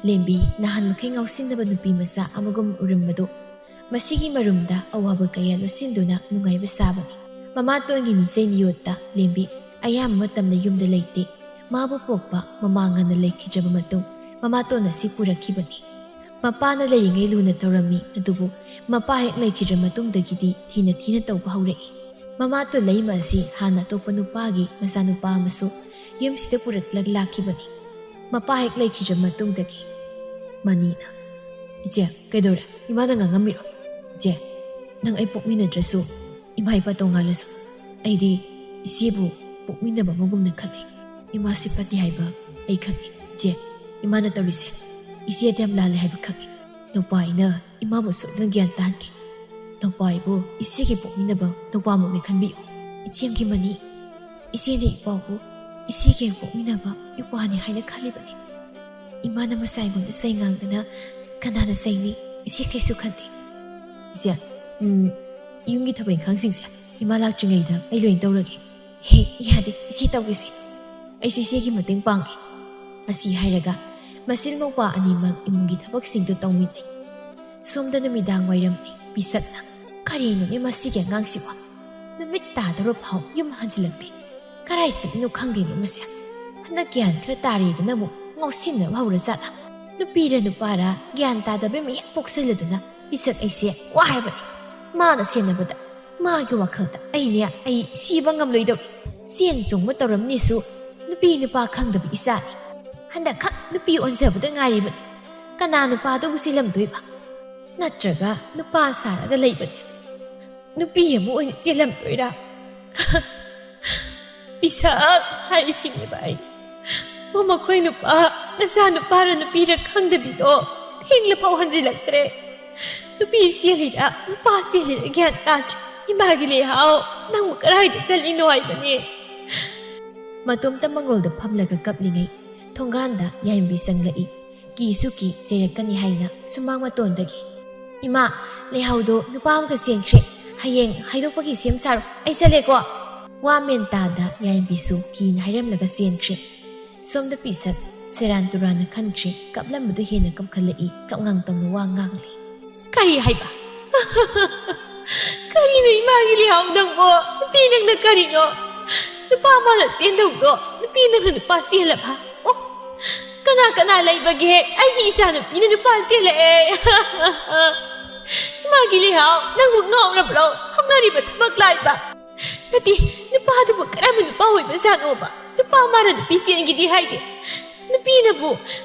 ꯂꯦꯝꯕꯤ ꯅꯍꯥꯟ ꯃꯈꯩ ꯉꯥꯎꯁꯤꯟꯅꯕ ꯅꯨꯄꯤ ꯃꯆꯥ ꯑꯃꯒꯨꯝ ꯎꯔꯝꯕꯗꯨ ꯃꯁꯤꯒꯤ ꯃꯔꯨꯝꯗ ꯑꯋꯥꯕ ꯀꯌꯥ ꯂꯣꯠꯁꯤꯟꯗꯨꯅ ꯅꯨꯡꯉꯥꯏꯕ ꯁꯥꯕꯅꯤ꯫ ꯃꯃꯥꯇꯣꯟꯒꯤ ꯃꯤꯆꯩ ꯃꯤꯌꯣꯠꯇ ꯂꯦꯝꯕꯤ ꯑꯌꯥꯝꯕ ꯃꯇꯝꯗ ꯌꯨꯝꯗ ꯂꯩꯇꯦ꯫ ꯃꯥꯕꯨ ꯄꯣꯛꯄ ꯃꯃꯥ ꯉꯟꯅ ꯂꯩꯈꯤꯗ꯭ꯔꯕ ꯃꯇꯨꯡ ꯃꯃꯥꯇꯣꯟ ꯑꯁꯤ ꯄꯨꯔꯛꯈꯤꯕꯅꯤ꯫ ꯃꯄꯥꯅ ꯂꯩꯔꯤꯉꯩ ꯂꯨꯅ ꯇꯧꯔꯝꯃꯤ, ꯑꯗꯨꯕꯨ ꯃꯄꯥ ꯍꯦꯛ ꯂꯩꯈꯤꯗ꯭ꯔ ꯃꯇꯨꯡꯗꯒꯤꯗꯤ ꯊꯤꯅ ꯊꯤꯅ ꯇꯧꯕ ꯍꯧꯔꯛꯏ꯫ ꯃꯃꯥꯇꯣꯟ ꯂꯩꯃ ꯑꯁꯤ ꯍꯥꯟꯅ ꯑꯇꯣꯞꯄ ꯅꯨꯄꯥꯒꯤ ꯃꯆꯥꯅꯨꯄꯥ ꯑꯃꯁꯨ ꯌꯨꯝꯁꯤꯗ ꯄꯨꯔꯛꯂꯒ ꯂꯥꯛꯈꯤꯕꯅꯤ꯫ ꯃꯄꯥ ꯍꯦꯛ ꯂꯩꯈꯤꯗ꯭ꯔ ꯃꯇꯨꯡꯗꯒꯤ꯫ ꯃꯅꯤꯅ, "ꯏꯆꯦ, ꯀꯩꯗꯧꯔꯦ? ꯏꯃꯥꯅ ꯉꯥꯡꯉꯝꯃꯤꯔꯣ? ꯏꯆꯦ, ꯅꯪ ꯑꯩ ꯄꯣꯛꯃꯤꯟꯅꯗ꯭ꯔꯁꯨ ꯏꯃꯥ ꯏꯄꯥ ꯇꯣꯉꯥꯜꯂꯁꯨ ꯑꯩꯗꯤ ꯏꯆꯦꯕꯨ ꯄꯣꯛꯃꯤꯟꯅꯕ ꯑꯃꯒꯨꯝꯅ ꯈꯜꯂꯤ꯫ ꯏꯃꯥꯁꯤ ꯐꯠꯇꯦ ꯍꯥꯏꯕ ꯑꯩ ꯈꯪꯉꯤ꯫ ꯏꯆꯦ, ꯏꯃꯥꯅ ꯇꯧꯔꯤꯁꯦ ꯏꯆꯦꯗ ꯌꯥꯝ ꯂꯥꯜꯂꯦ ꯍꯥꯏꯕ ꯈꯪꯉꯤ꯫ ꯅꯧꯄꯥ ꯑꯩꯅ ꯏꯃꯥꯕꯨ ꯁꯣꯏꯗꯅ ꯒ꯭ꯌꯥꯟ ꯇꯥꯍꯟꯒꯦ꯫ ꯅꯧꯄꯥ ꯑꯩꯕꯨ ꯏꯆꯦꯒꯤ ꯄꯣꯛꯃꯤꯟꯅꯕ ꯅꯧꯄꯥꯃꯛꯅꯤ ꯈꯟꯕꯤꯌꯨ꯫ ꯏꯆꯦꯝꯒꯤ ꯃꯅꯤ, ꯏꯆꯦꯅ ꯏꯄꯥꯕꯨ ꯏꯆꯦꯒꯤ ꯍꯦꯛ ꯄꯣꯛꯃꯤꯟꯅꯕ ꯏꯄ꯭ꯋꯥꯅꯤ ꯍꯥꯏꯅ ꯈꯜꯂꯤꯕꯅꯤ꯫ ꯏꯃꯥꯅ ꯃꯆꯥ ꯑꯩꯉꯣꯟꯗ ꯆꯩ ꯉꯥꯡꯗꯅ ꯀꯅꯥꯅ ꯆꯩꯅꯤ? ꯏꯆꯦ ꯀꯩꯁꯨ ꯈꯟꯗꯦ꯫ ꯏꯆꯦ, ꯎꯝ, ꯌꯨꯝꯒꯤ ꯊꯕꯛ ꯏꯪꯈꯥꯡꯁꯤꯡꯁꯦ ꯏꯃꯥ ꯂꯥꯛꯇ꯭ꯔꯤꯉꯩꯗ ꯑꯩ ꯂꯣꯏꯅ ꯇꯧꯔꯒꯦ꯫ ꯍꯦ, ꯌꯥꯗꯦ, ꯏꯆꯦ ꯇꯧꯒꯦꯁꯦ꯫ ꯑꯩꯁꯨ ꯏꯆꯦꯒꯤ ꯃꯇꯦꯡ ꯄꯥꯡꯒꯦ꯫ ꯑꯁꯤ ꯍꯥꯏꯔꯒ ꯃꯆꯤꯟ ꯃꯧꯄ꯭ꯋꯥ ꯑꯅꯤꯃꯛ ꯏꯃꯨꯡꯒꯤ ꯊꯕꯛꯁꯤꯡꯗꯨ ꯇꯧꯃꯤꯟꯅꯩ꯫ ꯁꯣꯝꯗ ꯅꯨꯃꯤꯗꯥꯡ ꯋꯥꯏꯔꯝꯅꯤ꯫ ꯄꯤꯁꯛꯅ, "ꯀꯔꯤꯅꯣꯅꯦ ꯃꯁꯤꯒꯤ ꯑꯉꯥꯡꯁꯤꯕꯣ? ꯅꯨꯃꯤꯠ ꯇꯥꯗꯧꯔ ꯐꯥꯎ ꯌꯨꯝ ꯍꯟꯖꯤꯜꯂꯛꯇꯦ꯫ ꯀꯔꯥꯏ ꯆꯠꯂꯤꯅꯣ ꯈꯪꯗꯦꯅꯦ ꯃꯁꯦ꯫ ꯍꯟꯗꯛ ꯒ꯭ꯌꯥꯟ ꯈꯔ ꯇꯥꯔꯦꯗꯅ ꯑꯃꯨꯛ ꯉꯥꯎꯁꯤꯟꯅꯕ ꯍꯧꯔꯖꯥꯠꯂ? ꯅꯨꯄꯤꯔ ꯅꯨꯄꯥꯔ ꯒ꯭ꯌꯥꯟ ꯇꯥꯗꯕ ꯑꯃ ꯍꯦꯛ ꯄꯣꯛꯁꯜꯂꯗꯨꯅ ꯄꯤꯁꯛ ꯑꯩꯁꯦ ꯋꯥꯔꯕꯅꯤ꯫ ꯃꯥꯅ ꯁꯦꯟꯅꯕꯗ ꯃꯥꯒꯤ ꯋꯥꯈꯜꯗ ꯑꯩꯅꯦ ꯑꯩ ꯁꯤꯕ ꯉꯝꯂꯣꯏꯗꯧꯔꯤ꯫ ꯆꯦꯟ ꯆꯣꯡꯕ ꯇꯧꯔꯝꯅꯤꯁꯨ ꯅꯨꯄꯤ ꯅꯨꯄꯥ ꯈꯪꯗꯕ ꯏꯆꯥꯅꯤ꯫ ꯍꯟꯗꯛꯈꯛ ꯅꯨꯄꯤ ꯑꯣꯟꯖꯕꯗ ꯉꯥꯏꯔꯤꯕꯅꯤ꯫ ꯀꯅꯥ ꯅꯨꯄꯥꯗꯨꯕꯨ ꯆꯦꯜꯂꯝꯗꯣꯏꯕ? ꯅꯠꯇ꯭ꯔꯒ ꯅꯨꯄꯥ ꯁꯥꯔꯒ ꯂꯩꯕꯅꯤ꯫ ꯅꯨꯄꯤ ꯑꯃ ꯑꯣꯏꯅ ꯆꯦꯜꯂꯝꯗꯣꯏꯔꯥ?" ꯄꯤꯁꯛ ꯍꯥꯏꯔꯤꯁꯤꯅꯦꯕ ꯑꯩ꯫ ꯑꯣ, ꯃꯈꯣꯏ ꯅꯨꯄꯥ, ꯅꯆꯥ ꯅꯨꯄꯥꯔ ꯅꯨꯄꯤꯔ ꯈꯪꯗꯕꯤꯗꯣ ꯊꯦꯡꯂꯐꯥꯎ ꯍꯟꯖꯤꯜꯂꯛꯇ꯭ꯔꯦ꯫ ꯅꯨꯄꯤ ꯆꯦꯜꯂꯤꯔꯥ ꯅꯨꯄꯥ ꯆꯦꯜꯂꯤꯔꯥ ꯒ꯭ꯌꯥꯟ ꯇꯥꯗ꯭ꯔꯦ꯫ ꯏꯃꯥꯒꯤ ꯂꯩꯍꯥꯎ, ꯅꯪꯕꯨ ꯀꯗꯥꯏꯗ ꯆꯠꯂꯤꯅꯣ ꯍꯥꯏꯕꯅꯦ꯫ ꯃꯇꯣꯝꯇ ꯃꯪꯒꯣꯜꯗ ꯐꯝꯂꯒ ꯀꯞꯂꯤꯉꯩ ꯊꯣꯡꯒꯥꯟꯗ ꯌꯥꯏꯝꯕꯤ ꯆꯪꯂꯛꯏ꯫ ꯀꯤꯁꯨ ꯀꯤ ꯆꯩꯔꯛꯀꯅꯤ ꯍꯥꯏꯅ ꯁꯨꯃꯥꯡ ꯃꯇꯣꯟꯗꯒꯤ, "ꯏꯃꯥ, ꯂꯩꯍꯥꯎꯗꯣ ꯅꯨꯄꯥ ꯑꯃꯒ ꯆꯦꯟꯈ꯭ꯔꯦ꯫ ꯍꯌꯦꯡ ꯍꯥꯏꯗꯣꯛꯄꯒꯤ ꯁꯦꯝ ꯁꯥꯔꯣ꯫ ꯑꯩ ꯆꯠꯂꯦꯀꯣ꯫" ꯋꯥ ꯃꯦꯟ ꯇꯥꯗ ꯌꯥꯏꯝꯕꯤꯁꯨ ꯀꯤꯅ ꯍꯥꯏꯔꯝꯂꯒ ꯆꯦꯟꯈ꯭ꯔꯦ꯫ ꯁꯣꯝꯗ ꯄꯤꯁꯛ ꯁꯦꯔꯥꯟ ꯇꯨꯔꯥꯟꯅ ꯈꯟꯈ꯭ꯔꯦ꯫ ꯀꯞꯂꯝꯕꯗꯨ ꯍꯦꯟꯅ ꯀꯞꯈꯠꯂꯛꯏ꯫ ꯀꯞꯉꯥꯡ ꯇꯧꯅ ꯋꯥ ꯉꯥꯡꯂꯤ꯫ "ꯀꯔꯤ ꯍꯥꯏꯕ? ꯀꯔꯤꯅꯣ ꯏꯃꯥꯒꯤ ꯂꯩꯍꯥꯎ ꯅꯪꯕꯣ? ꯅꯨꯄꯤ ꯅꯪꯅ ꯀꯔꯤꯅꯣ? ꯅꯨꯄꯥ ꯑꯃꯅ ꯆꯦꯟꯗꯧꯗꯣ ꯅꯨꯄꯤ ꯅꯪꯅ ꯅꯨꯄꯥ ꯆꯦꯜꯂꯕ? ꯑꯣ, ꯀꯅꯥ ꯀꯅꯥ ꯂꯩꯕꯒꯦ? ꯑꯩꯒꯤ ꯏꯆꯥ ꯅꯨꯄꯤꯅ ꯅꯨꯄꯥ ꯆꯦꯜꯂꯛꯑꯦ꯫ ꯏꯃꯥꯒꯤ ꯂꯩꯍꯥꯎ, ꯅꯪꯕꯨ ꯉꯥꯎꯔꯕ꯭ꯔꯣ? ꯍꯧꯅꯔꯤꯕ ꯊꯕꯛ ꯂꯥꯏꯕ? ꯅꯠꯇꯦ, ꯅꯨꯄꯥꯗꯨꯕꯨ ꯀꯔꯝꯕ ꯅꯨꯄꯥ ꯑꯣꯏꯕ ꯖꯥꯠꯅꯣꯕ? ꯅꯨꯄꯥ ꯃꯥꯅ ꯅꯨꯄꯤ ꯆꯦꯟꯈꯤꯗꯤ ꯍꯥꯏꯗꯦ꯫ ꯅꯨꯄꯤꯅꯕꯨ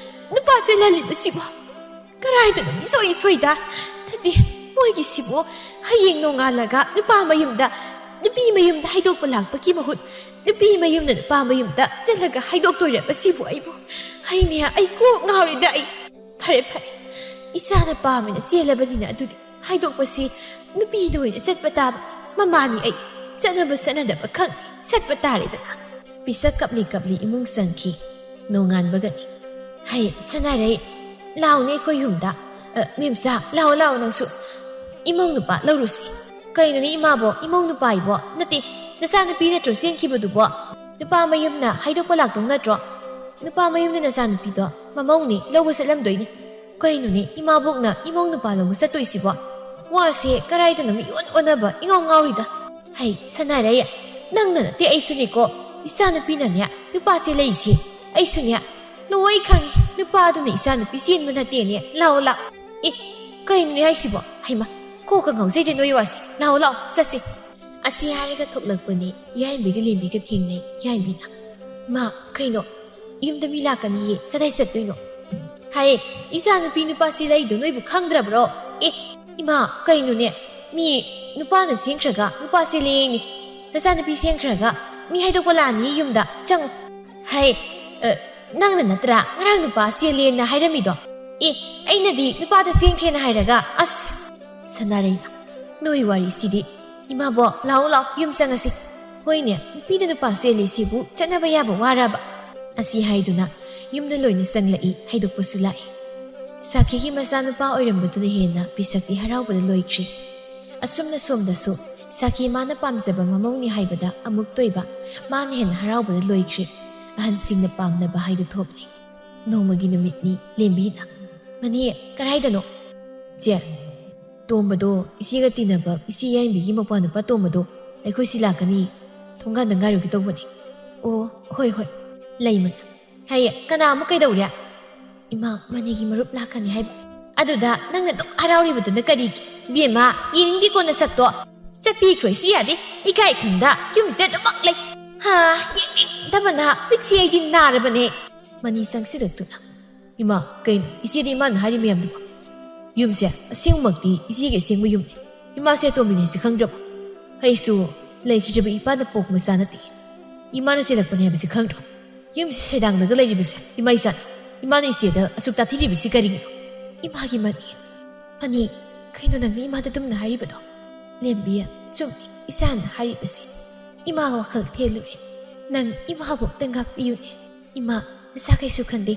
ꯅꯨꯄꯥ ꯆꯦꯜꯍꯜꯂꯤꯕꯁꯤꯕꯨ ꯀꯔꯥꯏꯗꯅꯣ ꯏꯁꯣꯏ ꯁꯣꯏꯗ? ꯅꯠꯇꯦ, ꯃꯣꯏꯒꯤꯁꯤꯕꯨ ꯍꯌꯦꯡ ꯅꯣꯡꯉꯥꯜꯂꯒ ꯅꯨꯄꯥ ꯃꯌꯨꯝꯗ, ꯅꯨꯄꯤ ꯃꯌꯨꯝꯗ ꯍꯥꯏꯗꯣꯛꯄ ꯂꯥꯛꯄꯒꯤ ꯃꯍꯨꯠ ꯅꯨꯄꯤ ꯃꯌꯨꯝꯅ ꯅꯨꯄꯥ ꯃꯌꯨꯝꯗ ꯆꯠꯂꯒ ꯍꯥꯏꯗꯣꯛꯇꯣꯏꯔꯕ ꯁꯤꯕꯨ ꯑꯩꯕꯨ? ꯑꯩꯅꯦ, ꯑꯩ ꯀꯣꯛ ꯉꯥꯎꯔꯤꯗ ꯑꯩ꯫ ꯐꯔꯦ, ꯐꯔꯦ, ꯏꯆꯥꯅ ꯄꯥꯝꯃꯦꯅ ꯆꯦꯜꯂꯕꯅꯤꯅ ꯑꯗꯨꯗꯤ ꯍꯥꯏꯗꯣꯛꯄꯁꯤ ꯅꯨꯄꯤꯗ ꯑꯣꯏꯅ ꯆꯠꯄ ꯇꯥꯕ꯫ ꯃꯃꯥꯅꯤ ꯑꯩ, ꯆꯠꯅꯕ ꯆꯠꯅꯗꯕ ꯈꯪ ꯆꯠꯄ ꯇꯥꯔꯦꯗꯅ꯫ ꯄꯤꯁꯛ ꯀꯞꯂꯤ ꯀꯞꯂꯤ ꯏꯃꯨꯡ ꯆꯪꯈꯤ꯫ ꯅꯣꯡꯉꯥꯟꯕꯒꯅꯤ꯫ "ꯍꯩ, ꯁꯅꯥꯔꯩ, ꯂꯥꯎꯅꯦ ꯑꯩꯈꯣꯏ ꯌꯨꯝꯗ꯫ ꯑ, ꯃꯦꯝꯆꯥ, ꯂꯥꯎ, ꯂꯥꯎ ꯅꯪꯁꯨ꯫ ꯏꯃꯧ ꯅꯨꯄꯥ ꯂꯧꯔꯨꯁꯤ꯫" "ꯀꯩꯅꯣꯅꯦ ꯏꯃꯥꯕꯣ, ꯏꯃꯧ ꯅꯨꯄꯥ ꯏꯕꯣ? ꯅꯠꯇꯦ, ꯅꯆꯥꯅꯨꯄꯤ ꯅꯠꯇ꯭ꯔꯣ ꯆꯦꯟꯈꯤꯕꯗꯨꯕꯣ? ꯅꯨꯄꯥ ꯃꯌꯨꯝꯅ ꯍꯥꯏꯗꯣꯛꯄ ꯂꯥꯛꯇꯧ ꯅꯠꯇ꯭ꯔꯣ? ꯅꯨꯄꯥ ꯃꯌꯨꯝꯗ ꯅꯆꯥꯅꯨꯄꯤꯗꯣ ꯃꯃꯧꯅꯦ ꯂꯧꯕ ꯆꯠꯂꯝꯗꯣꯏꯅꯤ꯫ ꯀꯩꯅꯣꯅꯦ ꯏꯃꯥꯕꯣꯛꯅ ꯏꯃꯧ ꯅꯨꯄꯥ ꯂꯧꯕ ꯆꯠꯇꯣꯏꯁꯤꯕꯣ? ꯋꯥꯁꯦ ꯀꯔꯥꯏꯗꯅꯣ ꯃꯤꯑꯣꯟ ꯑꯣꯟꯅꯕ ꯏꯉꯥꯎ ꯉꯥꯎꯔꯤꯗ꯫ ꯍꯩ, ꯁꯅꯥꯔꯩ, ꯅꯪꯅ ꯅꯠꯇꯦ ꯑꯩꯁꯨꯅꯤꯀꯣ꯫ ꯏꯆꯥꯅꯨꯄꯤꯅꯅꯦ ꯅꯨꯄꯥ ꯆꯦꯜꯂꯛꯏꯁꯦ ꯑꯩꯁꯨꯅꯦ ꯂꯣꯏ ꯈꯪꯉꯤ꯫ ꯅꯨꯄꯥꯗꯨꯅ ꯏꯆꯥꯅꯨꯄꯤ ꯆꯦꯟꯕ ꯅꯠꯇꯦꯅꯦ꯫ ꯂꯥꯛꯑꯣ, ꯂꯥꯛꯑꯣ꯫ ꯑꯦ, ꯀꯩꯅꯣꯅꯦ ꯍꯥꯏꯁꯤꯕꯣ? ꯍꯩꯃꯥ, ꯀꯣꯛꯀ ꯉꯥꯎꯖꯩꯗ ꯅꯣꯏ ꯋꯥꯁꯦ꯫ ꯂꯥꯛꯑꯣ, ꯂꯥꯛꯑꯣ, ꯆꯠꯁꯦ꯫ ꯑꯁꯤ ꯍꯥꯏꯔꯒ ꯊꯣꯛꯂꯛꯄꯅꯦ꯫ ꯏꯌꯥꯏꯕꯤꯒ ꯂꯦꯝꯕꯤꯒ ꯊꯦꯡꯅꯩ꯫ ꯏꯌꯥꯏꯕꯤꯅ, "ꯃꯥ, ꯀꯩꯅꯣ? ꯌꯨꯝꯗ ꯃꯤ ꯂꯥꯛꯀꯅꯤꯌꯦ꯫ ꯀꯗꯥꯏ ꯆꯠꯇꯣꯏꯅꯣ?" ꯍꯥꯏꯌꯦ꯫ "ꯏꯆꯥꯅꯨꯄꯤ ꯅꯨꯄꯥ ꯆꯦꯜꯂꯛꯏꯗꯣ ꯅꯣꯏꯕꯨ ꯈꯪꯗ꯭ꯔꯕ꯭ꯔꯣ?" ꯑꯦ, ꯏꯃꯥ, ꯀꯩꯅꯣꯅꯦ? ꯃꯤ ꯅꯨꯄꯥꯅ ꯆꯦꯟꯈ꯭ꯔꯒ ꯅꯨꯄꯥ ꯆꯦꯜꯂꯦꯅꯦ꯫ ꯅꯆꯥꯅꯨꯄꯤ ꯆꯦꯟꯈ꯭ꯔꯒ ꯃꯤ ꯍꯥꯏꯗꯣꯛꯄ ꯂꯥꯛꯑꯅꯤ ꯌꯨꯝꯗ꯫ ꯆꯪꯉꯣ꯫ ꯍꯥꯏ, "ꯑ, ꯅꯪꯅ ꯅꯠꯇ꯭ꯔꯥ ꯉꯔꯥꯡ ꯅꯨꯄꯥ ꯆꯦꯜꯂꯦꯅ ꯍꯥꯏꯔꯝꯃꯤꯗꯣ?" ꯑꯦ, ꯑꯩꯅꯗꯤ ꯅꯨꯄꯥꯗ ꯆꯦꯟꯈ꯭ꯔꯦꯅ ꯍꯥꯏꯔꯒ, ꯑꯁ! ꯁꯅꯥꯔꯩꯃ, ꯅꯣꯏ ꯋꯥꯔꯤꯁꯤꯗꯤ꯫ ꯏꯃꯥꯕꯣ, ꯂꯥꯛꯑꯣ, ꯂꯥꯛꯑꯣ, ꯌꯨꯝ ꯆꯪꯉꯁꯤ꯫ ꯍꯣꯏꯅꯦ, ꯅꯨꯄꯤꯗ ꯅꯨꯄꯥ ꯆꯦꯜꯂꯤꯁꯤꯕꯨ ꯆꯠꯅꯕ ꯌꯥꯕ ꯋꯥꯔꯕ? ꯑꯁꯤ ꯍꯥꯏꯗꯨꯅ ꯌꯨꯝꯗ ꯂꯣꯏꯅ ꯆꯪꯂꯛꯏ, ꯍꯥꯏꯗꯣꯛꯄꯁꯨ ꯂꯥꯛꯏ꯫ ꯁꯥꯈꯤꯒꯤ ꯃꯆꯥꯅꯨꯄꯥ ꯑꯣꯏꯔꯝꯕꯗꯨꯅ ꯍꯦꯟꯅ ꯄꯤꯁꯛꯇꯤ ꯍꯔꯥꯎꯕꯗ ꯂꯣꯏꯈ꯭ꯔꯦ꯫ ꯑꯁꯨꯝꯅ ꯁꯣꯝꯗꯁꯨ ꯁꯥꯈꯤ ꯃꯥꯅ ꯄꯥꯝꯖꯕ ꯃꯃꯧꯅꯤ ꯍꯥꯏꯕꯗ ꯑꯃꯨꯛꯇ ꯑꯣꯏꯕ ꯃꯥꯅ ꯍꯦꯟꯅ ꯍꯔꯥꯎꯕꯗ ꯂꯣꯏꯈ꯭ꯔꯦ꯫ ꯑꯍꯟꯁꯤꯡꯅ ꯄꯥꯝꯅꯕ ꯍꯥꯏꯗꯨ ꯊꯣꯛꯂꯦ꯫ ꯅꯣꯡꯃꯒꯤ ꯅꯨꯃꯤꯠꯅꯤ꯫ ꯂꯦꯝꯕꯤꯅ, "ꯃꯅꯤ, ꯀꯔꯥꯏꯗꯅꯣ?" "ꯆꯦ, ꯇꯣꯝꯕꯗꯣ ꯏꯆꯦꯒ ꯇꯤꯟꯅꯕ ꯏꯆꯦ ꯌꯥꯏꯃꯕꯤꯒꯤ ꯃꯧꯄ꯭ꯋꯥ ꯅꯨꯄꯥ ꯇꯣꯝꯕꯗꯣ ꯑꯩꯈꯣꯏ ꯁꯤ ꯂꯥꯛꯀꯅꯤ, ꯊꯣꯡꯒꯥꯟꯗ ꯉꯥꯏꯔꯨꯒꯦ ꯇꯧꯕꯅꯤ꯫" "ꯑꯣ, ꯍꯣꯏ, ꯍꯣꯏ, ꯂꯩꯃ꯫ ꯍꯌꯦ, ꯀꯅꯥ ꯑꯃꯨꯛ ꯀꯩꯗꯧꯔꯦ?" "ꯏꯃꯥ, ꯃꯅꯤꯒꯤ ꯃꯔꯨꯞ ꯂꯥꯛꯀꯅꯤ ꯍꯥꯏꯕ꯫" "ꯑꯗꯨꯗ ꯅꯪꯅ ꯑꯗꯨꯝ ꯍꯔꯥꯎꯔꯤꯕꯗꯨꯅ ꯀꯔꯤꯒꯤ? ꯏꯕꯦꯝꯃ, ꯌꯦꯡꯅꯤꯡꯗꯦꯀꯣ ꯅꯁꯛꯇꯣ꯫ ꯆꯠꯄꯤꯈ꯭ꯔꯣꯏꯁꯨ ꯌꯥꯗꯦ, ꯏꯀꯥꯏ ꯈꯪꯗ ꯌꯨꯝꯁꯤꯗ ꯑꯗꯨꯃꯛ ꯂꯩ꯫ ꯍꯥ, ꯌꯦꯡꯅꯤꯡꯗꯕꯅ ꯃꯤꯠꯁꯤ ꯑꯩꯗꯤ ꯅꯥꯔꯕꯅꯦ꯫" ꯃꯅꯤ ꯆꯪꯁꯤꯜꯂꯛꯇꯨꯅ, "ꯏꯃꯥ, ꯀꯩꯅꯣ ꯏꯆꯦꯗꯤ ꯏꯃꯥꯅ ꯍꯥꯏꯔꯤ ꯃꯌꯥꯝꯗꯨꯕꯣ? ꯌꯨꯝꯁꯦ ꯑꯁꯦꯡꯕꯃꯛꯇꯤ ꯏꯆꯦꯒꯤ ꯑꯁꯦꯡꯕ ꯌꯨꯝꯅꯤ꯫ ꯏꯃꯥꯁꯦ ꯑꯇꯣꯝꯕꯤꯅꯤ ꯍꯥꯏꯁꯦ ꯈꯪꯗ꯭ꯔꯕꯣ? ꯑꯩꯁꯨ ꯂꯩꯈꯤꯗ꯭ꯔꯕ ꯏꯄꯥꯅ ꯄꯣꯛꯄ ꯃꯆꯥ ꯅꯠꯇꯦ꯫ ꯏꯃꯥꯅ ꯆꯦꯜꯂꯛꯄꯅꯦ ꯍꯥꯏꯕꯁꯦ ꯈꯪꯗ꯭ꯔꯣ? ꯌꯨꯝꯁꯤ ꯁꯩꯗꯥꯡꯂꯒ ꯂꯩꯔꯤꯕꯁꯦ ꯏꯃꯥ ꯏꯆꯥꯅ꯫ ꯏꯃꯥꯅ ꯏꯆꯦꯗ ꯑꯁꯨꯛ ꯇꯥꯊꯤꯔꯤꯕꯁꯤ ꯀꯔꯤꯒꯤꯅꯣ?" ꯏꯃꯥꯒꯤ ꯃꯅꯤ꯫ "ꯃꯅꯤ, ꯀꯩꯅꯣ ꯅꯪꯅ ꯏꯃꯥꯗ ꯑꯗꯨꯝꯅ ꯍꯥꯏꯔꯤꯕꯗꯣ?" "ꯂꯦꯝꯕꯤ, ꯆꯨꯝꯃꯤ ꯏꯆꯥꯅ ꯍꯥꯏꯔꯤꯕꯁꯤ꯫ ꯏꯃꯥ ꯋꯥꯈꯜ ꯊꯦꯜꯂꯨꯔꯦ꯫ ꯅꯪ ꯏꯃꯥꯕꯨ ꯑꯝꯇ ꯉꯥꯛꯄꯤꯌꯨꯅꯦ꯫ ꯏꯃꯥ, ꯅꯆꯥ ꯀꯩꯁꯨ ꯈꯟꯗꯦ꯫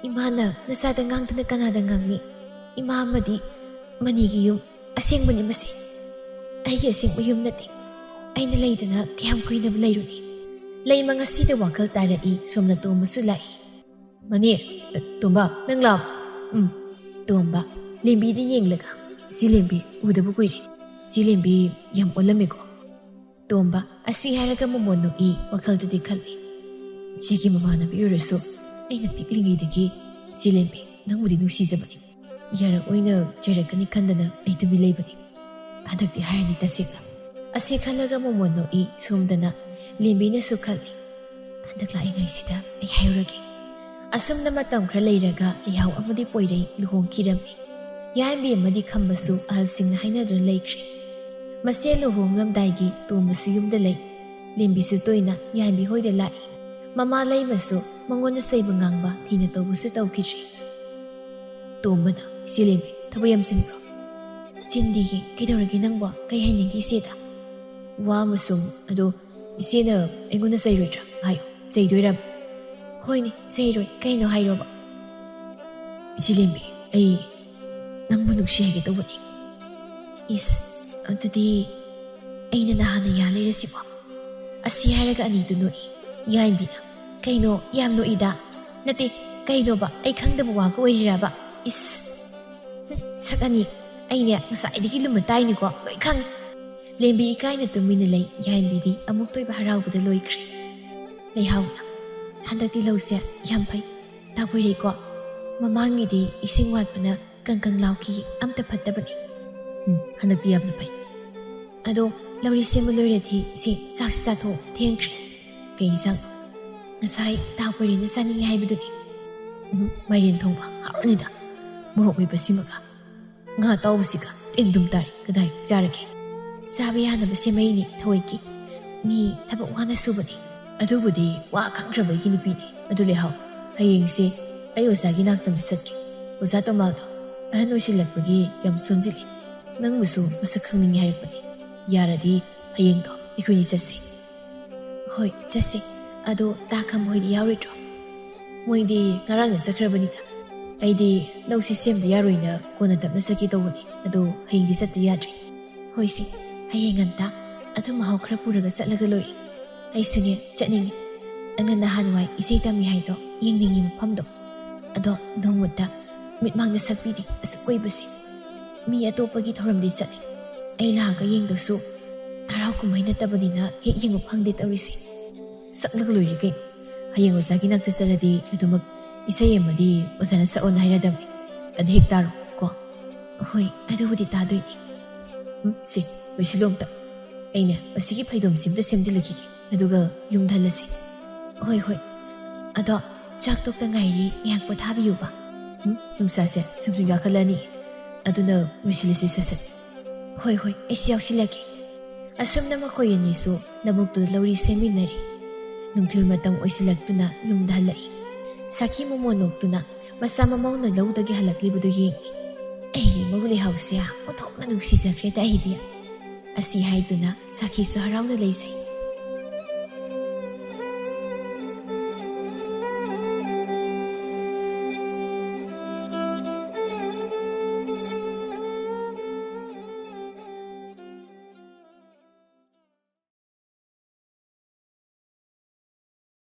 ꯏꯃꯥꯅ ꯅꯆꯥꯗ ꯉꯥꯡꯗꯅ ꯀꯅꯥꯗ ꯉꯥꯡꯅꯤ? ꯏꯃꯥ ꯑꯃꯗꯤ ꯃꯅꯤꯒꯤ ꯌꯨꯝ ꯑꯁꯦꯡꯕꯅꯤ ꯃꯁꯤ꯫" ꯑꯩꯒꯤ ꯑꯁꯦꯡꯕ ꯌꯨꯝ ꯅꯠꯇꯦ꯫ ꯑꯩꯅ ꯂꯩꯗꯅ ꯀꯌꯥꯝ ꯀꯨꯏꯅꯕꯨ ꯂꯩꯔꯨꯅꯤ? ꯂꯩꯃ ꯉꯁꯤꯗ ꯋꯥꯈꯜ ꯇꯥꯔꯛꯏ꯫ ꯁꯣꯝꯅ ꯇꯣꯝꯕꯁꯨ ꯂꯥꯛꯏ꯫ "ꯃꯅꯦ, ꯇꯣꯝꯕ, ꯅꯪ ꯂꯥꯛ"꯫ "ꯎꯝ"꯫ ꯇꯣꯝꯕ, ꯂꯦꯝꯕꯤꯗ ꯌꯦꯡꯂꯒ, "ꯏꯆꯦ ꯂꯦꯝꯕꯤ, ꯎꯗꯕ ꯀꯨꯏꯔꯦ꯫ ꯏꯆꯦ ꯂꯦꯝꯕꯤ ꯌꯥꯝ ꯑꯣꯜꯂꯝꯃꯦꯀꯣ"꯫ ꯇꯣꯝꯕ ꯑꯁꯤ ꯍꯥꯏꯔꯒ ꯃꯃꯣꯟ ꯅꯣꯛꯏ꯫ ꯋꯥꯈꯜꯗꯗꯤ ꯈꯜꯂꯤ, "ꯏꯆꯦꯒꯤ ꯃꯃꯥꯟꯅꯕꯤ ꯑꯣꯏꯔꯁꯨ ꯑꯩꯅ ꯄꯤꯛꯂꯤꯉꯩꯗꯒꯤ ꯏꯆꯦ ꯂꯦꯝꯕꯤ ꯅꯪꯕꯨꯗꯤ ꯅꯨꯡꯁꯤꯖꯕꯅꯤ꯫ ꯌꯥꯔꯛꯑꯣꯏꯅ ꯆꯩꯔꯛꯀꯅꯤ ꯈꯟꯗꯅ ꯑꯩ ꯇꯨꯃꯤꯟ ꯂꯩꯕꯅꯤ꯫ ꯍꯟꯗꯛꯇꯤ ꯍꯥꯏꯔꯅꯤ ꯇꯁꯦꯡꯅ"꯫ ꯑꯁꯤ ꯈꯜꯂꯒ ꯃꯃꯣꯟ ꯅꯣꯛꯏ꯫ ꯁꯣꯝꯗꯅ ꯂꯦꯝꯕꯤꯅꯁꯨ ꯈꯜꯂꯤ, "ꯍꯟꯗꯛ ꯂꯥꯛꯏꯉꯩꯁꯤꯗ ꯑꯩ ꯍꯥꯏꯔꯨꯔꯒꯦ"꯫ ꯑꯁꯨꯝꯅ ꯃꯇꯝ ꯈꯔ ꯂꯩꯔꯒ ꯂꯩꯍꯥꯎ ꯑꯃꯗꯤ ꯄꯣꯏꯔꯩ ꯂꯨꯍꯣꯡꯈꯤꯔꯝꯃꯤ꯫ ꯌꯥꯏꯝꯕꯤ ꯑꯃꯗꯤ ꯈꯝꯕꯁꯨ ꯑꯍꯜꯁꯤꯡꯅ ꯍꯥꯏꯅꯗꯨꯅ ꯂꯩꯈ꯭ꯔꯦ꯫ ꯃꯁꯦ ꯂꯨꯍꯣꯡꯂꯝꯗꯥꯏꯒꯤ ꯇꯣꯝꯕꯁꯨ ꯌꯨꯝꯗ ꯂꯩ꯫ ꯂꯦꯝꯕꯤꯁꯨ ꯇꯣꯏꯅ ꯌꯥꯏꯝꯕꯤ ꯍꯣꯏꯗ ꯂꯥꯛꯏ꯫ ꯃꯃꯥ ꯂꯩꯃꯁꯨ ꯃꯉꯣꯟꯗ ꯆꯩꯕ ꯉꯥꯡꯕ ꯊꯤꯅ ꯇꯧꯕꯁꯨ ꯇꯧꯈꯤꯗ꯭ꯔꯤ꯫ ꯇꯣꯝꯕꯅ, "ꯏꯆꯦ ꯂꯦꯝꯕꯤ, ꯊꯕꯛ ꯌꯥꯝ ꯆꯤꯟꯕ꯭ꯔꯣ?" "ꯆꯤꯟꯗꯤꯌꯦ, ꯀꯩꯗꯧꯔꯒꯦ ꯅꯪꯕꯣ? ꯀꯩ ꯍꯥꯏꯅꯤꯡꯒꯦ ꯏꯆꯦꯗ?" "ꯋꯥ ꯑꯃ ꯁꯨꯝ, ꯑꯗꯣ ꯏꯆꯦꯅ ꯑꯩꯉꯣꯟꯗ ꯆꯩꯔꯣꯏꯗ꯭ꯔꯥ? ꯍꯥꯏꯌꯨ, ꯆꯩꯗꯣꯏꯔꯕ?" "ꯍꯣꯏꯅꯦ, ꯆꯩꯔꯣꯏ, ꯀꯩꯅꯣ ꯍꯥꯏꯔꯣꯕ?" "ꯏꯆꯦ ꯂꯦꯝꯕꯤ, ꯑꯩ ꯅꯪꯕꯨ ꯅꯨꯡꯁꯤ ꯍꯥꯏꯒꯦ ꯇꯧꯕꯅꯤ"꯫ "ꯏꯁ, ꯑꯗꯨꯗꯤ ꯑꯩꯅ ꯅꯍꯥꯟꯅ ꯌꯥ ꯂꯩꯔꯁꯤꯕꯣ?" ꯑꯁꯤ ꯍꯥꯏꯔꯒ ꯑꯅꯤꯗꯨ ꯅꯣꯛꯏ꯫ ꯌꯥꯏꯝꯕꯤꯅ, "ꯀꯩꯅꯣ ꯌꯥꯝ ꯅꯣꯛꯏꯗ?" "ꯅꯠꯇꯦ, ꯀꯩꯅꯣꯕ, ꯑꯩ ꯈꯪꯗꯕ ꯋꯥꯒ ꯑꯣꯏꯔꯤꯔꯕ? ꯏꯁ! ꯍꯨꯝ, ꯁꯛ ꯑꯅꯤ, ꯑꯩꯅꯦ ꯉꯁꯥꯏꯗꯒꯤ ꯂꯨꯝꯃ ꯇꯥꯏꯅꯤꯀꯣ, ꯂꯣꯏ ꯈꯪꯉꯤ"꯫ ꯂꯦꯝꯕꯤ ꯏꯀꯥꯏꯅ ꯇꯨꯃꯤꯟꯅ ꯂꯩ꯫ ꯌꯥꯏꯝꯕꯤꯗꯤ ꯑꯃꯨꯛꯇ ꯑꯣꯏꯕ ꯍꯔꯥꯎꯕꯗ ꯂꯣꯏꯈ꯭ꯔꯦ꯫ ꯂꯩꯍꯥꯎꯅ, "ꯍꯟꯗꯛꯇꯤ ꯂꯧꯁꯦ ꯌꯥꯝ ꯐꯩ, ꯇꯥ ꯀꯣꯏꯔꯦꯀꯣ꯫ ꯃꯃꯥꯡꯒꯤꯗꯤ ꯏꯁꯤꯡ ꯋꯥꯠꯄꯅ ꯀꯪ ꯀꯪ ꯂꯥꯎꯈꯤ, ꯑꯝꯇ ꯐꯠꯇꯕꯅꯤ"꯫ "ꯎꯝ, ꯍꯟꯗꯛꯇꯤ ꯌꯥꯝꯅ ꯐꯩ꯫ ꯑꯗꯣ ꯂꯧꯔꯤ ꯁꯦꯝꯕ ꯂꯣꯏꯔꯗꯤ ꯁꯤ ꯆꯥꯛꯁꯤ ꯆꯥꯊꯣꯛ, ꯊꯦꯡꯈ꯭ꯔꯦ"꯫ "ꯀꯩ ꯏꯟꯁꯥꯡ?" "ꯉꯁꯥꯏ ꯇꯥ ꯀꯣꯏꯔꯦꯅ ꯆꯥꯅꯤꯡꯉꯦ ꯍꯥꯏꯕꯗꯨꯅꯤ"꯫ "ꯎꯝ, ꯃꯥꯏꯔꯦꯟ ꯊꯣꯡꯕ ꯍꯥꯎꯔꯅꯤꯗ, ꯃꯣꯔꯣꯛ ꯃꯦꯠꯄꯁꯤꯃꯒ꯫ ꯉꯥ ꯑꯇꯥꯎꯕꯁꯤꯒ ꯇꯤꯟ ꯑꯗꯨꯝ ꯇꯥꯔꯤ, ꯀꯗꯥꯏ ꯆꯥꯔꯒꯦ?" "ꯆꯥꯕ ꯌꯥꯅꯕ ꯁꯦꯝꯃꯛꯏꯅꯤ ꯊꯑꯣꯏꯀꯤ꯫ ꯃꯤ ꯊꯕꯛ ꯋꯥꯅ ꯁꯨꯕꯅꯤ"꯫ "ꯑꯗꯨꯕꯨꯗꯤ ꯋꯥ ꯈꯪꯈ꯭ꯔꯕꯒꯤ ꯅꯨꯄꯤꯅꯤ꯫ ꯑꯗꯨ ꯂꯩꯍꯥꯎ, ꯍꯌꯦꯡꯁꯦ ꯑꯩ ꯑꯣꯖꯥꯒꯤ ꯅꯥꯛꯇ ꯑꯝꯇ ꯆꯠꯀꯦ꯫ ꯑꯣꯖꯥ ꯇꯣꯃꯥꯗꯣ ꯑꯍꯟ ꯑꯣꯏꯁꯤꯜꯂꯛꯄꯒꯤ ꯌꯥꯝ ꯁꯣꯟꯖꯤꯜꯂꯤ꯫ ꯅꯪꯕꯨꯁꯨ ꯃꯁꯛ ꯈꯪꯅꯤꯡꯉꯦ ꯍꯥꯏꯔꯛꯄꯅꯤ꯫ ꯌꯥꯔꯗꯤ ꯍꯌꯦꯡꯗꯣ ꯑꯩꯈꯣꯏꯅꯤ ꯆꯠꯁꯦ"꯫ "ꯍꯣꯏ, ꯆꯠꯁꯦ꯫ ꯑꯗꯣ ꯇꯥ ꯈꯝꯕ ꯍꯣꯏꯗꯤ ꯌꯥꯎꯔꯣꯏꯗ꯭ꯔꯣ?" "ꯃꯣꯏꯗꯤ ꯉꯔꯥꯡꯅ ꯆꯠꯈ꯭ꯔꯕꯅꯤꯗ꯫ ꯑꯩꯗꯤ ꯂꯧꯁꯤ ꯁꯦꯝꯗ ꯌꯥꯔꯣꯏꯅ ꯀꯣꯟꯅ ꯇꯞꯅ ꯆꯠꯀꯦ ꯇꯧꯕꯅꯤ꯫ ꯑꯗꯣ ꯍꯌꯦꯡꯗꯤ ꯆꯠꯇ ꯌꯥꯗ꯭ꯔꯦ"꯫ "ꯍꯣꯏ ꯁꯦ, ꯍꯌꯦꯡ ꯉꯟꯇꯥ ꯑꯊꯨꯝ ꯑꯍꯥꯎ ꯈꯔ ꯄꯨꯔꯒ ꯆꯠꯂꯒ ꯂꯣꯏꯔꯦ꯫ ꯑꯩꯁꯨꯅꯦ ꯆꯠꯅꯤꯡꯉꯤ꯫ ꯅꯪꯅ ꯅꯍꯥꯟꯋꯥꯏ ꯏꯁꯩ ꯇꯝꯃꯤ ꯍꯥꯏꯗꯣ ꯌꯦꯡꯅꯤꯡꯉꯤ ꯃꯐꯝꯗꯣ꯫ ꯑꯗꯣ ꯅꯣꯡꯃꯇ ꯃꯤꯠꯃꯥꯡꯗ ꯁꯛꯄꯤꯔꯤ ꯑꯁꯨꯛ ꯀꯨꯏꯕꯁꯦ꯫ ꯃꯤ ꯑꯇꯣꯞꯄꯒꯤ ꯊꯧꯔꯝꯗꯤ ꯆꯠꯂꯤ꯫ ꯑꯩ ꯂꯥꯛꯑꯒ ꯌꯦꯡꯗꯁꯨ ꯍꯔꯥꯎ ꯀꯨꯝꯍꯩ ꯅꯠꯇꯕꯅꯤꯅ ꯍꯦꯛ ꯌꯦꯡꯕ ꯐꯪꯗꯦ ꯇꯧꯔꯤꯁꯦ꯫ ꯁꯛꯂꯒ ꯂꯣꯏꯔꯦ ꯀꯩꯅꯣ꯫ ꯍꯌꯦꯡ ꯑꯣꯖꯥꯒꯤ ꯅꯥꯛꯇ ꯆꯠꯂꯗꯤ ꯑꯗꯨꯃꯛ ꯏꯁꯩ ꯑꯃꯗꯤ ꯑꯣꯖꯥꯅ ꯁꯛꯑꯣꯅ ꯍꯥꯏꯔꯗꯕꯅꯤ꯫ ꯑꯗ ꯍꯦꯛ ꯇꯥꯔꯣ ꯀꯣ꯫ ꯍꯣꯏ, ꯑꯗꯨꯕꯨꯗꯤ ꯇꯥꯗꯣꯏꯅꯤ꯫ ꯎꯝ, ꯁꯦ, ꯂꯣꯏꯁꯤꯜꯂꯣ ꯑꯝꯇ꯫ ꯑꯩꯅꯦ ꯃꯁꯤꯒꯤ ꯐꯩꯗꯣꯝꯁꯤ ꯑꯝꯇ ꯁꯦꯝꯖꯤꯜꯂꯛꯈꯤꯒꯦ꯫ ꯑꯗꯨꯒ ꯌꯨꯝꯗ ꯍꯜꯂꯁꯤ꯫ ꯍꯣꯏ, ꯍꯣꯏ꯫ ꯑꯗꯣ ꯆꯥꯛ ꯇꯣꯛꯇ ꯉꯥꯏꯔꯤ, ꯉꯥꯏꯍꯥꯛ ꯄꯣꯊꯥꯕꯤꯌꯨꯕ꯫ ꯎꯝ, ꯅꯨꯡꯁꯥꯁꯦ ꯁꯨꯝ ꯁꯨꯝ ꯌꯥꯈꯠꯂꯛꯑꯅꯤ꯫ ꯑꯗꯨꯅ ꯂꯣꯏꯁꯤꯜꯂꯁꯤ ꯁꯠ ꯁꯠ꯫ ꯍꯣꯏ, ꯍꯣꯏ, ꯑꯩꯁꯨ ꯌꯥꯎꯁꯤꯜꯂꯛꯀꯦ꯫ ꯑꯁꯨꯝꯅ ꯃꯈꯣꯏ ꯑꯅꯤꯁꯨ ꯂꯧꯕꯨꯛꯇꯨꯗ ꯂꯧꯔꯤ ꯁꯦꯝꯃꯤꯟꯅꯔꯤ꯫ ꯅꯨꯡꯊꯤꯜ ꯃꯇꯝ ꯑꯣꯏꯁꯤꯜꯂꯛꯇꯨꯅ ꯌꯨꯝꯗ ꯍꯜꯂꯛꯏ꯫ ꯁꯥꯈꯤ ꯃꯃꯣꯟ ꯅꯣꯛꯇꯨꯅ ꯃꯆꯥ ꯃꯃꯧꯅ ꯂꯧꯗꯒꯤ ꯍꯜꯂꯛꯂꯤꯕꯗꯨ ꯌꯦꯡꯏ꯫ "ꯑꯩꯒꯤ ꯏꯃꯧ ꯂꯩꯍꯥꯎꯁꯦ ꯑꯣꯟꯊꯣꯛꯅ ꯅꯨꯡꯁꯤꯖꯈ꯭ꯔꯦꯗ ꯑꯩꯗꯤ"꯫ ꯑꯁꯤ ꯍꯥꯏꯗꯨꯅ ꯁꯥꯈꯤꯁꯨ ꯍꯔꯥꯎꯅ ꯂꯩꯖꯩ꯫